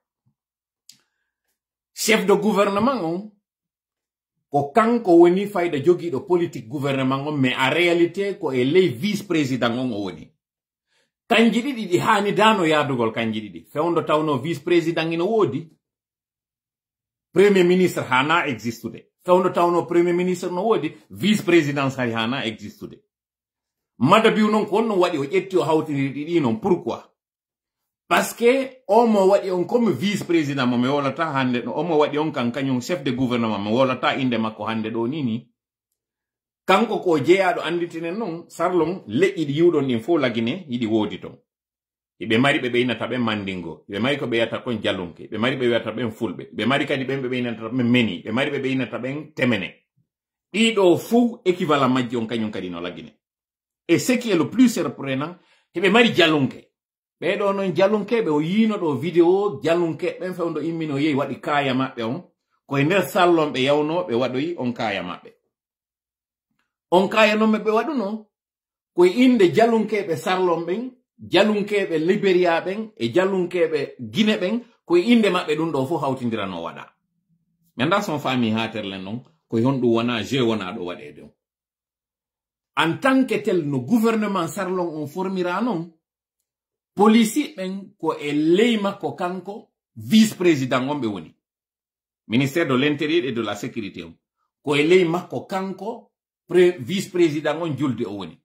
Chef de gouvernement on, ko kanko woni fayda jogiiɗo politique gouvernement on, mais en réalité ko e ley vice président on o woni. Kanji ɗiɗi ɗi haani dano yaadugol kanji ɗiɗi. Fewndo tawno vice président ino woodi. Premier ministre hana existude. Fewndo tawno premier ministre no woodi, vice présidence hari hana existude. Mada biw non ko honno waɗi o ƴetti o hawtindiri ɗi non. Pourquoi? Parce que on mo waɗi on comme vice président mo mi wolata hande ɗo, on mo waɗi on kan kañum chef de gouvernement mo wolata inde makko hande ɗo ni ni. Kanko ko jeyaaɗo anditinen non, sarlon leƴƴi ɗi yiwɗon ɗin fof Lagine hiɗi woodi ton. Hiɓe mari ɓe ɓe innata ɓen Mandingo, hiɓe mari ko ɓe wiyata kon Jalunke, hiɓe mari ɓe wiyata ɓen Fulɓe, hiɓe mari kadi ɓen ɓe ɓe innata ɓen Meni, hiɓe mari ɓe ɓe innata ɓen Temene. Ɗii ɗoo fof équivalent majji on kañum kadi no Lagine. Et ce qui est le plus surprenant, hiɓe mari Jalunke. Ɓee ɗoo non Jalunkeeɓe o yiino ɗoo vidéo Jalunkeeɓe ɓen fewndo immino yehi waɗi kaaya maɓɓe on. Ko e nder sallon ɓe yawnoo ɓe waɗoyi on kaaya maɓɓe. On kaaya non ɓe waɗunoo, ko e innde Jalunkeeɓe sarlon ɓen, Jalunkeeɓe Liberia ɓen, e Jalunkeeɓe Gine ɓen, ko e innde maɓɓe ɗum ɗoo fof hawtindiranoo waɗaa. Mi anndaa so on faamii haaterle non, ko e honɗum wonaa jeu wonaa ɗo waɗeede on. En tant que tel, no gouvernement sarlon on formiraa non, polisi ɓen ko e ley makko kanko vice président on ɓe woni. Ministère de l'Intérieur et de la Sécurité on. Ko e ley makko kanko pre-, vice président on julde o woni.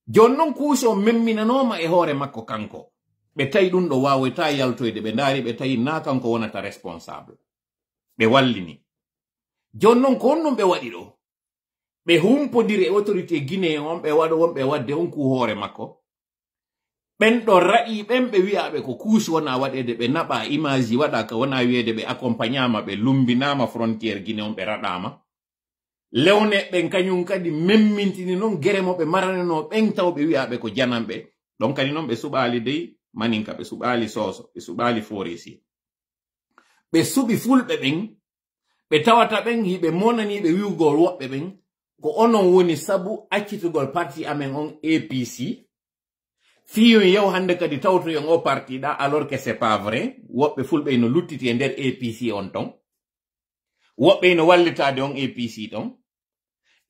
Jooni non kuusi on memminanooma e hoore makko kanko. Ɓe tawi ɗum ɗo waawataa yaltoyde, ɓe ndaari ɓe tawi naa kanko wonata responsable. Ɓe wallini. Jooni non ko honɗum ɓe waɗi ɗo? Ɓe humpondiri e autorité guinéen on, ɓe waɗa wonɓe waɗde on kuu hoore makko. Ɓen ɗo raɗii ɓen ɓe wi'aaɓe ko kuusi wonaa waɗeede, ɓe naɓaa image waɗaa ka wonaa wi'eede ɓe accompagnaama, ɓe lummbinaama frontière Guinée on, ɓe raɗaama. Lewne ɓen kañum kadi memmintini non gere mo ɓe maranenoo ɓen taw ɓe wi'aaɓe ko jananɓe. Ɗon kadi non ɓe suɓaali dey Maninka, ɓe suɓaali Sooso, ɓe suɓaali Foresi. Ɓe suɓi Fulɓe ɓen, ɓe tawata ɓen hiɓe monanii ɓe wi'ugol woɓɓe ɓen, ko onon woni sabu accitugol parti amen on A P C. Fii yo yaw hannde kadi tawtoyon o parti ɗa, alors que c'est pas vrai. Woɓɓe Fulɓe ino luttiti e nder A P C on ton. Woɓɓe ino wallitaade on A P C ton.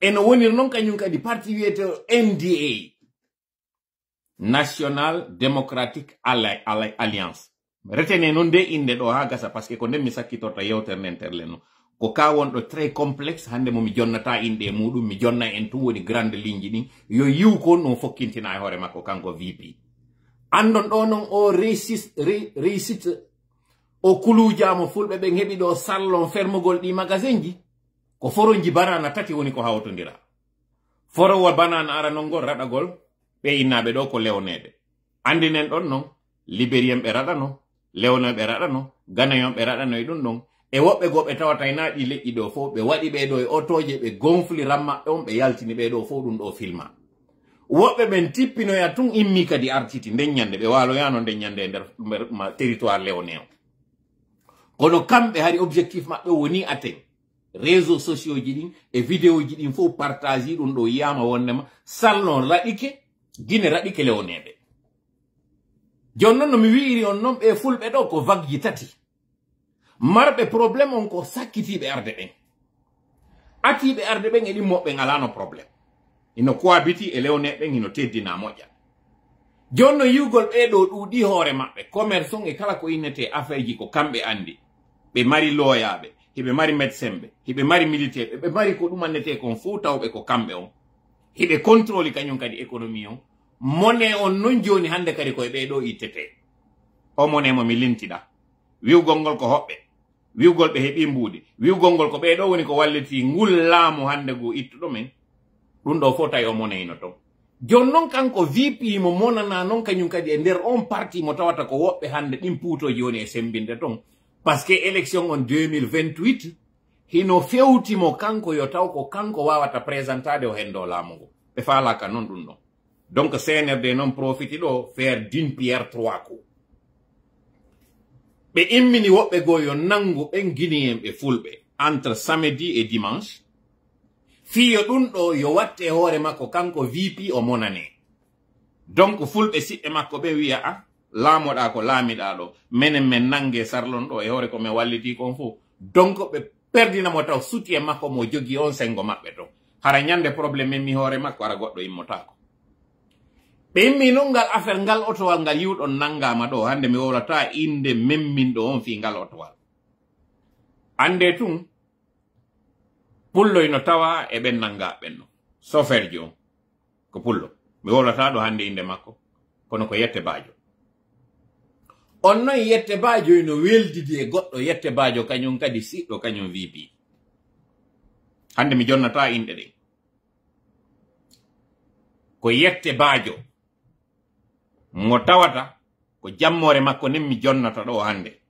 Eno woniri non kañum kadi parti wi'eteeɗo N D A. National Democratic Alli-, Alli-, Alliance. Retenez non nde innde ɗo haa gasa, parce que ko nden mi sakkitorta yewtere nden terle non. Ko ka wonɗo très complexe, hannde mo mi jonnata inɗe e muɗum, mi jonna en tun woni grande ligne ji ɗin. Yo yiw ko honno o fokkintina e hoore makko kanko V P. Anndon ɗo non o réussis-, ré-, réussite o kuluujaamo Fulɓe ɓen heɓi ɗo sallon fermugol ɗi magasin ji. Ko foronji banana tati woni ko hawtondira. Forowa banana aranol ngol raɗagol ɓe innaaɓe ɗo ko lewneeɓe. Anndinen ɗon non, Libérien ɓe raɗano, Lewonoɓe raɗano, Ganayon ɓe raɗano e ɗum ɗon. E woɓɓe goo ɓe tawata e naa ɗi leƴƴi ɗo fof, ɓe waɗi ɓe ɗo e otooje, ɓe gonfli ram maɓɓe on, ɓe yaltini ɓe ɗo fof ɗum ɗo filma. Woɓɓe ɓen tippinoya tun immi kadi artiti nden ñande, ɓe waaloyano nden ñande e nder, nder ma-, territoire Léonin on. Kono kamɓe hari objectif maɓɓe woni atteint. Réseaux sociaux ji ɗin e vidéo ji ɗin fof partage ɗum ɗo yiyama wondema Salon raɗike, Gine raɗike Lewoneeɓe. Jooni non no mi wi'iri on non ɓe Fulɓe ɗo ko vague ji tati. Marɓe problème on ko sakkitiiɓe arde ɓen. Atiiɓe arde ɓen e ɗin moɓɓen alaano problème. Hino cohabiti e Lewoneeɓe ɓen, hino teddina moƴƴa. Jooni no yi'ugol ɓee ɗoo ɗuuɗii hoore maɓɓe, commerce on e kala ko innetee affaire ji ko kamɓe anndi. Ɓe mari looyaaɓe, Hiɓe mari médecin ɓe, hiɓe mari militaire ɓe, ɓe mari ko ɗum annetee kon fof tawɓe ko kamɓe on. Hiɓe contrôle kañum kadi économie on. Monnaie on non jooni hannde kadi koye ɓee ɗoo ittetee. O monnaie mo mi lintiɗa. Wi'ugol ngol ko hoɓɓe. Wi'ugol ɓe heɓii mbuuɗi. Wi'ugol ngol ko ɓee ɗoo woni ko wallitii ngul laamu hannde ngu ittuɗo men. Ɗum ɗoo fof tawi o monnaie no ton. Jooni non kanko V P mo monanaa non kañum kadi e nder on parti mo tawata ko woɓɓe hannde ɗin puutooji woni e semmbinde ton. Parce que élection on deux mille vingt-huit, hino fewti mo kanko yo taw ko kanko waawata présentade o henndo laamu ngu. Ɓe faalaaka non ɗum ɗon. Donc C N R D non profiti ɗo faire d'une pierre trois coups. Ɓe immini woɓɓe goo yo nanngu ɓen Guinéen ɓe fulɓe entre samedi et dimanche. Fii yo ɗum ɗo yo watte e hoore makko kanko V P o monane. Donc fulɓe siɓɓe makko ɓen wi'a, "A, laamoɗaa ko laamiɗaa ɗo. Menen men nange sarlon ɗo e hoore ko men wallitii kon fof." Donc ɓe perdina mo taw soutien makko mo jogii on senngo maɓɓe ton. Hara ñande problème men mi hoore makko, hara goɗɗo immotaako. Ɓe immi non ngal affaire ngal otowal ngal yi'uɗon nanngaama ɗo. Hannde mi wowlataa innde memminɗo on fii ngal otowal. Anndee tun, pullo ino tawaa e ɓen nanngaa ɓen non. Soferjo on, ko pullo. Mi wowlataa ɗo hannde innde makko, kono ko Yette Baajo. On non Yette Baajo ino weldidi e goɗɗo Yette Baajo, kañum kadi siɗɗo, kañum V P. Hannde mi jonnataa inɗe ɗen. Ko Yette Baajo. Mo tawata ko jammoore makko nden mi jonnata ɗo hannde.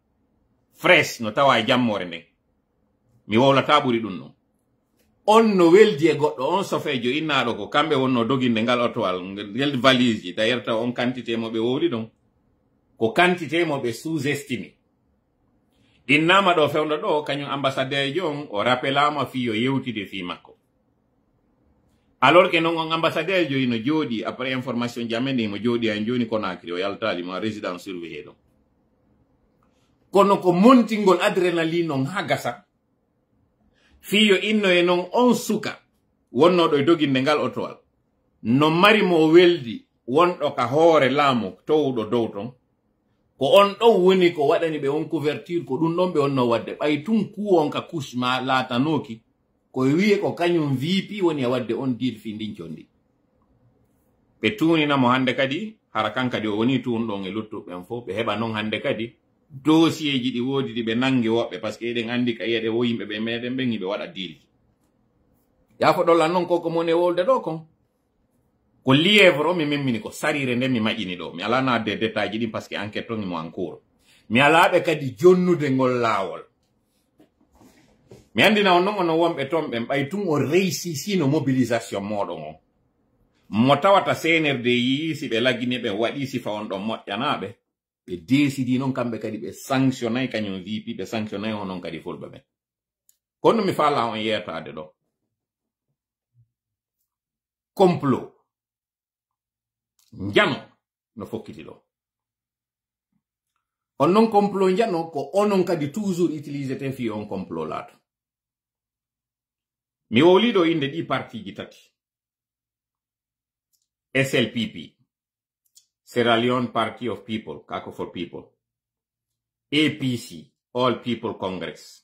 Fresh no tawa e jammoore nden. Mi wowlataa ɓuri ɗum ɗon. On no weldi e goɗɗo on sofeejo innaaɗo ko kamɓe wonnoo doginde ngal otowal, ngel valise ji. D'ailleurs, taw on quantité mo ɓe wowli ɗon, ko quantité mo ɓe sous-estimé. Innaama ɗo fewndo ɗo, kañum ambassadeurjo on, o rappelaama fii yo yewtide fii makko. Alors que non on ambassadeurjo hino jooɗii, après information ji amen ɗin, himo jooɗii han jooni Conakry, o yaltaali, mo en résidence surveillée ɗon. Kono ko montingol adrénaline on haa gasa, fii yo inno e non on suka wonnooɗo e doginde ngal otowal, no mari mo o weldi wonɗo ka hoore laamu towuɗo dow ton, ko on ɗon woni ko waɗani ɓe on couverture, ko ɗum ɗon ɓe wonnoo waɗde. Ɓay tun kuu on ka couche ma laatanooki, ko e wi'e ko kañum V P woni e waɗde on deal fii ndin conndi. Ɓe tuunina mo hannde kadi, hara kan kadi o wonii tuunɗo on e luttuɓe ɓen fof. Ɓe heɓa non hannde kadi dossier ji ɗi woodi ɗi ɓe nanngi woɓɓe, parce que eɗen anndi ka iyeɗe wo yimɓe ɓe meɗen ɓen hiɓe waɗa deal ji. Yaa fo ɗolla non ko ko mon e wolde ɗo kon. Ko lièvre o mi memmini, ko sariire nden mi maƴini ɗo. Mi alaa naatde e détail ji ɗin parce que enquête on himo en cours. Mi alaa ɓe kadi jonnude ngol laawol. Mi anndina on non onon wonɓe ton ɓen, ɓay tun on réussisino mobilisation mooɗon on. Mo tawata C N R D yii si ɓe lagini ɓe waɗi sifa on ɗon moƴƴanaaɓe, ɓe décidi non kamɓe kadi ɓe sanctionnay kañum V P, ɓe sanctionnay onon kadi fulɓe ɓen. Kono mi faalaa on yeetaade ɗo. Complot. Njano no fokkiti ɗo. On non complot njano ko onon kadi toujours utilisete fii on complot laato. Mi wowlii ɗo innde ɗii partiiji tati. S L P P, Sierra Leone Party of People, kako for people. A P C, All People Congress.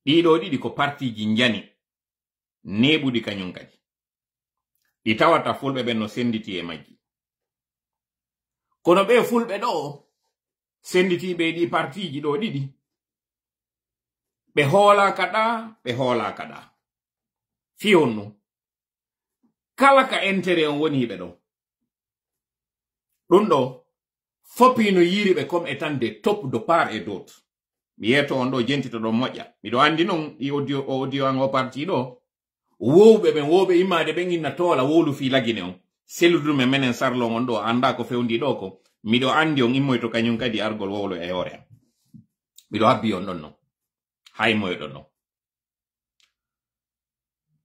Ɗii ɗoo ɗiɗi ko partiiji njani. Neeɓuɗi kañum kadi. Ɗi tawata fulɓe ɓen no sennditi e majji. Kono ɓee fulɓe ɗoo, sennditiiɓe e ɗii partiiji ɗoo ɗiɗi, ɓe hoolaaka ɗaa, ɓe hoolaaka ɗaa. Fii honɗun? Kala ka intérêt on woni hiɓe ɗon. Ɗun ɗoo, fof hino yiiri ɓe comme étant des taupes de part et d'autre. Mi yeeto on ɗoo, jentito ɗon moƴƴa. Miɗo anndi non, ɗi audio, o audio an o parti ɗoo, wowɓe ɓen, wowɓe immaade ɓen inna toola wowlu fii lagine on. Selludu men menen sarlon on ɗoo, anndaa ko fewndii ɗoo kon. Miɗo anndi on immoyto kañum kadi argol wowlo e hoore am. Miɗo habbii on ɗon non. Hay moyɗon non.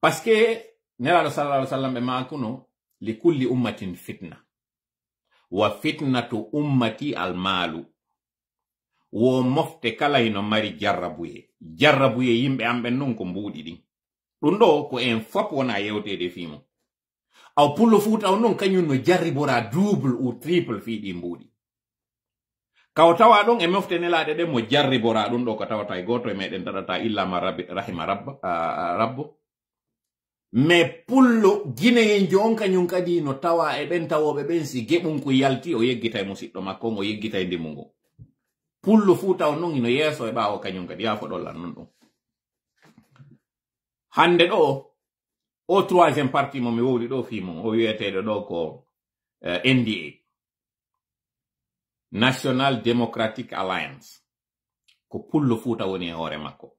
Parce que Nelaaɗo sallallahu alaihi wasallam ɓe maakuno, "Li kulli ummatin fitna. Wa fitnatu ummati al maalu." Wo mofte kala hino mari jarrabuye. Jarrabuye yimɓe am ɓen non ko mbuuɗi ɗin. Ɗun ɗoo ko en fop wona yewteede fii mun. Aw pullo Fuuta on non kañum no jarribora double ou triple fii ɗi mbuuɗi. Ka o tawa ɗon e mofte nelaaɗe ɗen mo jarriboraa ɗum ɗo ko tawata e gooto e meɗen daɗata illa ma rabbi, rahima rabba, a, a, rabbo. Mais pullo Gineyenjo on kañum kadi no tawa e ɓen tawooɓe ɓen si geɓunku yalti o yeggitay musiɗɗo makko on, o yeggitay ndimu ngun. Pullo Fuuta on non hino yeeso e ɓaawo kañum kadi, yaafo ɗon lan non ɗum. Hannde ɗo, o troisième parti mo mi wowli ɗo fii mum, o wi'eteeɗo ɗo ko, eh, N D A, National Democratic Alliance. Ko pullo Fuuta woni e hoore makko.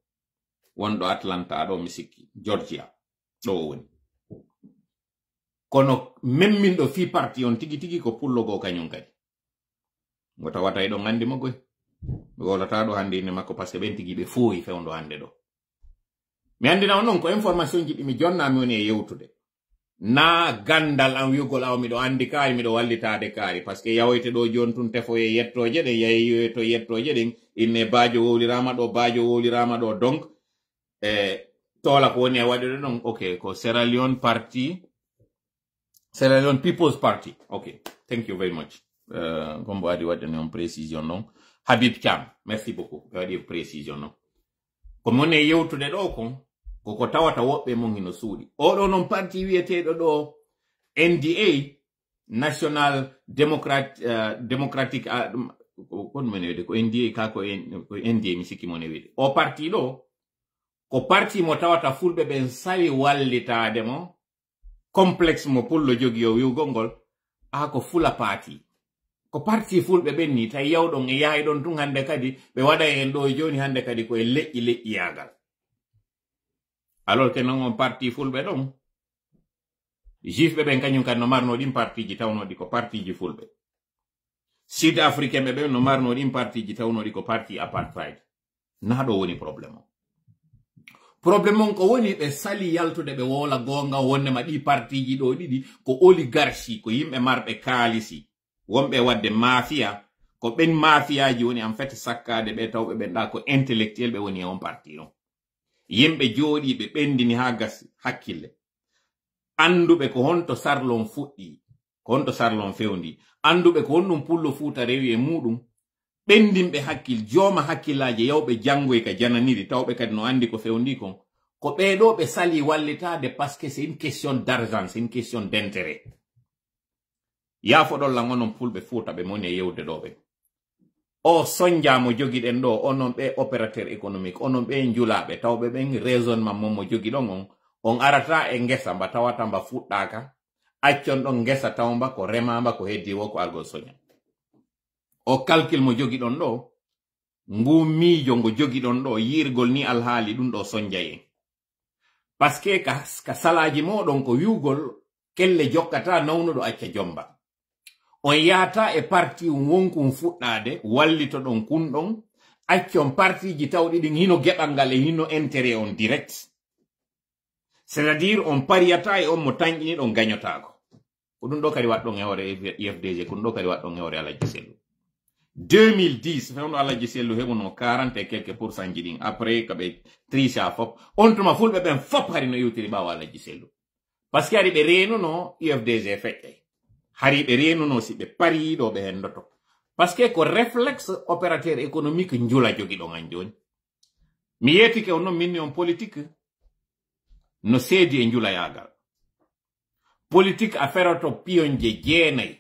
Wonɗo Atlanta ɗo, mi sikki, Georgia, ɗo o woni. Kono memminɗo fii parti on tigi tigi ko pullo goo kañum kadi. Ngo tawata eɗon anndi mo goy. Mi wowlata ɗo hannde innde makko, parce que ɓen tigi ɓe fooyi fewndo hannde ɗo. Mi anndina on non ko information ji ɗi mi jonna mi woni e yewtude. Naa ganndal am wi'ugol awa miɗo anndi kaari, miɗo wallitaade kaari. Parce que yahoyte ɗo jooni tun tefoye yettooje ɗen, yahoyte yettooje ɗen, inne Baajo wowliraama ɗo, Baajo wowliraama ɗo. Donc, e, toola ko woni e waɗude ɗon, ok, ko Sierra Leone parti, Sierra Leone People's Party. Ok, thank you very much. Euh, comme ɓe waɗi waɗani on précision non. Habib Thiam, merci beaucoup. Ɓe waɗi précision non. Ko mo ne yewtude ɗo kon, ko ko tawata woɓɓe mon hino suuɗi. Oɗo non parti wi'eteeɗo ɗo N D A, National Democrat, euh, Democratic, ah, ɗum, ko, ko ɗum ene wi'ede, ko N D A ka, ko N-, ko N D A mi sikki mo ne wi'ede. O parti ɗo, ko parti mo tawata fulɓe ɓen sawi wallitaade mo, complexe mo pullo jogi o wi'ugol ngol, a ko fula paati. Ko parti fulɓe ɓen ni, tawi yawɗon e yahay ɗon tun hannde kadi, ɓe waɗay en ɗo jooni hannde kadi ko e leƴƴi leƴƴiyaagal. Alors que non on parti fulɓe ɗon, juifɓe ɓen kañum kadi no marno ɗin partiji tawnooɗi ko partiji fulɓe. Sud africain ɓe ɓen no marno ɗin partiji tawnooɗi ko parti apartheid. Naa ɗo woni problème on. Problème on ko woni ɓe sali yaltude ɓe wowla goonga wonnema ɗi partiji ɗo ɗiɗi ko oligarchie, ko yimɓe marɓe kaalisi, wonɓe waɗde mafia, ko ɓen mafiaji woni en fait sakkaade ɓe tawɓe ɓen ɗa ko intellectuel ɓe woni e on parti on. Yimɓe jooɗiiɓe ɓendini haa gasi hakkille. Annduɓe ko honto sarlon fuɗɗi, ko honto sarlon fewndi. Annduɓe ko honɗum pullo Fuuta rewi e muuɗum. Ɓendinɓe hakkil, jooma hakkillaaji yawɓe janngoy ka jananiri, tawɓe kadi no anndi ko fewndi kon. Ko ɓee ɗoo ɓe salii wallitaade parce que c'est une question d'argent, c'est une question d'intérêt. Yaafoɗon lan onon fulɓe Fuuta ɓe moni e yewde ɗoo ɓen. O sonja mo jogiɗen ɗoo, onon ɓe opérateur économique, onon ɓe njulaaɓe, tawɓe ɓen raisonnement mon mo jogiɗon on, on arata e ngesa mba tawata mba fuɗɗaaka, accon ɗon ngesa taw mba ko remaama ko heddii woo ko algol soña. O calcul mo jogiɗon ɗoo, ngu miijo ngo jogiɗon ɗoo, yi'irgol ni alhaali ɗum ɗoo sonjay en. Parce que ka, ka salaaji mooɗon ko wi'ugol kelle jokkata nawnuɗo acca jomba. On yahata e parti on wonkun fuɗɗaade, wallitoɗon kun ɗon, accon partiji tawɗi ɗin hino geɓal ngal e hino intérêt on direct. C'est-à-dire on pariyata e on mo tanƴini ɗon gañotaako. Ko ɗum ɗo kadi waɗɗon e hoore U F D G, ko ɗum ɗo kadi waɗɗon e hoore Alhaji Sellu. Deux mille dix, fewndo Alhaji Sellu heɓuno quarante et quelques pour cent ji ɗin. Après, ka ɓe tricha fop. On tuma fulɓe ɓen fop hari no iwtiri ɓaawo Alhaji Sellu. Parce que hari ɓe reenuno U F D G feƴƴay. Hari ɓe reenuno si ɓe parii ɗo ɓe hendoto. Parce que ko réflexe opérateur économique njula jogiɗon an jooni. Mi yeetike on non, min ni on politique no seedi e njulayaagal. Politique a feroto piyonje jeenay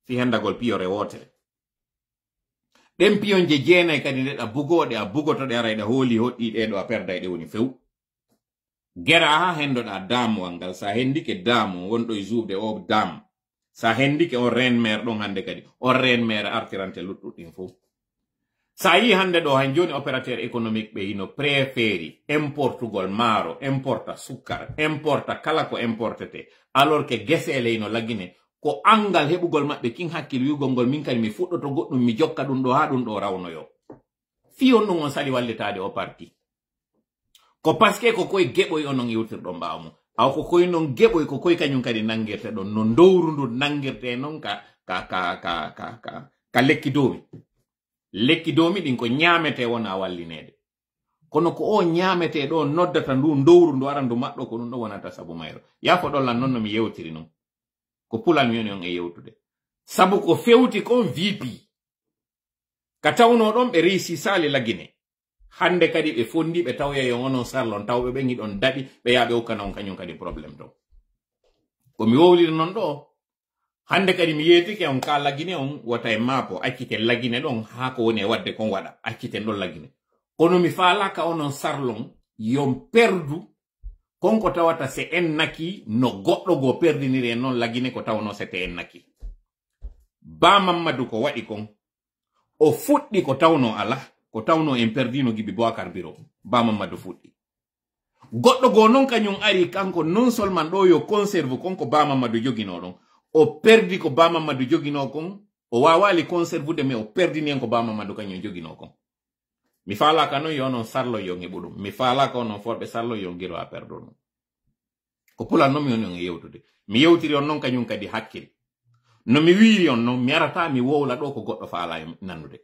fii hendagol piyore wootere. Ɗen piyonje jeenay kadi nde ɗa bugooɗe, a bugoto ɗe, aray ɗa hooli hoɗɗii ɗee ɗo, a perday ɗe woni few. Gera haa hendoɗaa daamuwal ngal. So a hendike daamu wonɗo e juuɓde o daamu, so a hendike on reen meer ɗon hannde kadi, on reen meer artirante luttuɗin fow. So a yii hannde ɗo, han jooni opérateur économique ɓe hino préféri importugol maaro, importa sukkar, importa kala ko importete, alors que geseele hino lagine. Ko anngal heɓugol maɓɓe kin hakkil wi'ugol ngol, min kadi mi fuɗɗoto goɗɗum, mi jokka ɗum ɗo haa ɗum ɗo rawnoyo. Fii on ɗum on sali wallitaade o parti. Ko parce que ko koye geɓoy onon iwtirɗon ɓaawo mum. Awa ko koye non geɓoy, ko koye kañum kadi nanngirte ɗon. No ndowru ndu nanngirte non ka, ka, ka, ka, ka, ka, ka lekki doomi. Lekki doomi ɗin ko ñaametee wona wallineede. Kono ko o ñaametee ɗo noddata ndu ndowru ndu ara ndu maɗɗo ko ɗum ɗo wonata sabu mayro. Yaafoɗon lan non no mi yewtiri non. Ko pulal mi woni on e yewtude. Sabu ko fewti kon V P. Ka tawnoo ɗon ɓe reysisaali Lagine. Hannde kadi ɓe fonndii ɓe tawoya yo onon sarlon tawɓe ɓen hiɗon daɗi ɓe yaa ɓe okkana on kañum kadi problème ton. Ko mi wowliri non ɗoo. Hannde kadi mi yeetike on ka Lagine on wota e maapo acciten Lagine ɗon haa ko woni e waɗde kon waɗa acciten ɗon Lagine. Kono mi faalaaka onon sarlon yon perdu kon ko tawata se en naki no goɗɗo goo perdiniri en non Lagine ko tawnoo se te en naki. Ba Mammadu ko waɗi kon o fuɗɗi ko tawnoo ala ko tawnoo en perdino Gibi Boakar Biro. Ba Mammadu fuɗɗi. Goɗɗo goo non kañum ari kanko non seulement ɗoo yo conserve kon ko Ba Mammadu joginoo ɗon. O perdi ko Ba Mammadu joginoo kon. O waawaali conservude mais o perdini en ko Ba Mammadu kañum joginoo kon. Mi faalaaka non yo onon sarlo yon heɓu ɗum. Mi faalaaka onon forɓe sarlo yon giro a perdo ɗum. Ko pulan non mi woni on e yewtude. Mi yewtiri on non kañum kadi hakkil. No mi wiiri on non mi arata mi wowla ɗoo ko goɗɗo faala e nannude.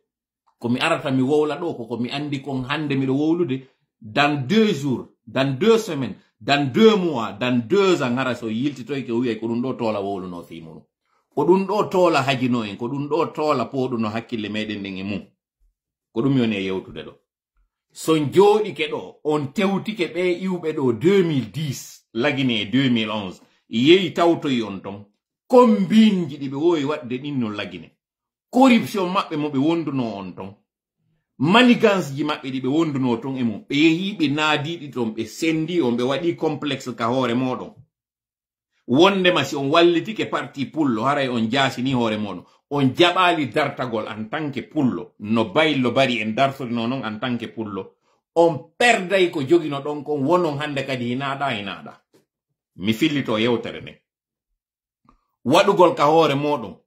Ko mi arata mi wowla ɗoo ko ko mi anndi kon hannde miɗo wowlude dans deux jours, dans deux semaines, dans deux mois, dans deux ans hara so yiltitoyke o wiyay ko ɗum ɗoo toola wowluno fii muɗum. Ko ɗum ɗoo toola hajino en, ko ɗum ɗoo toola pooɗuno hakkille meɗen ɗen e mum. Ko ɗum mi woni e yewtude ɗoo. So on jooɗike ɗoo, on tewtike ɓee iwɓe ɗoo deux mille dix, Lagine e deux mille onze, yehi tawtoyi on ton, kombinji ɗi ɓe woowi waɗde ɗin no Lagine. Corruption maɓɓe mo ɓe wondunoo on ton, maniganceji maɓɓe ɗi ɓe wondunoo ton e mum, ɓe yehi ɓe naadii ɗi ton, ɓe senndii on, ɓe waɗii complexe ka hoore mooɗon. Wondema si on wallitike parti pullo, haray on jaasini hoore mooɗon. On jaɓaali dartagol en tant que pullo, no Baylo Bari en dartorinoo non en tant que pullo. On perday ko jogino ɗon kon wonon hannde kadi hinaaɗa, hinaaɗa. Mi fillito yewtere nden. Waɗugol ka hoore mooɗon,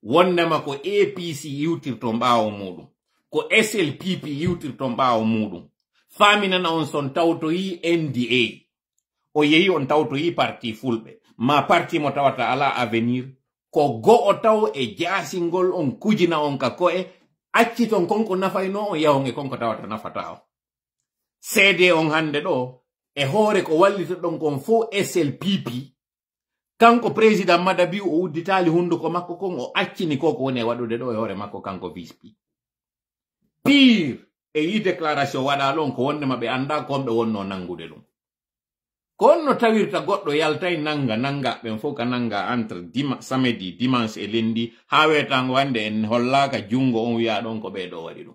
wondema ko A P C iwtirton ɓaawo muuɗum, ko S L P P iwtirton ɓaawo muuɗum. Faaminana on son tawtoyi N D A. O yehi on tawtoyi parti fulɓe, ma parti mo tawata alaa avenir, ko go'o taw e jaasingol on kujina on ka ko'e, acciton kon ko nafaynoo on yahon e kon ko tawata nafataa on. Seedee on hannde ɗoo, e hoore ko wallitoɗon kon fow S L P P, kanko président Madabiu o udditaali hunnduko makko kon, o accini ko ko woni e waɗude ɗoo e hoore makko kanko V P. Pire, e yii déclaration waɗaa ɗon ko wondema ɓe anndaa ko on ɓe wonnoo nanngude ɗum. Ko on no tawirta goɗɗo yaltay nannga, nannga ɓen fow ka nannga entre dima-, samedi, dimanche e lundi, haa weetaango hannde en hollaaka junngo on wiyaa ɗon ko ɓee ɗoo waɗi ɗum.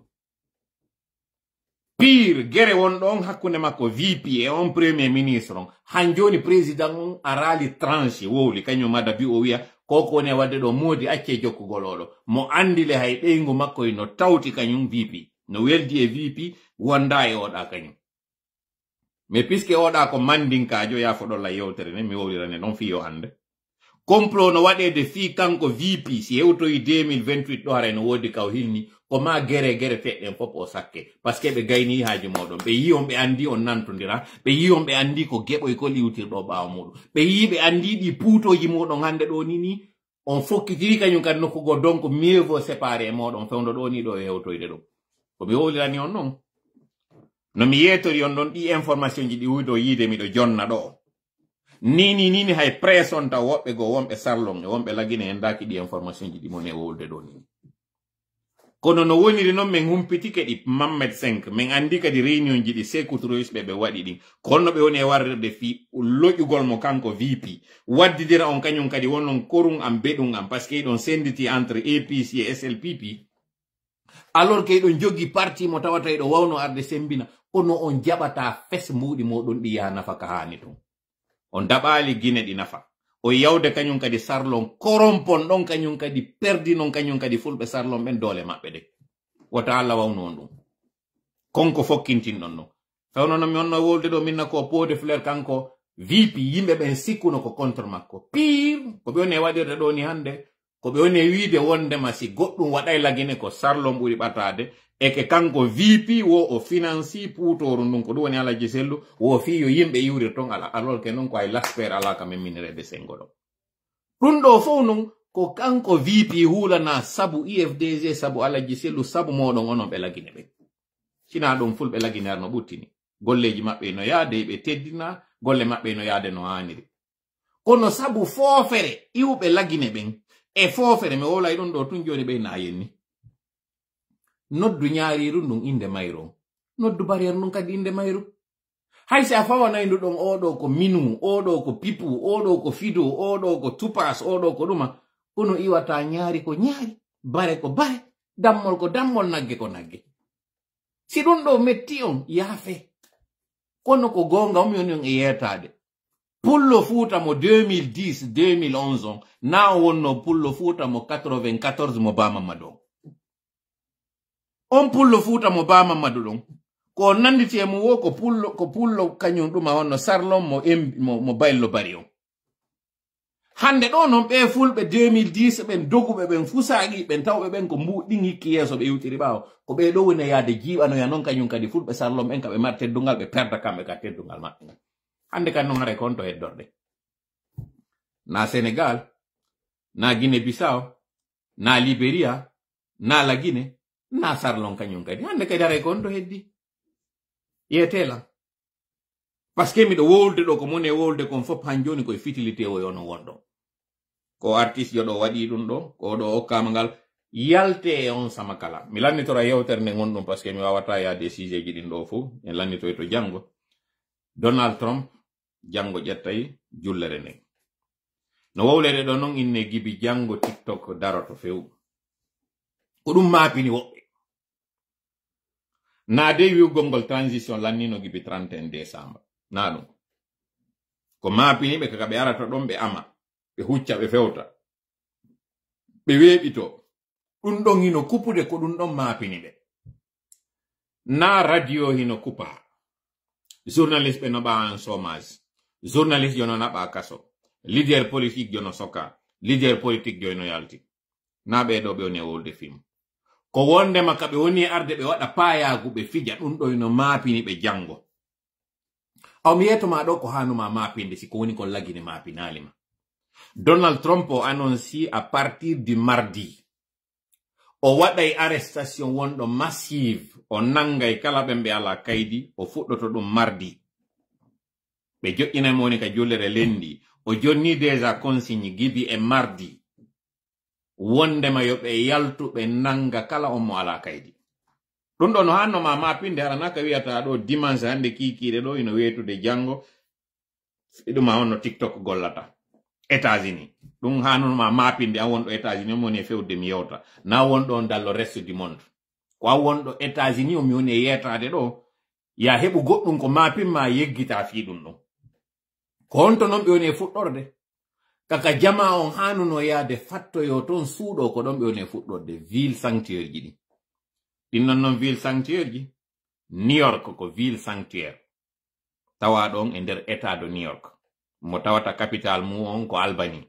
Pire, gere wonɗo on hakkunde makko V P e on premier ministre on, han jooni président on araali tranché, wowli, kañum Madabiu o wiya, ko ko woni e waɗde ɗoo, moodi accee jokkugol oo ɗoo. Mo anndi le hay ɓeyngu makko hino tawti kañum V P. No weldi e V P, wondaa e oo ɗaa kañum. Mais puisque oo ɗaa ko Mandinkaajo, yaafoɗon lan yewtere nden, mi wowlirane ɗon fii yo hannde. Complot no waɗeede fii kanko V P, si hewtoyi deux mille vingt-huit ɗoo, haray no woodi ka o hilni, ko maa gere gere teɗɗen fof o sakke. Parce que ɓe gaynii haaju mooɗon. Ɓe yii on, ɓe anndi on nantondira. Ɓe yii on, ɓe anndi ko geɓoykol iwtirɗo ɓaawo muuɗum. Ɓe yii, ɓe anndi ɗii puutooji muuɗon hannde ɗoo nii nii, on fokkitiri kañum kadi nokku goo, donc mieux vaut séparer e mooɗon fewndo ɗoo nii ɗoo e hewtoyde ɗum. Ko mi wowlirani on non. No mi yeetori on ɗon, ɗii information ji ɗi wuyɗo yiide miɗo jonna ɗoo. Nii, nii, nii, nii, hay presse on taw woɓɓe goo wonɓe sarlon e wonɓe lagine en ndaaki ɗii information ji ɗi mo ne wowlude ɗoo nii. Kono no woniri non, men humpitike ɗi Mammed cinq, men anndi kadi réunion ji ɗi Sékou Touré ɓe ɓe waɗi ɗin. Ko honno ɓe woni e warrirde fii loƴugol mo kanko V P, waddidira on kañum kadi wonon korun am, beɗun am, parce que hiɗon sennditi entre A P C e S L P P. Alors que hiɗon jogii parti mo tawata hiɗo wawno arde semmbina, kono on jaɓataa fes mbuuɗi mooɗon ɗi yaha nafa ka haani tun. On daɓaali Gine ɗi nafa. On yawde kañum kadi sarlon, korompon ɗon kañum kadi, perdinon kañum kadi fulɓe sarlon ɓen doole maɓɓe ɗen. Wota Alla wawnu on ɗum. Kon ko fokkintinɗon non. Fewno no mi wonno wowlude ɗoo, min na ko Pot de Fleur kanko V P, yimɓe ɓen sikkuno ko contre makko. Pire, ko ɓe woni e waɗirde ɗoo ni hannde, ko ɓe woni e wiide wondema si goɗɗum waɗay lagine ko sarlon ɓuri ɓataade, e ke kanko V P wo o finansi puutooru ndun, ko ɗum woni Alaji Sellu, wo fii yo yimɓe iwrir ton ala, alors que non ko hay laspeer alaa ka memminirede senngo ɗon. Ɗum ɗoo fow non ko kanko V P huulanaa sabu U F D G, sabu Alaji Sellu, sabu mooɗon onon ɓe lagine ɓen. Sinaa ɗum fulɓe lagine ar no ɓuttini. Golleeji maɓɓe no yaade, ɓe teddinaa, golle maɓɓe no yaade no haaniri. Kono sabu foofere iwɓe lagine ɓen, e foofere, mi wowlay ɗum ɗoo tun jooni ɓey na yenni. Noddu ñaariiru ndun innde mayru on. Noddu barrière ndun kadi innde mayru. Hay si a fawanay ndu ɗon, oo ɗoo ko Minu, oo ɗoo ko Pipu, oo ɗoo ko Fido, oo ɗoo ko Tupas, oo ɗoo ko ɗuma, kono iwata ñaari ko ñaari, bare ko bare, dammol ko dammol, nagge ko nagge. Si ɗun ɗoo metti on, yaafe. Kono ko goonga, on mi woni on e yeetaade. Pullo Fuuta mo deux mille dix, deux mille onze on, naa o wonnoo Pullo Fuuta mo quatre-vingt-quatorze mo Ba Mamadou on. On Pullo Fuuta mo Ba Mamadou ɗon, ko on nannditi e mun woo ko Pullo, ko Pullo kañun ɗuma wonno Sarlon mo em-, mo, mo Baylo Bari on. Hannde ɗoo non ɓee Fulɓe deux mille dix ɓen doguɓe ɓen fusaaɗi ɓen tawɓe ɓen ko mbuuɗi ɗin hikki yeeso ɓe iwtiri ɓaawo. Ko ɓee ɗoo woni e yaade jiiɓanoya non kañun kadi Fulɓe Sarlon ɓen ka ɓe mari teddungal ɓe perda kamɓe ka teddungal maɓɓe ngal. Hannde kan non haray ko honto heddorde? Na Senegal, na Guinée Bissau, na Liberia, na la Guinée, na Sarlon kañun kadi. Hannde kadi haray ko honto heddi? Yeetee lan. Parce que miɗo wowlude ɗoo ko mon e wowlude kon fof han jooni koye fitilité o e onon wonɗon. Ko artiste jo ɗoo waɗi ɗun ɗoo, ko ɗoo okkaama ngal, yaltee e on sama kala. Mi lannitora yewtere nden honɗun parce que mi waawataa yaade e sujet ji ɗin ɗoo fof. En lannitoy to janngo. Donald Trump, janngo ƴettay jullere nden. No wowlede ɗoo non inne Gibi janngo TikTok daroto few. Ko ɗun maapini woɓɓe. Naa dey wi'ugol ngol transition lannino Gibi trente et un décembre. Naa ɗun. Ko maapini ɓe kaka ɓe arata ɗon ɓe ama, ɓe hucca, ɓe fewta, ɓe weeɓito. Ɗun ɗon hino kupude ko ɗun ɗon maapini ɓe. Naa radio hino kupa. Journaliste ɓe no ɓaa en chômage. Journaliste jo no naɓaa kaso. Leader politique jo no soka. Leader politique jo no yalti. Naa ɓee ɗoo ɓe woni e wowlude film. Ko wondema ka ɓe woni e arde ɓe waɗa paayaagu ɓe fija ɗun ɗoo hino maapini ɓe janngo. Aw mi yeeto maa ɗoo ko haanu maa maapinde si ko woni kon la Guinée maapinaali ma. Donald Trump o annonce à partir du mardi. O waɗay arrestation wonɗo massive. O nangay kala ɓen ɓe alaa kaydi. O fuɗɗoto ɗun mardi. Ɓe joƴƴinay mo woni ka jullere lenndi. O jonni déjà consigne Gibi e mardi. Wondema yo ɓe yaltu ɓe nanga kala on mo alaa kaydi. Ɗun ɗoo no haanno maa maapinde, hara naa ka wi'ataa ɗoo dimanche hannde kiikiiɗe ɗoo hino weetude janngo. Ɗun maa honno TikTok gollata. États-Unis. Ɗun haanno maa maapinde an wonɗo États-Unis on mi woni e fewde mi yewta. Naa wonɗo on dans le reste du monde. Ko an wonɗo États-Unis on mi woni e yeetaade ɗoo. Yaa heɓu goɗɗun ko maapin maa yeggitaa fii ɗun ɗon. Ko honto non ɓe woni e fuɗɗorde? Kaka jamaa on haanunoo yaade fattoyoo ton suuɗoo ko ɗon ɓe woni e fuɗɗorde. Ville sanctuaire ji ɗin. Ɗin non non ville sanctuaire ji. New York ko ville sanctuaire. Tawaa ɗon e nder État de New York. Mo tawata capital mum on ko Albany.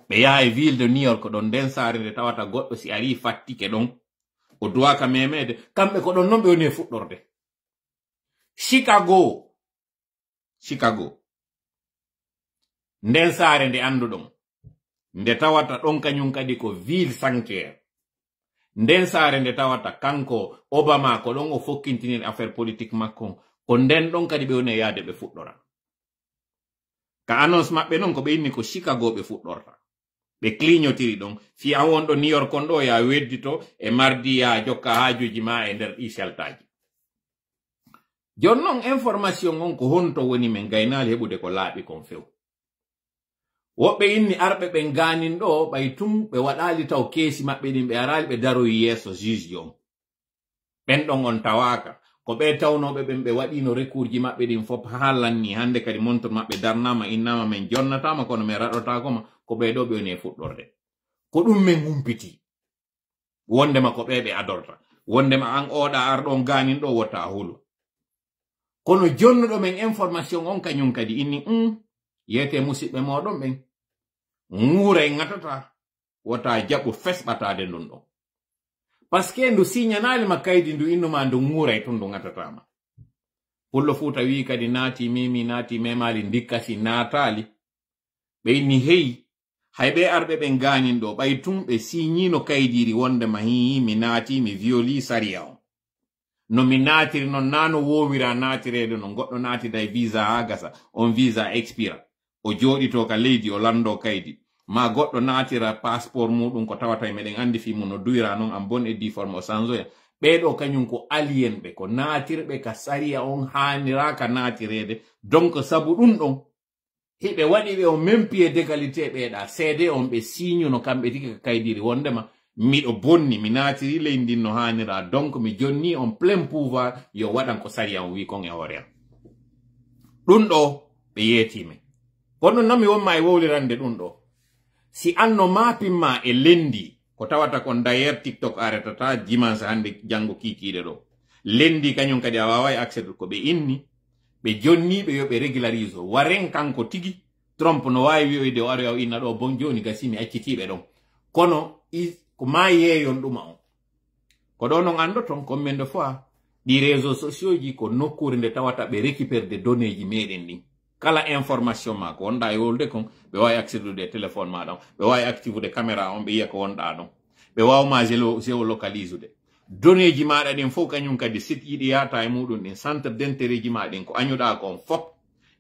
Ɓe yaha e ville de New York ɗon nden saare nde tawata goɗɗo si arii fattike ɗon. O duwaaka memeede. Kamɓe ko ɗon non ɓe woni e fuɗɗorde. Chicago. Chicago. Nden saare nde annduɗon, nde tawata ɗon kañun kadi ko ville sanctuaire. Nden saare nde tawata kanko Obama ko ɗon o fokkintiniri affaire politique makko on, ko nden ɗon kadi ɓe woni e yaade ɓe fuɗɗora. Ka annonce maɓɓe non ko ɓe inni ko Chicago ɓe fuɗɗorta. Ɓe clignontiri ɗon. Fii an wonɗo New York on ɗoo, yaa weddito e mardi, yaa jokka haajuuji maa e nder ɗii sheltaaji. Jooni non, information on ko honto woni, men gaynaali heɓude ko laaɓi kon few. Woɓɓe inni arɓe ɓen gaanin ɗoo, ɓay tun ɓe waɗaali taw keesi maɓɓe ɗin, ɓe araali ɓe daroyi yeeso juge on. Ɓen ɗon on tawaaka. Ko ɓee tawnooɓe ɓen ɓe waɗiino recours ji maɓɓe ɗin fof haa lanni. Hannde kadi montre maɓɓe darnaama, innaama, men jonnataama, kono men raɗotaako ma. Ko ɓee ɗoo ɓe woni e fuɗɗorde. Ko ɗum men humpiti. Wondema ko ɓee ɓe adorta. Wondema an ooɗa arɗo on gaanin ɗoo wota a hulu. Kono jonnuɗo men information on kañum kadi inni, um, yeete musiɓɓe mooɗon ɓen. Ŋuuray ŋatataa. Wota jaɓu fesɓataade ndun ɗon. Parce que ndu siñanaali ma kaydi, ndu innu ma ndu ŋuuray tun, ndu ŋatataama. Pullo Fuuta wi'i kadi naati memi, naati memaali, ndikka si naataali. Ɓe inni hey, hay ɓe arɓe ɓen gaanin ɗoo, ɓay tun ɓe siñiino kaydiiri wondema hii, mi naati, mi violi sariya on. No mi naatiri non, naa no woowira naatireede non. Goɗɗo naatida e visa haa gasa, on visa expira. O jooɗitoo ka leydi, o lanndoo kaydi. Maa goɗɗo naatira passeport muuɗum, ko tawata meɗen anndi fii mum no duwira non, en bonne et due forme, o sanzoya. Ɓee ɗoo kañun ko alien ɓe, ko naatirɓe ka sariya on haaniraaka naatireede. Donc, sabu ɗun ɗon, hiɓe waɗi ɓe on même pied d'égalité ɓee ɗaa. Seede on ɓe siiñuno kamɓe tigi ka kaydiri wondema miɗo bonni, mi naatiri leydi ndin no haanira, donc mi jonni on plein pouvoir, yo waɗan ko sariya on wi'i kon e hoore an. Ɗun ɗoo, ɓe yeetii men. Kono non mi wonma e wowlirande ɗun ɗoo. Si an no maapin ma e lendi, ko tawata kon, d'ailleurs, TikTok aretataa, dimanche hande janngo kiikiiɗe ɗoo. Lendi kañun kadi a waaway accéder ko ɓe inni, ɓe jonni ɓe yo ɓe régularise. Waren kanko tigi, Trump no waawi wi'oyde o aroya o inna ɗoo, bon, jooni gasi mi accitii ɓe ɗon. Kono, i-, ko maa yeeyon ɗuma on. Ko ɗoo non anndoton, combien de fois ɗi réseaux sociaux ji ko nokkuure nde tawata ɓe récupérer de données ji meɗen ɗin. Kala information ma ko wonɗaa e wowlude kon, ɓe waawi accédude e téléphone maaɗa on, ɓe waawi activude caméra on, ɓe yi'a ko wonɗaa ɗon. Ɓe waawma gélo-, géolocaliser ude. Données ji maaɗa ɗin fow kañun kadi site ji ɗi yaata e muɗum ɗin, centre d'intérêt ji ma ɗin, ko añuɗaa kon fop.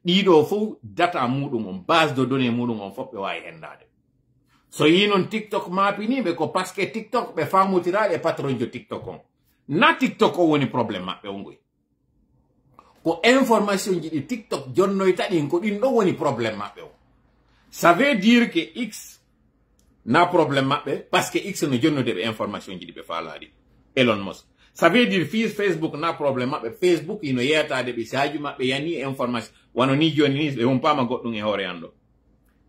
Ɗii ɗoo fow data muɗum on, base de données muɗum on fop ɓe waawi hendaade. So yii non TikTok maapiniiɓe ko parce que TikTok ɓe faamotiraali e patron jo TikTok on. Na TikTok on woni problème maɓɓe on ngoy. Ko information ji ɗi TikTok jonnoyta ɗin, ko ɗin ɗon woni problème maɓɓe on. Ça veut dire que X na problème maɓɓe, parce que X no jonnude ɓe information ji ɗi ɓe faalaa ɗin. Elon Musk. Ça veut dire fii Facebook na problème maɓɓe, Facebook hino yeetaade ɓe saaju maɓɓe yani information. Wano ni jooni ni ɓe humpaama goɗɗum e hoore an ɗo.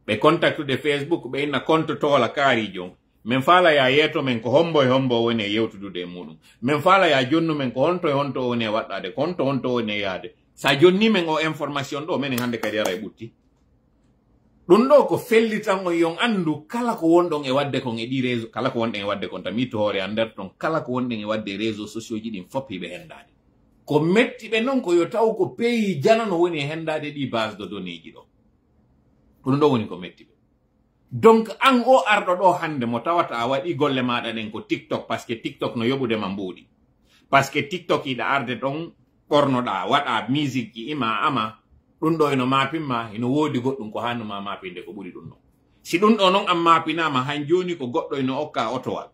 Ɓe contactude Facebook, ɓe inna konto toola kaariijo on. Men faala ya yeeto men ko hombo e hombo woni e yewtudude e muɗum. Men faala ya jonnu men ko honto e honto o woni e waɗɗaade, ko honto honto o woni e yaade. Sa jonni men o information ɗo, menen hande kadi ara e ɓutti. Ɗum ɗo ko fellitan on yon anndu kala ko wonɗon e waɗde kon e ɗi réseau, kala ko wonɗen e waɗde kon, tan mi ittu hoore an nder ton, kala ko wonɗen e waɗde e réseau sociaux ji ɗin fof hiɓe hendaade. Ko metti ɓe non ko yo taw ko pays janano woni e hendaade ɗi base de données ji ɗo. Ko ɗum ɗo woni ko metti ɓe. Donc, an o arɗo ɗo hannde mo tawata a waɗi golle maaɗa ɗen ko TikTok, parce que TikTok no yoɓude ma mbuuɗi. Parce que TikTok hiɗa arde ɗon, ɓornoɗaa, waɗaa musique ji, ima ama, ɗum ɗo ino maapin ma, ino woodi goɗɗum ko haannu ma maapinde ko ɓuri ɗum ɗon. Si ɗum ɗo non an maapinaama, han jooni ko goɗɗo ino okka otowal.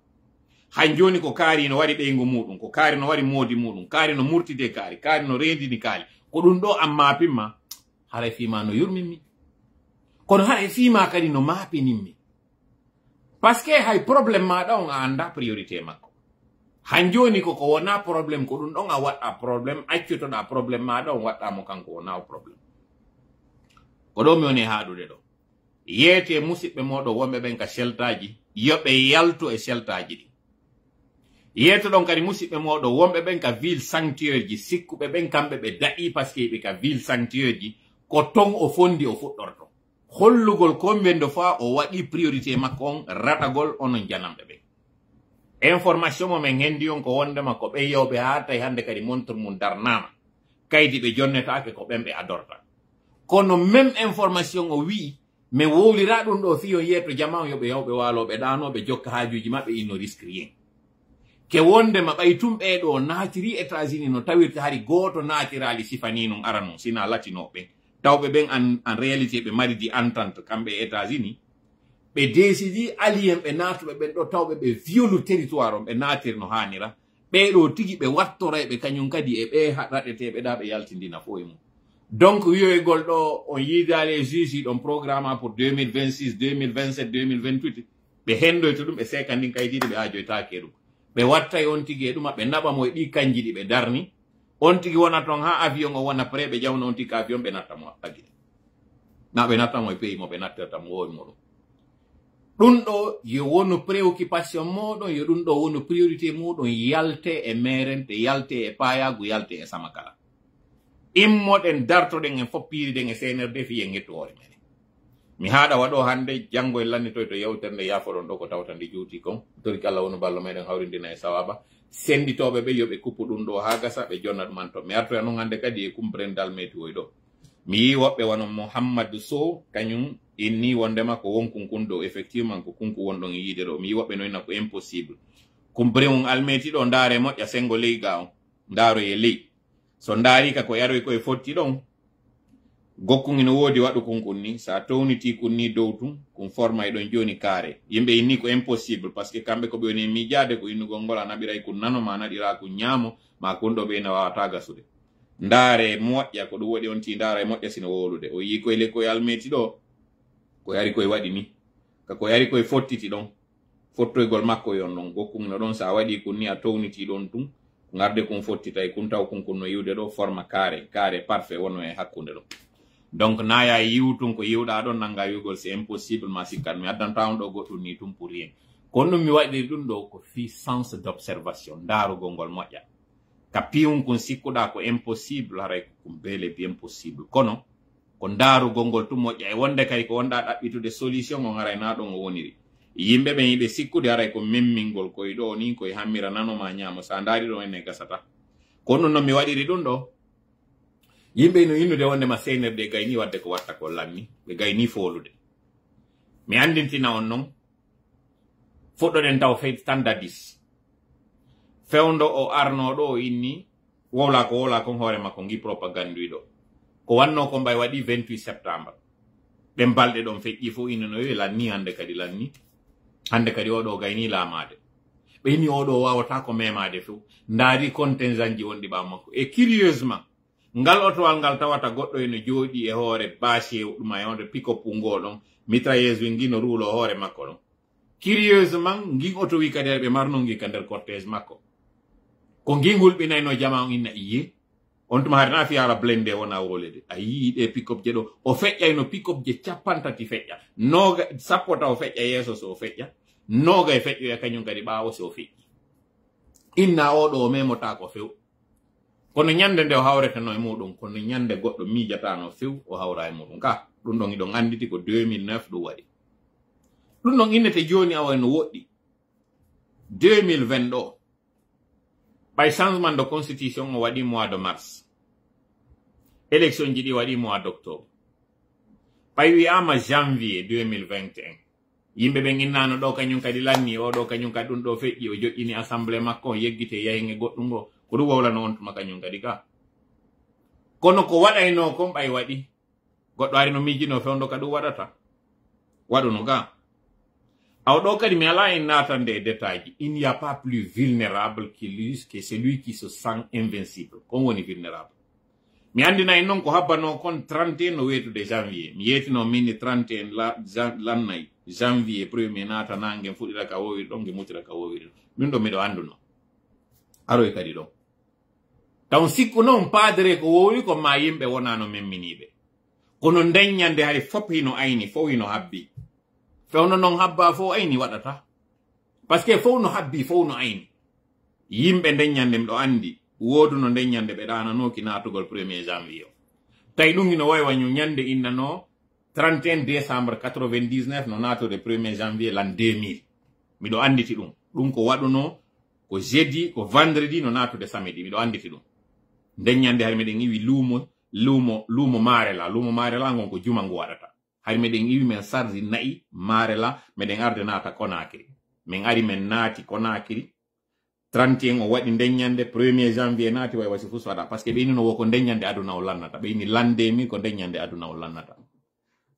Han jooni ko kaari ino waɗi ɓeyngu muuɗum, ko kaari no waɗi moodi muuɗum, kaari no murtide kaari, kaari no reendini kaari. Ko ɗum ɗo an maapin ma, haray fii ma no yurmin mi. Kono haray fii ma kadi no maapinin mi. Parce que hay problème maaɗa on a anndaa priorité makko. Han jooni ko ko wonaa problème, ko ɗum ɗon a waɗɗaa problème, accutoɗaa problème maaɗa on, waɗɗaa mo kanko wonaa o problème. Ko ɗo mi woni e haaɗude ɗo. Yeetee musiɓɓe mooɗon wonɓe ɓen ka sheltaaji, yo ɓe yaltu e sheltaaji ɗin. Yeetoɗon kadi musiɓɓe mooɗon wonɓe ɓen ka ville sanctuaire ji, sikkuɓe ɓen kamɓe ɓe daɗii, parce que ɓe ka ville sanctuaire ji, ko ton o fondi o fuɗɗorto. Hollugol combien de fois o waɗi priorité makko on raɗagol onon jananɓe ɓen. Information mo men hendi on ko wondema ko ɓen yawɓe haa tawi hannde kadi montre mum darnaama. Kaydi ɓe jonnetaake ko ɓen ɓe adorta. Kono même information o wi'i, men wowlira ɗum ɗo fii on yeeto jama on yo ɓe yaw ɓe waaloo ɓe ɗaanoo ɓe jokka haajuuji maɓɓe, il ne risque rien. Ke wondema ɓay tun ɓee ɗo naatiri États-Unis no tawirta hari gooto naatiraali sifanii nun ara nun, sina latinooɓe ɓen. Tawɓe ɓen en, en réalité ɓe mari di entente kamɓe e États-Unis. Ɓe décidi alien ɓe naatuɓe ɓen ɗo tawɓe ɓe violu territoire on ɓe naatiri no haanira. Ɓee ɗo tigi ɓe wattoray ɓe kañum kadi e ɓee ha-, raɗeteeɓe ɗa ɓe yaltindina fof e mum. Donc wiyoygol ɗo on yiidaali e juge ɗon programme pour deux mille vingt-six, deux mille vingt-sept, deux mille vingt-huit. Ɓe hendoyta ɗum, ɓe seeka ndin kaydiidi, ɓe aajoytaake e ɗum. Ɓe wattay on tigi e ɗuma, ɓe naɓa mo e ɗi kanji ɗi ɓe darni. On tigi wona ton haa avion o wona prêt, ɓe ƴawna on tigi ka avion, ɓe natta mo Aguinée. Na ɓe natta mo e pays mo ɓe nattirta mo woo e muɗum. Ɗum ɗo yo wonu préoccupation mooɗon, yo ɗum ɗo wonu priorité mooɗon, yalte e meerente, yalte e paayaagu, yalte e samakala. Immoɗen, dartoɗen en fof, piiriɗen e C N R D fii en hettu hoore meɗen. Mi haaɗa wa ɗo hannde, janngo en lannitoyto yewtere nde, yaafoɗon ɗo ko tawata nde juuti kon. Toriki Allah wonu ballo meɗen hawrindina e sawaaba. Sennditooɓe ɓe yo ɓe kuppu ɗum ɗo haa gasa, ɓe jonna ɗum an ton. Mi artoya non hannde kadi e Kumbren Dalmeti woy ɗo. Mi yii woɓɓe wano Muhammadu Sow, kañum inni wondema ko wonkun kun ɗo, effectivement ko kun ko wonɗon e yiide ɗo. Mi yii woɓɓe no inna ko impossible. Kumbren on Almeti ɗo, ndaare moƴƴa senngo ley ga on. Ndaaroye ley. So ndaari ka ko yaroy koye fotti ɗon, Gokkun hino woodi, waɗu kun kun ni, si a townitii kun ni dow tun, kun formay ɗon jooni kaare. Yimɓe inni ko impossible, parce que kamɓe ko ɓe woni e miijaade ko innugol ngol a naɓiray kun nano, ma a naɗiraa kun ñaamo, ma kun ɗoo ɓe ina waawataa gasude. Ndaare moƴƴa, ko ɗum waɗi on tii ndaara e moƴƴa sino wowlude. O yii koy lekkoy almeeti ɗoo, ko yari koy waɗi ni. Ka ko yari koy fottiti ɗon. Fottoygol makko yon ɗon, gokkun no ɗon, si a waɗii kun ni a townitii ɗon tun, ko ngarde kun fottitay kun taw kun kun no yiwde ɗoo, forma carré, carré parfait wonno e hakkunde ɗon. Donc, naya yiwtun ko yiwɗaa ɗon, nanga wi'ugol c'est impossible, ma sikkat mi addanta on ɗoo goɗɗum ni tun pour rien. Kono ɗum mi waɗiri ɗum ɗoo ko fii sens d'observation, ndaarugol ngol moƴƴa. Ka piyun kun sikkuɗaa ko impossible, haray ko kun bel et bien possible. Kono, ko ndaarugol ngol tun moƴƴa. E wonde kay ko wonɗaa ɗaɓɓitude solution on, haray naa ɗon o woniri. Yimɓe ɓen yiɓe sikkude haray ko memmingol koy ɗoo ni, koy hammira nano ma ñaamo. Sa ndaari ɗon enne gasata. Ko ɗum non mi waɗiri ɗum ɗoo. Yimɓe ino innude wonde ma C N R D gayni waɗde ko watta ko lanni. Ɓe gayni foolude. Mi anndintina on non. Fuɗɗoɗen taw fey tan dadis. Fewndo o arnoo ɗoo o inni, wowlaa ko wowlaa kon hoore makko, ngi propagande ɗoo. Ko wannoo kon ɓay waɗi vingt-huit septembre. Ɗen balɗe ɗon feƴƴi fof ino no wi'i lanni, hannde kadi lanni. Hannde kadi oo ɗoo gayni laamaade. Ɓe inni oo ɗoo waawataa ko memaade few. Ndaari contingent ji wonɗi ɓaawo makko. Et curieusement, ngal otowal ngal tawata goɗɗo eno jooɗii e hoore bâche ɗum e hoore pick-up ngoo ɗon, mitrailleuse wi ngi no ruuloo hoore makko ɗon. Curieusement, ngin oto wi kadi ɓe marno ngi ka nder cortège makko. Ko ngin hulɓinayno jamaa on inna iye. On tuma hari na fiyaara blende wona wolede. A yii ɗe pick-up je ɗo. O feƴƴayno pick-up je capantati feƴƴa. Noga, sappo taw feƴƴa yeeso so o feƴƴa. Noga e feƴƴoya kañum kadi ɓaawo so o feƴƴi. Inna oo ɗoo o memotaako few. Kono ñande nde o hawreteno e muɗum, kono ñande goɗɗo miijataano few o hawra e muɗum. Ka, ɗum ɗon hiɗon annditi ko deux mille neuf ɗum waɗi. Ɗum ɗon innete jooni awa no woɗɗi. Deux mille vingt ɗoo. Ɓay changement de constitution o waɗi mois de mars. Élection ji ɗi waɗi mois d'octobre. Ɓay wi'aama janvier deux mille vingt et un. Yimɓe ɓen innaano ɗoo kañum kadi lanni, oo ɗoo kañum kadi ɗum ɗoo feƴƴi, o joƴƴini assemblée makko, on yeggiti e yahin e goɗɗum ngoo. Ko ɗum wowlano on tuma kañum kadi ka. Kono ko waɗaynoo kon ɓay waɗi. Goɗɗo ari no miijinoo fewndo ka ɗum waɗata. Waɗuno ka. Awa ɗoo kadi mi alaa en naatande e détail ji. Il n'y a pas plus vulnérable que lui, que celui qui se sent invincible. Kon woni vulnérable. Mi anndinay non ko habbanoo kon trente et un no weetude janvier. Mi yeetino min ni trente et un la, jan, lannay janvier premier naata naange fuɗira ka wowiri ɗon, nge mutira ka wowiri ɗon. Min ɗo miɗo anndunoo. Aroy kadi ɗon. Taw sikku non paadere ko wowi ko ma yimɓe wonano memminiiɓe. Kono nden ñande hari fop hino ayni, fow hino habbi. Fewno non habba fow ayni waɗata. Parce que fow no habbi, fow no ayni. Yimɓe nden ñande miɗo anndi, wooduno nden ñande ɓe ɗaananooki naatugol premier janvier o. Tawi ɗum hino wawi wañu ñande innanoo trente et un décembre quatre-vingt-dix-neuf no naatude premier janvier l'an deux mille. Miɗo annditi ɗum. Ɗum ko waɗunoo ko jeudi, ko vendredi no naatude samedi. Miɗo annditi ɗum. Nden ñande hari miɗen iwi luumo, luumo, luumo Maarela. Luumo Maarela ngon ko juma ngu waɗata. Hari meɗen iwi men sardi na'i Maarela, meɗen arde naata Konaakiri. Min ari men naati Konaakiri. Trente et un o waɗi nden ñande, premier janvier naati way wasi fus waɗa. Parce que ɓe ini no wo ko nden ñande aduna o lannata. Ɓe ini lande mi ko nden ñande aduna o lannata.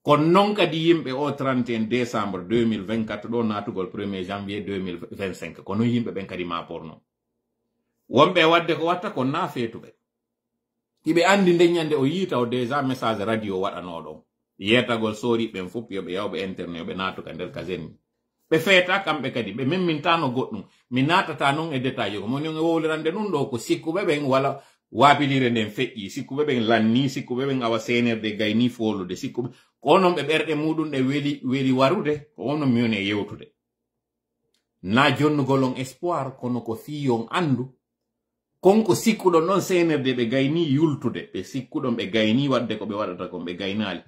Kono non kadi yimɓe o trente et un décembre deux mille vingt-quatre ɗo naatugol premier janvier deux mille vingt-cinq. Ko non yimɓe ɓen kadi ma porno. Wonɓe e waɗde ko watta kon na feetuɓe. Hiɓe anndi nden ñande o yiita o déjà message radio waɗanoo ɗon. Yeetagol sooriiɓe ɓen fof yo ɓe yaw ɓe internet, yo ɓe naatu ka nder ka zenni. Ɓe feeta kamɓe kadi, ɓe memmintaano goɗɗum. Mi naatata non e détail ko moni on e wowlirande ɗum ɗo ko sikkuɓe ɓen wala waabilire nden feƴƴi. Sikkuɓe ɓen lanni, sikkuɓe ɓen awa C N R D gayni foolude. Sikkuɓe, ko onon ɓe ɓerɗe muɗum ɗe weli, weli warude, ko onon mi woni e yewtude. Na jonnugol on espoir, kono ko fii on anndu. Kon ko sikkuɗon ɗon C N R D ɓe gayni yultude, ɓe sikkuɗon ɓe gayni waɗde ko ɓe waɗata kon, ɓe gaynaali.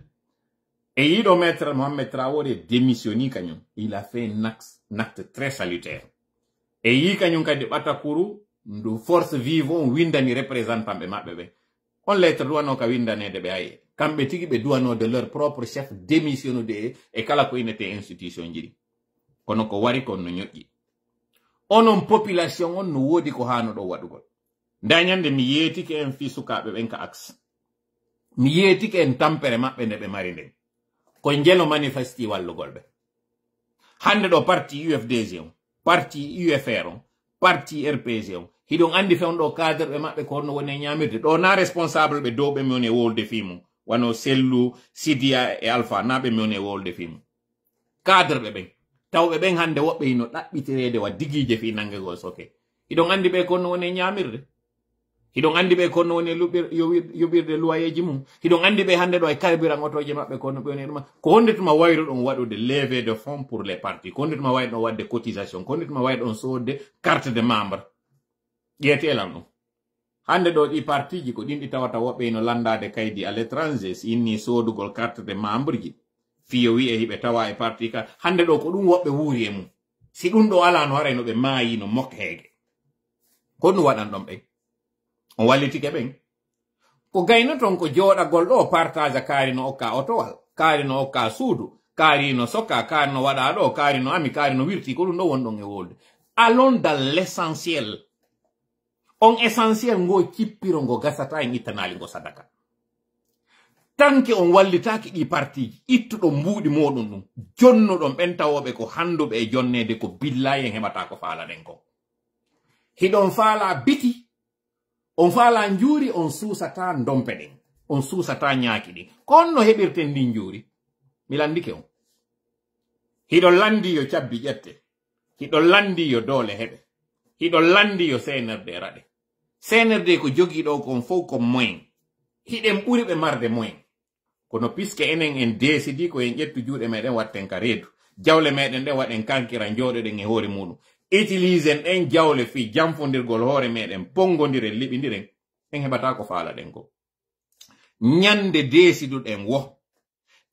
E yiɗo maître Mohamed Traoré démissionni kañum. Il a fait un acte, un acte très salutaire. E yi kañum kadi ɓatakuru ndu force vive on windani représentant ɓe maɓɓe ɓe. On lettre duwano ka windaneede ɓe aye. Kamɓe tigi ɓe duwano de leur propre chef démissionnude e, e kala ko inete institution ji ɗi. Kono ko wari kon no ñoƴƴi. Onon population on no woodi ko haano ɗo waɗugol. Nda ñande mi yeetike en fii sukaaɓe ɓen ka axe. Mi yeetike en tampere maɓɓe nde ɓe mari nden. Ko njelo manifesti wallugol ɓe. Hannde ɗo parti U F D G on, parti U F R on, parti R P G on, hiɗon anndi fewndo ɗo cadre ɓe maɓɓe ko honno woni e ñaamirde. Ɗo na responsable ɓe dow ɓe mi woni e wowlude fii mum. Wano Sellu, Sidiya e Alpha, na ɓe mi woni e wowlude fii mum. Cadre ɓe ɓen. Tawɓe ɓen hannde woɓɓe hino ɗaɓɓitireede wa digiije fii nanngegol soke. Hiɗon anndi ɓe ko honno woni e ñaamirde. Hiɗon anndi ɓe ko honno woni e luɓir-, yowir-, yoɓirde luwayeeji mum. Hiɗon anndi ɓe hannde ɗo e carburant otooje maɓɓe ko honno ɓe woni e ɗum. Ko honde tuma wayruɗon waɗude levée de fonds pour les partis? Ko honde tuma wayruɗon waɗde cotisation? Ko honde tuma wayruɗon soodde carte de membre? Ƴeetee lan ɗum. Hannde ɗo ɗi partiji ko ɗin ɗi tawata woɓɓe hino lanndaade kaydi à l'étranger, si inni soodugol carte de membre ji. Fii yo wi'e hiɓe tawa e parti ka. Hannde ɗo ko ɗum woɓɓe wuuri e mum. Si ɗum ɗo alaa no haray no ɓe maayi no mok heege. Ko ɗum waɗan ɗon ɓen? On wallitike ɓen? Ko gayno ton ko jooɗagol ɗo partage kaari no okka otowal, kaari no okka suudu, kaari no soka, kaari no waɗa ɗo, kaari no ami, kaari no wirti, ko ɗum ɗo won ɗon e wolde. Allons dans l'essentiel. On essentiel ngo cippiro ngo gasata en ittanaali ngo sadaka. Tanke on wallitaaki ɗi partiji, ittuɗon mbuuɗi mooɗon ɗum, jonnuɗon ɓen tawooɓe ko handuɓe e jonneede ko billahi en heɓata ko faalaɗen kon. Hiɗon faalaa biti, on faalaa njuuri, on suusataa ndompe ɗen, on suusataa ñaaki ɗin. Ko honno heɓirten ndin njuuri? Mi landike on. Hiɗon landi yo cabbi ƴette. Hiɗon landi yo doole heɓe. Hiɗon landi yo C N R D raɗe. C N R D ko jogii ɗo kon fow ko moyen. Hiɗen ɓuri ɓe marde moyen. Kono puisque enen en décidi ko en ƴettu juuɗe meɗen watten ka reedu. Jawle meɗen ɗen waɗen kankira jooɗoɗen e hoore muɗum. Utilisen ɗen jawle fii janfondirgol hoore meɗen, ponngondiren, liɓindiren. En heɓata ko faalaɗen ko. Ñande deesiduɗen wo,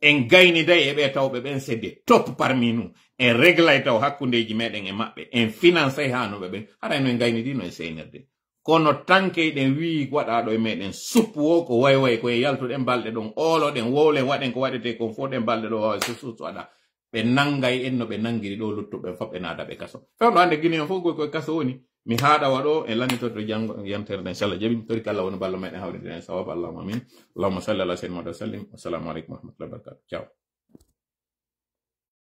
en gayniday e ɓe tawɓe ɓen, c'est des top parmi nous. En reglay taw hakkundeeji meɗen e maɓɓe. En finansay haanuɓe ɓen. Haray no en gaynidino e C N R D. Kono tankey ɗen wi'i waɗaaɗo e meɗen suppu wo ko way way ko e yaltuɗen balɗe ɗon, ooloɗen, wowlen, waɗen ko waɗetee kon fow ɗen balɗe ɗo waawa so suusu waɗa. Ɓe nangay en no ɓe nangiri ɗo luttuɓe ɓen fow ɓe naada ɓe kaso. Fewndo hannde Guinéen fow koy koye kaso woni. Mi haaɗa wa ɗo e lannitorto janngo yamtere nden, inchallah jaɓi. Mi tori kala woni ballo meɗen hawrindira en sawabu. Allahumma amin. Allahumma salli ala sayyidina Muhammad wa sallim. Wassalamu aleykum wa rahmatullahi wa barakatuh. Ciao.